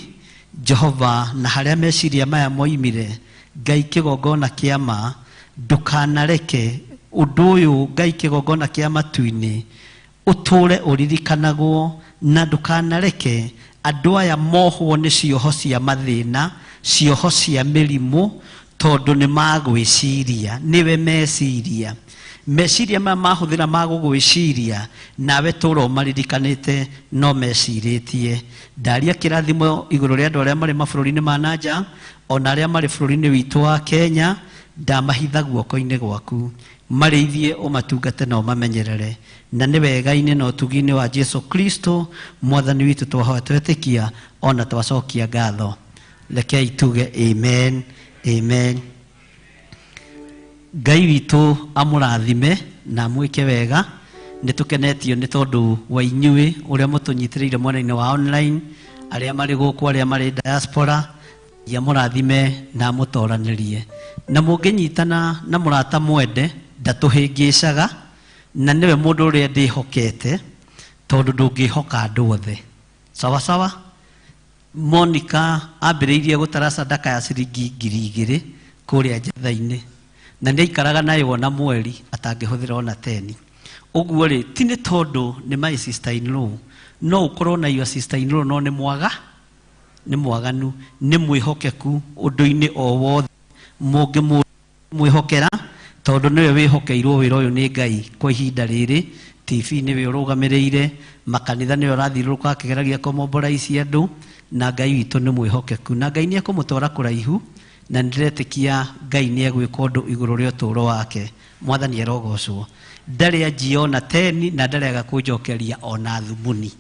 [SPEAKER 2] Jehova, na harĩa meciria maya moimire, Ngai kĩgongona kĩa ma, ndũkanareke ũndũ ũyũ Ngai kĩgongona kĩa matu-inĩ ũtũre ũririkanagwo, na ndũkanareke andũ aya mohwo nĩ cioho cia mathĩna, cioho cia mĩrimũ, tondũ nĩ magwĩciria, nĩwe meciria. Meciria maya mahũthĩra ma gũgwĩciria, nawe tũra ũmaririkanĩte no mecirĩtie. Ndaria kĩrathimo igũrũ rĩa andũ arĩa marĩ mabũrũri-inĩ ma na nja, ona arĩa marĩ bũrũri-inĩ witũ wa Kenya, ndamahitha guoko-inĩ gwaku. Marĩithie ũmatungate na ũmamenyerere. Na nĩ wega-inĩ na ũtugi-inĩ wa Jesu Kristo mwathani witũ twahoya twetĩkia ona twacokia ngatho. Rekei tuge amen, amen. Ngai witũ amũrathime na amwĩke wega. Nĩ tũkenetio nĩ tondũ wa inyuĩ ũrĩa mũtũnyitĩrĩire mwena-inĩ wa online, arĩa marĩ gũkũ, arĩa marĩ diaspora, Ngai amũrathime na amũtoranĩrie. Na mũngĩnyitana na mũrata mwende, ndatũhĩngĩcaga, na nĩwe mũndũ ũrĩa ndĩhokete, tondũ ndũngĩhoka andũ othe. Sawa sawa? Monica ambĩrĩirie gũtara sadaka ya ciringi 2,000 kũrĩa njetha-inĩ, na nĩ aikaraga nayo ona mweri atangĩhũthĩra ona 10. Ũguo rĩ, ti nĩ tondũ nĩ my sister in law, no ũkorwo na your sister in law no nĩ mwaga, nĩ mwaganu, nĩ mwĩhokeku ũndũ-inĩ o wothe mũngĩmwĩhokera, tondũ nĩwe wĩhokeirwo wĩra ũyũ nĩ Ngai kwa ihinda rĩrĩ. TV nĩwe ũrũgamĩrĩire, makanitha nĩwe ũrathiũrũrũka akĩgeragia kũmombora andũ, na Ngai witũ nĩ mwĩhokeku, na Ngai nĩ ekũmũtwara kũraihu, na nĩndĩretĩkia Ngai nĩ egwĩka ũndũ igũrũ rĩa ũtũũro wake. Mwathani arogocwo. Ndarĩ anjia ona 10 na ndarĩ aga kũnjokeria ona thumuni.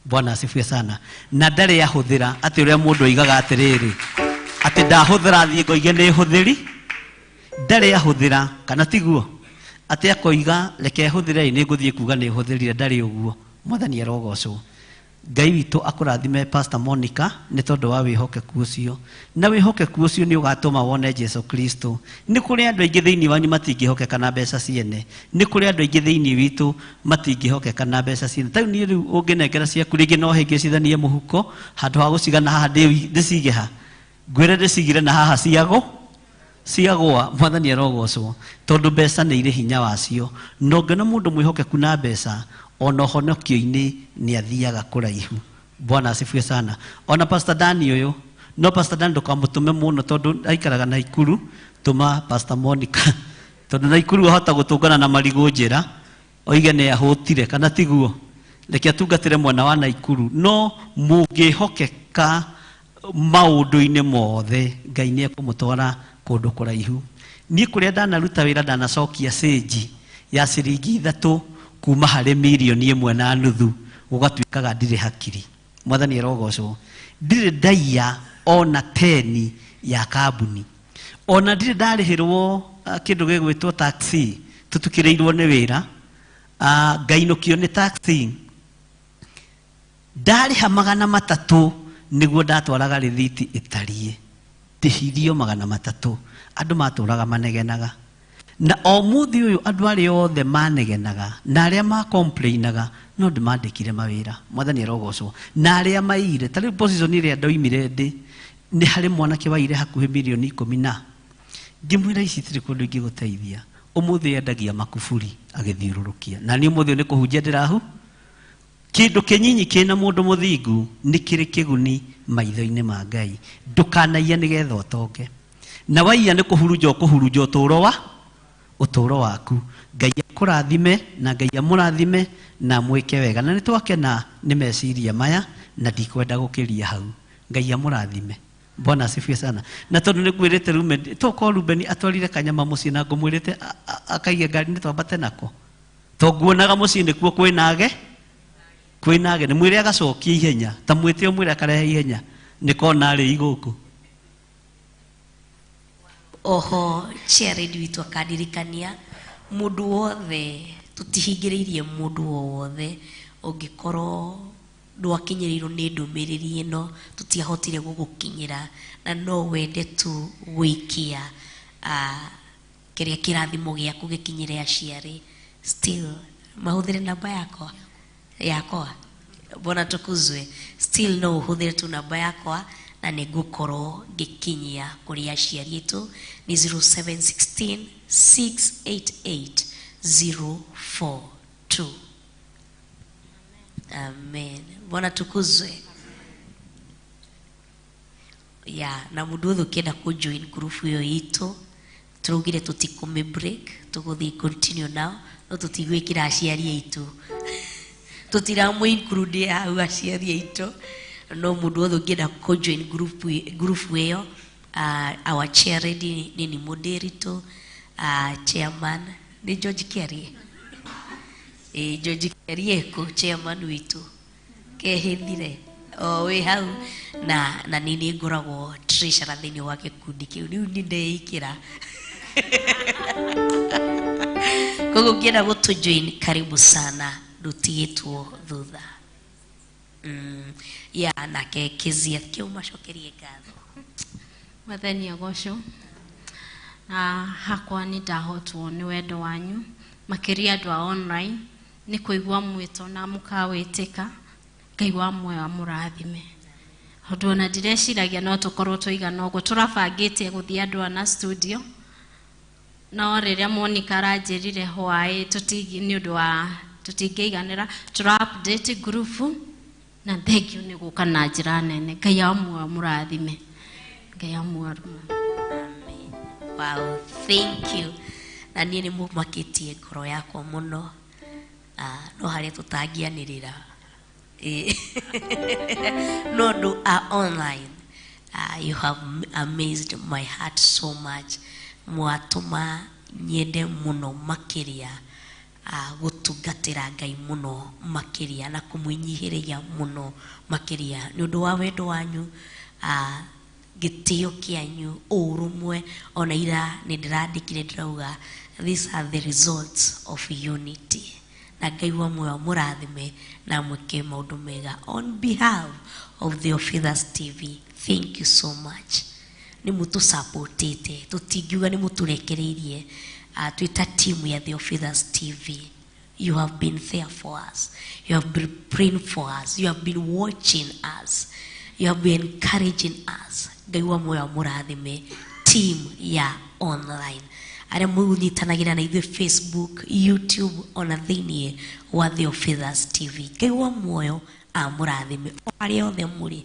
[SPEAKER 2] Bwana asifiwe sana. Na ndarĩ ahũthĩra atĩ ũrĩa mũndũ oigaga atĩrĩrĩ, atĩ ndahũthĩra thiĩ ngoige nĩ hũthĩri, ndarĩ ahũthĩra, kana tiguo? Atĩ akoiga reke hũthĩre nĩ ngũthiĩ kuga nĩ hũthĩrire, ndarĩ ũguo. Mwathani arogocwo. Ngai witũ akũrathime Pastor Monica nĩ tondũ wa wĩhokeku ũcio. Na wĩhokeku ũcio nĩ ũgatũma wone Jesu Kristo. Nĩ kũrĩ andũ aingĩ thĩinĩ wanyu matingĩhokeka na mbeca ciene. Nĩ kũrĩ andũ aingĩ thĩinĩ witũ matingĩhokeka na mbeca ciene. Ta rĩu niĩ rĩu ũngĩnengera ciaku rĩngĩ no hĩngĩcithanie mũhuko, handũ ha gũcigana haha ndĩcige ha. Ngwĩre ndĩcigire na haha ciago ciagwa. Mwathani arogocwo, tondũ mbeca nĩ irĩ hinya wacio. Na ũngĩona mũndũ mwĩhokeku na mbeca, ona ũhonokio-inĩ nĩ athiaga kũraihu. Bwana asifiwe sana. Ona Pastor Dani ũyũ, no Pastor Dani ndũkamũtũme mũno tondũ aikaraga Naikuru, tũma Pastor Monica, tondũ Naikuru ahota gũtũngana na marigũ njĩra, oige nĩ ahũtire, kana tiguo? Reke atungatĩre mwena wa Naikuru. No mũngĩhokeka maũndũ-inĩ mothe, Ngai nĩ ekũmũtwara kũndũ kũraihu. Niĩ kũrĩa ndanaruta wĩra ndanacokia cĩnji ya ciringi 3 kuma harĩ mirioni 1.5, gũgatuĩkaga ndirĩ hakiri. Mwathani arogocwo. Ndirĩ ndaiya ona 10 ya kambuni, ona ndirĩ ndarĩhĩrwo kĩndũ gĩgwĩtwo taxi, tũtukĩrĩirwo nĩ wĩra, ngainũkio nĩ taxi, ndarĩha 300 nĩguo ndatwaraga rĩthiti ĩtariĩ, ndĩhirio 300. Andũ matũraga manegenaga. Na o mũthĩ ũyũ andũ arĩa othe manegenaga na arĩa ma-complainaga no ndĩmandĩkire mawĩra. Mwathani arogocwo. Na arĩa maire, ta rĩu position ĩrĩa ndoimire ndĩ, nĩ harĩ mwanake waire hakuhĩ mirioni 10 na. Ngĩmwĩra ici itirĩ kũndũ ingĩgũteithia. Ũmũthĩ endagia makuburi agĩthiũrũrũkia. Na niĩ ũmũthĩ nĩ kũhunjia ndĩrahu. Kĩndũ kĩnyinyi kĩna mũndũ mũthingu nĩ kĩrĩ kĩguni maitho-inĩ ma Ngai. Ndũkanaiye nĩgetha ũtonge. Na waiya nĩ kũhurunja ũkũhurunja ũtũũro waku. Ngai akũrathime na Ngai amũrathime na mwĩke wega. Na nĩ twakena nĩ meciria maya na ndikwenda gũkĩria hau. Ngai amũrathime. Bwana asifiwe sana. Na tondu nĩ ngwĩrĩte Ruben, tokorwo Ruben atwarire kanyama mũciĩ na ngũmwĩrĩte akaige ngari-inĩ twambate nako. To nguonaga mũciĩ nĩkuo kwĩnage. Kwĩnage nĩ mwĩre agacokia ihenya. Ta mwĩte ũmwĩre akarehe ihenya. Nĩ kona rĩ igũkũ.
[SPEAKER 3] Oho chairlady witũ akandirikania mũndũ wothe tũtihingĩrĩirie mũndũ o wothe ũngĩkorwo ndwakinyĩrĩirwo nĩ ndũmĩrĩri ĩno tũtiahotire gũgũkinyĩra na no wende tu gũikia kĩrĩa kĩrathimo gĩaku gĩkinyĩre aciari still mahũthĩre namba yakwa Bwana tukuzwe still no ũhũthĩre tu namba yakwa na nĩngũkorwo ngĩkinyia kũrĩ aciari aitũ nĩ 0716 688 042. Amen. Bwana tukuzwe. Ya na mũndũ wothe ũkĩenda kũ join group ĩyo itũ tũraugire tũtikũmĩ break tũgũthiĩ continue now no tũtigwĩkĩra aciari aitũ tũtiramũ include hau aciari aitũ no mũndũ wothe ũngĩenda kũ join group ĩyo our chair lady nĩ ni Mũndĩritũ chairman nĩ George Kiarie. George Kiarie kũ chairman witũ kehithire o wĩ hau na nĩ niĩ ngoragwo treasurer thĩinĩ wa gĩkundi kĩu rĩu nĩ ndeikĩra. Koguo ũngĩenda gũtũ join karibu sana ndũtigĩtwo thutha. Ya nake Kezia kĩu macokerie ngatho.
[SPEAKER 13] Mwathani agocwo. Na hakwa nĩ ndahotwo nĩ wendo wanyu makĩria andũ a online nĩ kũigua mwĩto na mũkawĩtĩka. Ngai wa muoyo amũrathime. Tondũ ona ndireciragia no tũkorwo tũigana ũguo tũrabangĩte gũthiĩ andũ ana studio no rĩrĩa Monica aranjĩrire hwaĩ nĩ ũndũ wa tũtingĩiganĩra tũra update group na thank you nĩ gũka na njĩra nene. Ngai wa muoyo amũrathime. Ngai amũrathime.
[SPEAKER 3] Amen. Wow, thank you. Na niĩ nĩ mũmakĩtie ngoro yakwa mũno. No harĩa tũtangĩanĩrĩra. No andũ a online. You have amazed my heart so much. Mwatũma nyende mũno makĩria gũtungatĩra Ngai mũno makĩria na kũmwĩnyihĩrĩria mũno makĩria nĩ ũndũ wa wendo wanyu gĩtĩo kĩanyu ũrũmwe ona ira nĩ ndĩrandĩkire ndĩrauga these are the results of unity. Na Ngai wa muoyo mũrathime na mwĩke maũndũ mega. On behalf of the Officers TV, thank you so much. Nĩ mũtũsupportĩte tũtingiuga nĩ mũtũrekereirie twĩ ta team ya the Officers TV. You have been there for us. You have been praying for us. You have been watching us. You have been encouraging us. Ngai wa muoyo mũrathime team ya online arĩa mũnyitanagĩra na ithuĩ Facebook, YouTube ona thĩinĩ wa The Officers TV. Ngai wa muoyo amũrathime o arĩa othe mũrĩ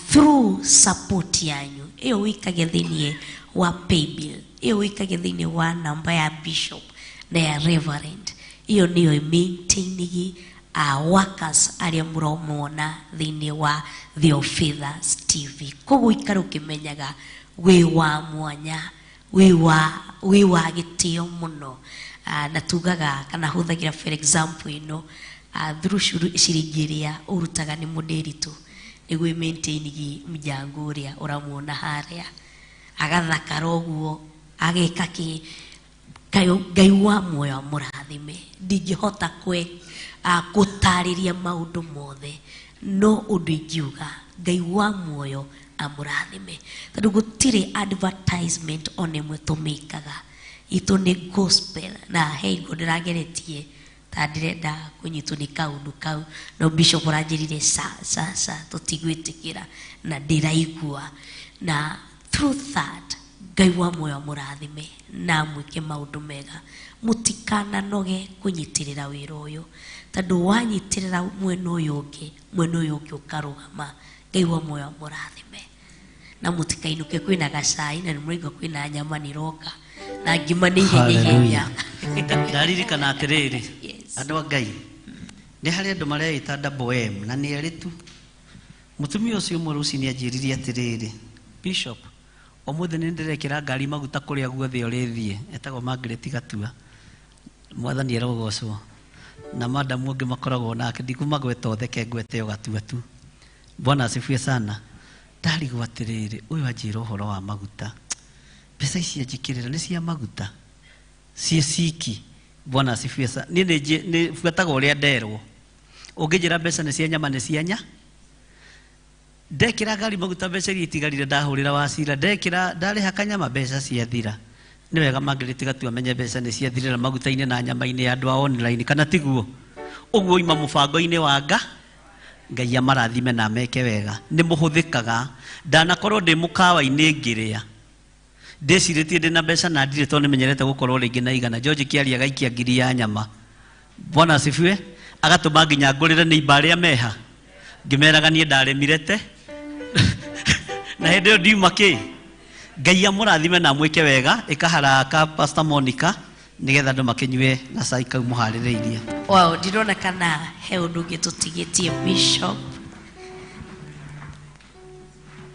[SPEAKER 3] through support yanyu ĩyo wĩikagia thĩinĩ wa paybill ĩyo wĩikagia thĩinĩ wa namba ya bishop na ya reverend ĩyo nĩyo maintainigi workers arĩa mũromona thĩinĩ wa The Officers TV. Koguo ikara ũkĩmenyaga wĩ wa mwanya wĩ wa gĩtĩo mũno. Na tugaga kana hũthagĩra for example ĩno through ciringi ĩrĩa ũrutaga nĩ mũndĩritũ nĩguo maintainigi mjango ũrĩa ũramuona harĩa agathakara ũguo ageka kĩ. Ngai wa muoyo amũrathime. Ndingĩhota gũtarĩria maũndũ mothe no ũndũ ingiuga Ngai wa muoyo amũrathime tondũ gũtirĩ advertisement ona ĩmwe tũmĩkaga itũ nĩ gospel na he hingo ndĩrageretie ta ndĩrenda kũnyitwo nĩ kaũndũ kau no bishop ũranjĩrire ca ca ca tũtigwĩtĩkĩra na ndĩraigua na through that Ngai wa muoyo amũrathime na amwĩke maũndũ mega. Mũtikananoge kũnyitĩrĩra wĩra ũyũ, tondũ wanyitĩrĩra mwena ũyũ ũngĩ, mwena ũyũ ũngĩ ũkarũgama. Ngai wa muoyo amũrathime na mũtikainũke kwĩna gacai na nĩmũraigua kwĩna nyama nĩroka na ngima nĩ ihenya ihenya.
[SPEAKER 2] Ndaririkana atĩrĩrĩ, andũ a Ngai, nĩ harĩ andũ mareĩta double M na nĩ erĩ tu. Mũtumia ũcio ũmwe rũcinĩ anjĩrire atĩrĩrĩ, Bishop, ũmũthĩ nĩ ndĩrekĩra ngari maguta kũrĩa guothe ũrĩthiĩ. Etagwo Margaret Gatua. Mwathani arogocwo. Na madamu ũngĩ makoragwo nake, ndikumagweta othe, ke ngwete o Gatua tu. Bwana asifiwe sana. Ndarigwo atĩrĩrĩ, ũyũ anjĩra ũhoro wa maguta, mbeca ici anjĩkĩrĩra nĩ cia maguta ciĩ ciki. Bwana asifiwe sana. Niĩ nĩ buataga ũrĩa nderwo. Ũngĩnjĩra mbeca nĩ cia nyama, nĩ cia nya. Ndekĩra ngari maguta, mbeca iria itigarire ndahũrĩra wacira, ndekĩra ndarĩha kanyama, mbeca ciathira. Nĩ wega Margaret Gatua amenye mbeca nĩ ciathirĩra maguta-inĩ na nyama-inĩ ya andũ a online, kana tiguo? Ũguo ima mũbango-inĩ wa nga Ngai amarathime na ameke wega. Nĩ mũhũthĩkaga. Ndanakorwo ndĩ mũkawa-inĩ ngĩrĩa, ndĩcirĩtie ndĩna mbeca na ndirĩ, tondũ nĩmenyerete gũkorwo rĩngĩ na igana. George Kĩaria agaikia ngiri ya nyama. Bwana asifiwe. Agatũma nginya ngũrĩre nĩ imba arĩa meha, ngĩmeraga niĩ ndarĩmire te na hĩndĩ ĩyo ndiuma kĩ. Ngai amũrathime na amwĩke wega. Ĩkaharaka Pastor Monica, nĩgetha andũ makĩnyue gacai kau mũharĩrĩirie.
[SPEAKER 3] Wow, ndirona kana he ũndũ ũngĩ tũtigĩtie, Bishop,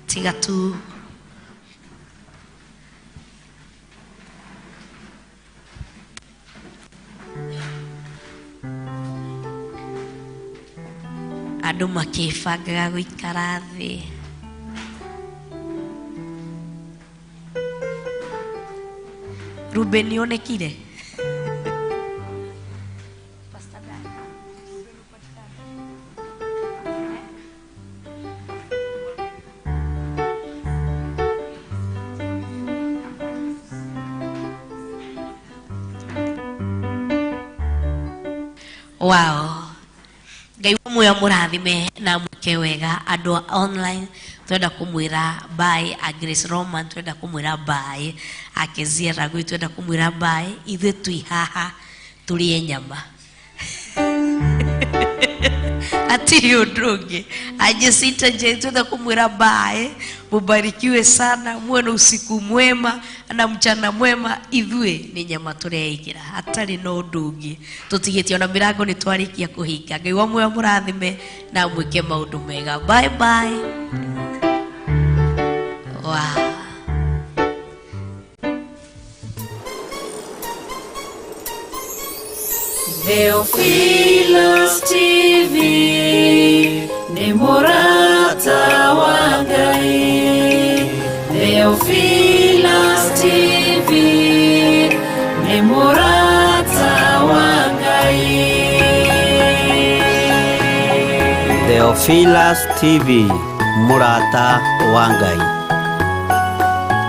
[SPEAKER 3] tiga tu andũ makĩbangaga gũikara thĩ. Ruben onekire. Pastor Dan. Wow. Ngai wa muoyo mũrathime na mwĩke wega. Andũ a online twenda kũmwĩra bye, a Grace Roman twenda kũmwĩra bye, a Kezia Ragui twenda kũmwĩra bye. Ithuĩ twĩ haha tũrĩe nyama, hatirĩ ũndũ ũngĩ. Ajesita Jane twenda kũmwĩra bye, mubarikiwe sana, muwe na usiku mwema na mchana mwema. Ithuĩ nĩ nyama tũreigĩra, hatarĩ na ũndũ ũngĩ tũtigĩtie, ona mĩrango nĩ twarĩkia kũhinga. Ngai wa muoyo mũrathime na mwĩke maũndũ mega. Bye bye. Wow.
[SPEAKER 14] Theophilus TV nĩ mũrata wa Ngai. Theophilus TV nĩ mũrata wa Ngai.
[SPEAKER 2] Theophilus TV, mũrata wa Ngai.